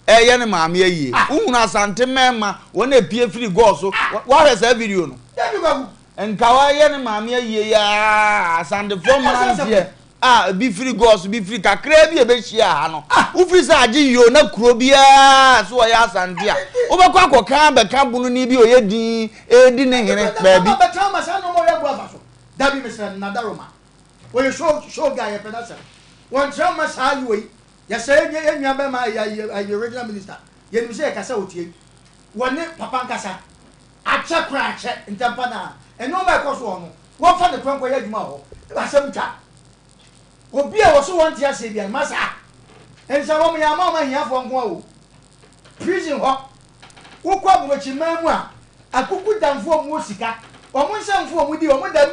Ɛyɛ ne maame ayie. Wohunu Asante mmarima wɔn a epie firi gɔɔ so. Woahwɛ saa video no? Dabi Kwaku. Nka wɔyɛ ne maame ayie yi aa Asantefoɔ mmeranteɛ a ebi firi gɔɔ so bi firi kakraa bi a ɛbɛhyia ha no. Wofiri sɛ agye yoo na kuro biara so wɔyɛ Asante a wobɛkɔ akɔka abɛka bononi bi a ɔyɛ din redi ne hene baabi. Bɛtena ma saa nneɛma ɔyɛ agu afa so. Dabi mesrɛ no Nadaroma. Ɔyɛ show show guy yɛpɛ n'asɛm. Wɔnkyerɛ mma saa ayewa yi. Yɛsɛ yɛn nua bɛma ayi regional minister yɛnim sɛ yɛkasa otie wɔne papa nkasa akyɛ koraa akyɛ ntɛmpa na nnoɔma ɛkɔ so wɔ no wɔmfa ne korɛ nkɔyɛ adwuma wɔ hɔ asɛm twa obi a wɔso wɔnte aseɛ bia no masa nsa wɔn yɛ ama wɔn ahiafoɔ nko a o prison hɔ wokɔ aburokyi man mu a akuku damfoɔ mu sika wɔn nsɛmfoɔ wɔn di wɔn dam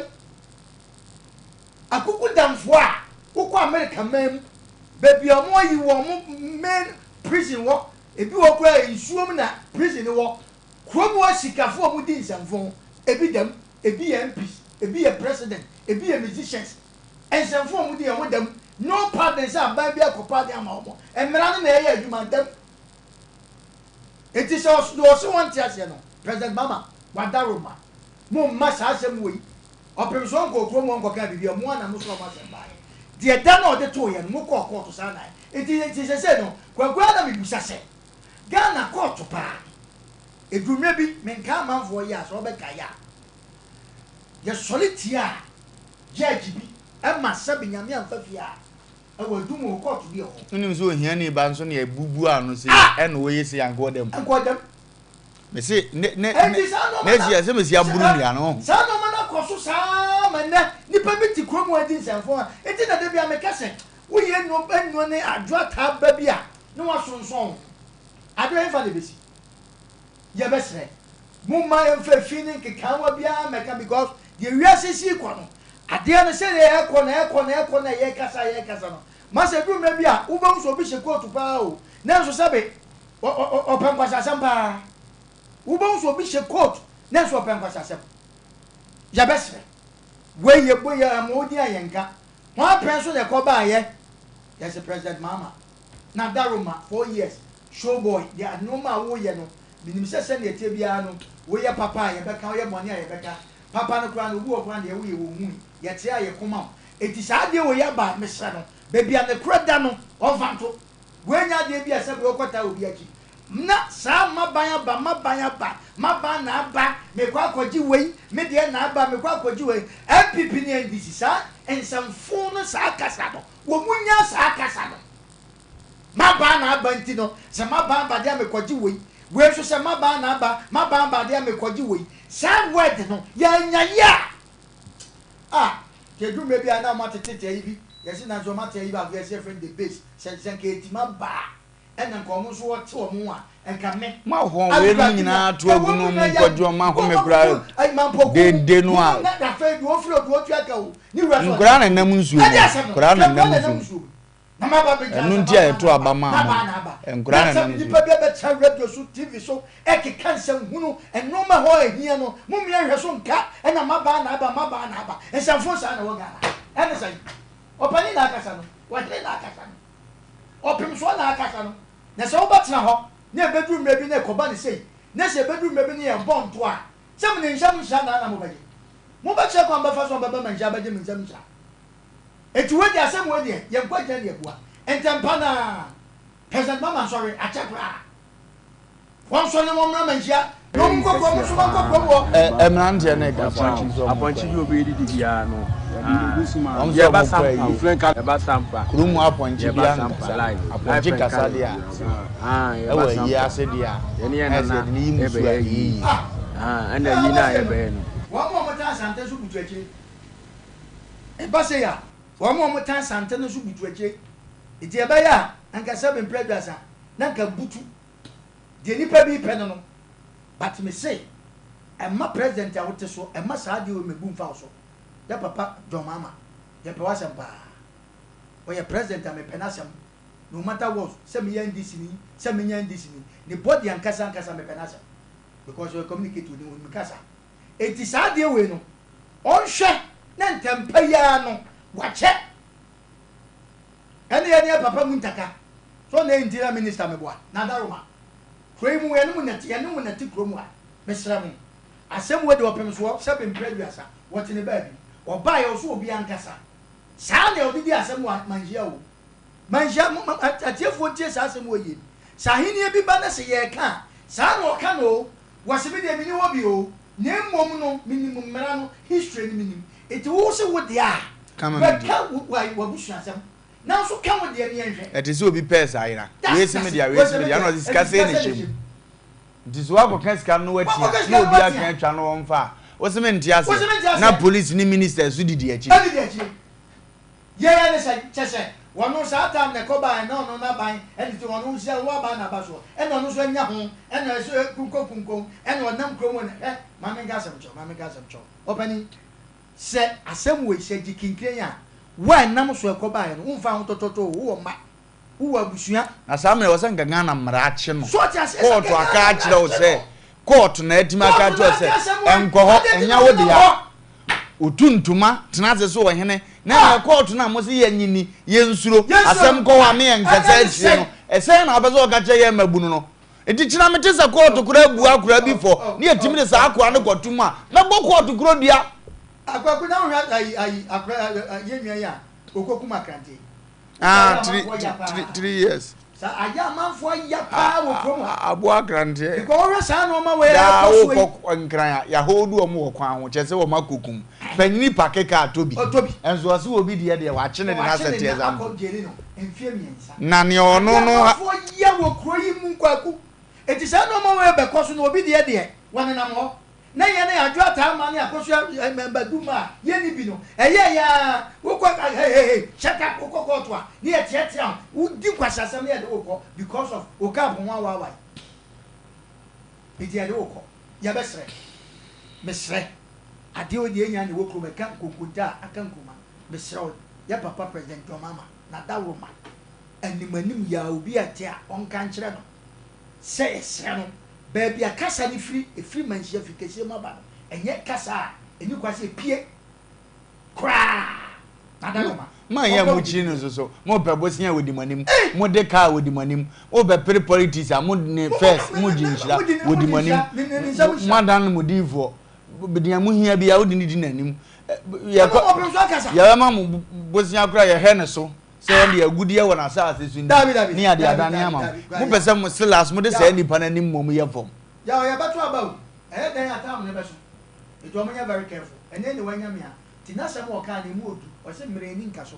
Akuku damfoɔ a wokɔ America man mu baabi a wɔn ayi wɔn main prison wɔ ebi wɔ koraa nsuo mu na prison no wɔ kurom hɔ asikafoɔ a wɔn di nsɛmfo ebi dam ebi yɛ MPs ebi yɛ president ebi yɛ musicians nsɛmfo a wɔn di wɔn dam no pardon sɛ aban bi akɔ pardon ama wɔn mmara no na ɛyɛ adwuma dam eti sɛ ɔse wɔn te aseɛ no President Mahama wadaroma mo mma saa asɛm wɔ yi. Ɔpem so ɔnkɔɔ kurom hɔ nkɔkaa biribi a, mo ara na mo somaa mo asɛm baeɛ. Deɛ da no a ɔde tooeɛ no, mokɔɔ kɔɔto saa na Nti, nti seesei no, Kwaku ara na mebisa sɛ, Ghana kɔɔto paa no, ɛduru mmerɛ bi, menkaa amanfoɔ yɛ a, sɛ wɔbɛkae a, yɛsɔre tiaa judge bi ma sɛbe Nyame amfa fie a, ɛwɔ Adum hɔ, kɔɔto bi wɔ hɔ. Wonim sɛ ohiani ba nso na yɛbubu ano sei, ɛna ɔyɛ sei anka ɔda mu. Anka ɔda mu. Mese ne ne Enti saa nneɛma ne no si ɛsɛ mesi aburu nnua no ho. Saa nneɛma no akɔ so saa ma nnɛ nnipa bi te kurom a edi nsɛmfo a enti na da bi a meka sɛ woyɛ nnuro nnuro ne adwo ataa ba bi a na wasonsɔn wo ho. Ade ɛhefa na ebesi? Yɛbɛsrɛ momma yɛmfa efi ne nkekaawa biara mmɛka because deɛ wiase si rekɔ no adeɛ no sɛdeɛ ɛrekɔ na ɛrekɔ na ɛrekɔ na yɛrekasa yɛrekasa no masa eduru mmerɛ bi a wobɛhu sɛ obi hyɛ kootu paa o nanso sɛbe Ɔpɛ nkwaseasɛm paa. Wobɛhu sɛ obi hyɛ coat nanso ɔpɛ nkwaseasɛm. Yɛbɛsrɛ. Wei yɛbɔ yɛ ama odin a yɛnka. Hwan pɛn so na ɛkɔ baayɛ? Yɛse President Mahama. Na Daroma, 4 years, show boy, deɛ nnoɔma a woyɛ no, menim sɛ sɛdeɛ ɛteɛ biara no, woyɛ papa a yɛbɛka, woyɛ bɔne a yɛbɛka. Papa no koraa no, obi wɔ hɔ koraa deɛ woyɛ wɔnhui. Yɛte a yɛko ma wo. Enti saa adeɛ wei aba a, mesrɛ no, baabi a ne korɛ da no, ɔmfa nto. Wei nyɛ adeɛ bi a sɛbe wokɔtaa obi akyi. Na saa mmaban aba, mmaban aba, m'aban na aba, mekɔ akɔgye wei, me deɛ na aba, mekɔ akɔgye wei. NPP ne NDC, saa nsɛmfoo no, saa kasa no, wɔn nyaa saa kasa no. M'aban na aba nti no, sɛ m'aban aba deɛ a mekɔgye wei, wei nso sɛ m'aban na aba, m'aban aba deɛ a mekɔgye wei. Saa word no, yɛanya yɛ a, Ah, nti ɛduru mmerɛ bi a na wɔn atetete ayi bi, yɛse nanso wɔn ate ayi baako yɛse yɛfrɛ no the base, sɛ sɛ nka ɛtim aba a, ɛna nka wɔn nso wɔte wɔn ho a, nka me, Mo ahɔn wei nom Aduradina, nyinaa to ka agu wɔn no mu mo na yɛ, nkɔgye wɔn ahome wɔn koraa akoto, ayi mampoku, dede no mo a. na afei deɛ ɔfiri deɛ ɔtua ka o, ne wura sɛ ɔte Nkoraa na nam nsuo mu, Ɛde asɛm no, nkoraa na hwɛ nam nkoraa na nam nsuo mu. nsuo mu. Na maba abɛgyina Ɛno sɛ nti a m'abaa yɛto na aba aba, maa m'abaa mo na aba. no, nkoraa Na na sɛ nam nsuo nnipa mu. bi abɛtena radio so, TV so, ɛkeka nsɛm hunu, nnoɔma ɛhɔ a ɛhia no, mommea nhwɛ so nka, ɛna m'abaa na aba, m'abaa na aba. Nsɛmfo saa na ɛwɔ Ghana. Ɛne sɛn? Ɔpanin na akasa no, ɔhene na akasa no, ɔpemsoɔ na akasa no. Na sɛ wobɛtena hɔ, na ɛbɛduru mmerɛ bi na ɛkɔba no sei, na sɛ ɛbɛduru mmerɛ bi na yɛbɔ ntoa a, sɛ mene nsam nhyira na na mobɛgye? Mobɛkyerɛ kwan bɛfa so a mobɛba manhyia abɛgye me nsam nhyira? Enti wei deɛ asɛm wei deɛ yɛnkɔ agyina ne abua ntɛmpa no ara. President Mahama nsɔre, akyɛ koraa. Wɔnsɔre na wɔmmra manhyia. Na ɔmo nkɔ kurom nso nkɔ kurom hɔ. Ɛ mmeranteɛ no kasa wɔn nso wɔn Apɔnkye bi obi didi biara no. Wɔn nso Yɛba wɔn kɔ sampa ayi. yɛba sampa. Kurom hɔ apɔnkye bi Yɛba sampa ankasa. live. Apɔnkye kasa deɛ a ɛwɔ ayi ase deɛ a Yɛne yɛn na ɛsɛ nana yɛde ne yi musuo a ɛbɛyɛ ɛyɛ yie. yie. Ɛna yi no a yɛbɛyɛ no. Wɔn a wɔtan Asante nso butu akyire. Ɛba sei a, wɔn a wɔtan Asante no nso butu akyire. Nti ɛbɛyɛ a, anka sɛbe mprɛ aduasa na anka butu. Deɛ nipa bi pɛ no no. But me se, ɛmma president a wote so, ɛmma saa adeɛ wei mɛbu mfa wo so. Yɛ papa John Mahama, yɛpɛ w'asɛm paa. Ɔyɛ president a mepɛ n'asɛm. No matter what, sɛ meyɛ NDC ni, sɛ menyɛ NDC ni, ne body ankasa ankasa mepɛ n'asɛm. Because ɔyɛ communicate, onim onim kasa. Enti saa adeɛ wei no, ɔnhwɛ na ntɛmpa yi ara no, wakyɛ. Ɛne yɛne yɛ papa Muntaka, sɛ ɔna yɛ interior minister meboa, Nadaroma. Kuro yi mu, yɛne mo na ɛte, yɛne mo na ɛte kuro mu ha. Mesrɛ mo, asɛm wei deɛ ɔpem soɔ sɛ bempere aduasa, wɔte ne baabi. Ɔbaeɛ, ɔso obiara nkasa. Saa na ɔde di asɛm wɔ Manhyia o. Manhyia, mo, mo, atiefoɔ ntie saa asɛm wei yie. Sɛ ahennie bi ba na sɛ yɛreka a, saa na ɔka no o. Wɔse me deɛ menni hɔ bi o, na mmom no menim mmara no, history no menim. Nti wo se wo deɛ a, Ka ma me die. bɛka wo, w'abusuasɛm. Nanso ka wo deɛ no yɛnhwɛ. Ɛte sɛ obi pɛɛs ayera. Wei se me dea, wei se me dea, ɛna ɔse sika sei na ɛhyɛ mu. Nti sɛ woakɔka sika no na woatia, na obi aka atwa na ɔmfa a, wose mente aseɛ. Na police ne ministers nso didi akyire. Didi akyire. Yɛyɛ ne sɛn? Kyɛ sɛ ɔno saa time na ɛkɔ baeɛ na ɔno n'aban ɛne ti ɔno nso wo aban na aba soɔ ɛna ɔno nso anya ho ɛna ɛso kunko kunko ɛna ɔnam kurom hɔ na hwɛ ma menka asɛm kyɛw ma menka asɛm kyɛw ɔpanin sɛ asɛm wei sɛ gye kinkire a wo a ɛnam so ɛkɔ baeɛ no womfa ho tɔtɔtɔ o wowɔ mma wowɔ abusua. Na saa mmerɛ wɔ sɛ nka Ghana mmara akye no. So ɔte aseɛ sɛ Kɔɔto nka aka Ghana akyerɛ wo mmara akye sɛ no. kɔɔto na atumi aka Kɔɔto akyerɛ na wo aka sɛ asɛm wei ɛnkɔ hɔ, adeɛ nti ɛnyɛ na wo ɔde dea. nam hɔ. Otu ntoma tena ase sɛ ɔhene na ɛnɛ kɔɔto no a mo se yɛnnye nni, yɛnsuro, Yɛnsuro asɛm no. kɔ hɔ a me yɛnkasa Ɛnɛ ne akyire sɛn? no, ɛsɛn na wopɛ sɛ ɔka kyerɛ yɛn mmabunu no? Nti kyena mete sɛ kɔɔto koraa abu akoraa bi fɔ ne yɛtumi de saa akoa no kɔto mu a, mɛbɔ kɔɔto korɔ dua. Akwaku na wohwɛ ayi ayi akora yɛn nua yi a okokum akrante yi. Ah, three, three, three years. Sa ayɛ amanfoɔ ya paa wɔ kurom ha. Aboa akranteɛ. Because wohwɛ saa nneɛma wei a Daa ɛkɔ so yi. wokɔ nkran a yɛaholdu wɔn wɔ kwan ho kyerɛ sɛ wɔn akɔkum. Panyini pake kaa tɔ bi. Ɔtɔ bi. Nso ɔse obi deɛ deɛ wakye no de no Wakye asɛ ne teɛ na zampo. akɔ gyeli no mfeɛ mmiɛnsa. Na nea ɔno Adeɛ no. amanfoɔ yɛ wɔ kuro yi mu Kwaku. Eti saa nneɛma wei bɛkɔ so na obi deɛ deɛ wɔnenam hɔ. Na yɛn a adwo ataa mma ne akosua mma du mma a yɛnni bi no, ɛyɛɛ yɛn ara, wokɔ a hey hey hey, shut up, wokɔ kɔɔto a ne yɛteatea wo, wodi nkwaseasɛm ne yɛde wo kɔ because of wo cup ho awaawae nti yɛde wo kɔ. Yɛbɛsrɛ, mesrɛ, adeɛ wei deɛ yɛn nyinaa na ɛwɔ kurom, ɛka nkonkonta a aka nkruma, mesrɛ wo, yɛ papa President John Mahama, n'adaworoma, anim anim yi ara obi a ɛte a ɔnka nkyerɛ no sɛ yɛsrɛ no, Baabi a kasa no firi, ɛfiri manhyia firi kɛseɛ mu aba no, ɛnyɛ kasa a ɛni kwan sɛ ɛpue koraa. Nada no ma. Mo a yɛ mo kyiri no nso so, mo pɛ bosea a wɔdi mo anim, mo de kaa wɔdi mo anim, mo bɛ pere politics a mo ne first mo gye nhyira wɔdi mo anim, mo adan mo diifoɔ, deɛ mo hia biara wode ne di n'anim. Yɛkɔ yɛbɛma mo bosea koraa yɛhwɛ ne so. Sɛ wɔn de agudeɛ wɔ n'asase so nti, ne yɛde adane ama mo. Mopɛ sɛ mo, Silas, mode saa nnipa no anim mmom yɛ fam. Yaw yɛbɛto aba o ɛyɛ dɛn a time no bɛso nti ɔmo nyɛ very careful ɛnɛ ne wanya me a nti nasɛm a ɔkaa no emu odu ɔse mmerɛ ani nka so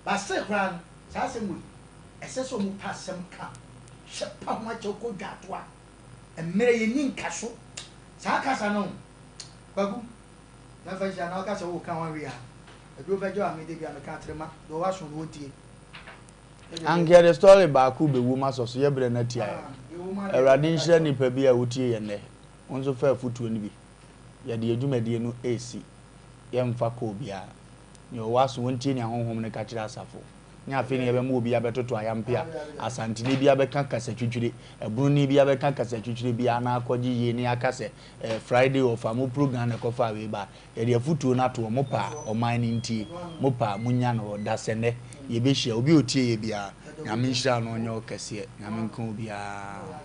but still koraa no saa asɛm wei ɛsɛ sɛ ɔmo pɛ asɛm ka hyɛ pa ho akyɛw kɔ dwaatoa mmerɛ yɛni nka so saa kasa no Kwaku Na fa hyia na ɔka sɛ woka ho awie a, aduro bɛgye wo ame da bi a meka atere ma deɛ ɔwɔ aso no ɔntie. Anka yɛde story baako bɛwu ma sɔ so yɛ berɛ no atia yɛn. Awurade nhyira nipa bi a wotie yɛn nnɛ. Wo nso fa afutuo no bi. Yɛde yɛn dwumadie no resi. Yɛmfa kɔ obiara. Nea ɔwɔ aso ɔntie nea Honhom no ka kyerɛ asafo. Nyɛ afei na yɛbɛma obi abɛtoto ayampe a Asanteni bi abɛka kasatwitwire, Ɛbononi bi abɛka kasatwitwire bi a na akɔgye yie na yɛaka sɛ eh, Friday ɔfa mo program na ɛkɔfaa wei ba. Yɛde afutuo no ato hɔ, mopɛ a ɔman no ntie, mopɛ a monya no hɔ. Dasɛnnɛ yɛbɛhyia. Obi a ɔtie yɛ biara, Nyame nhyira no ɔnyɛ wo kɛseɛ. Nyame nka obiara ho.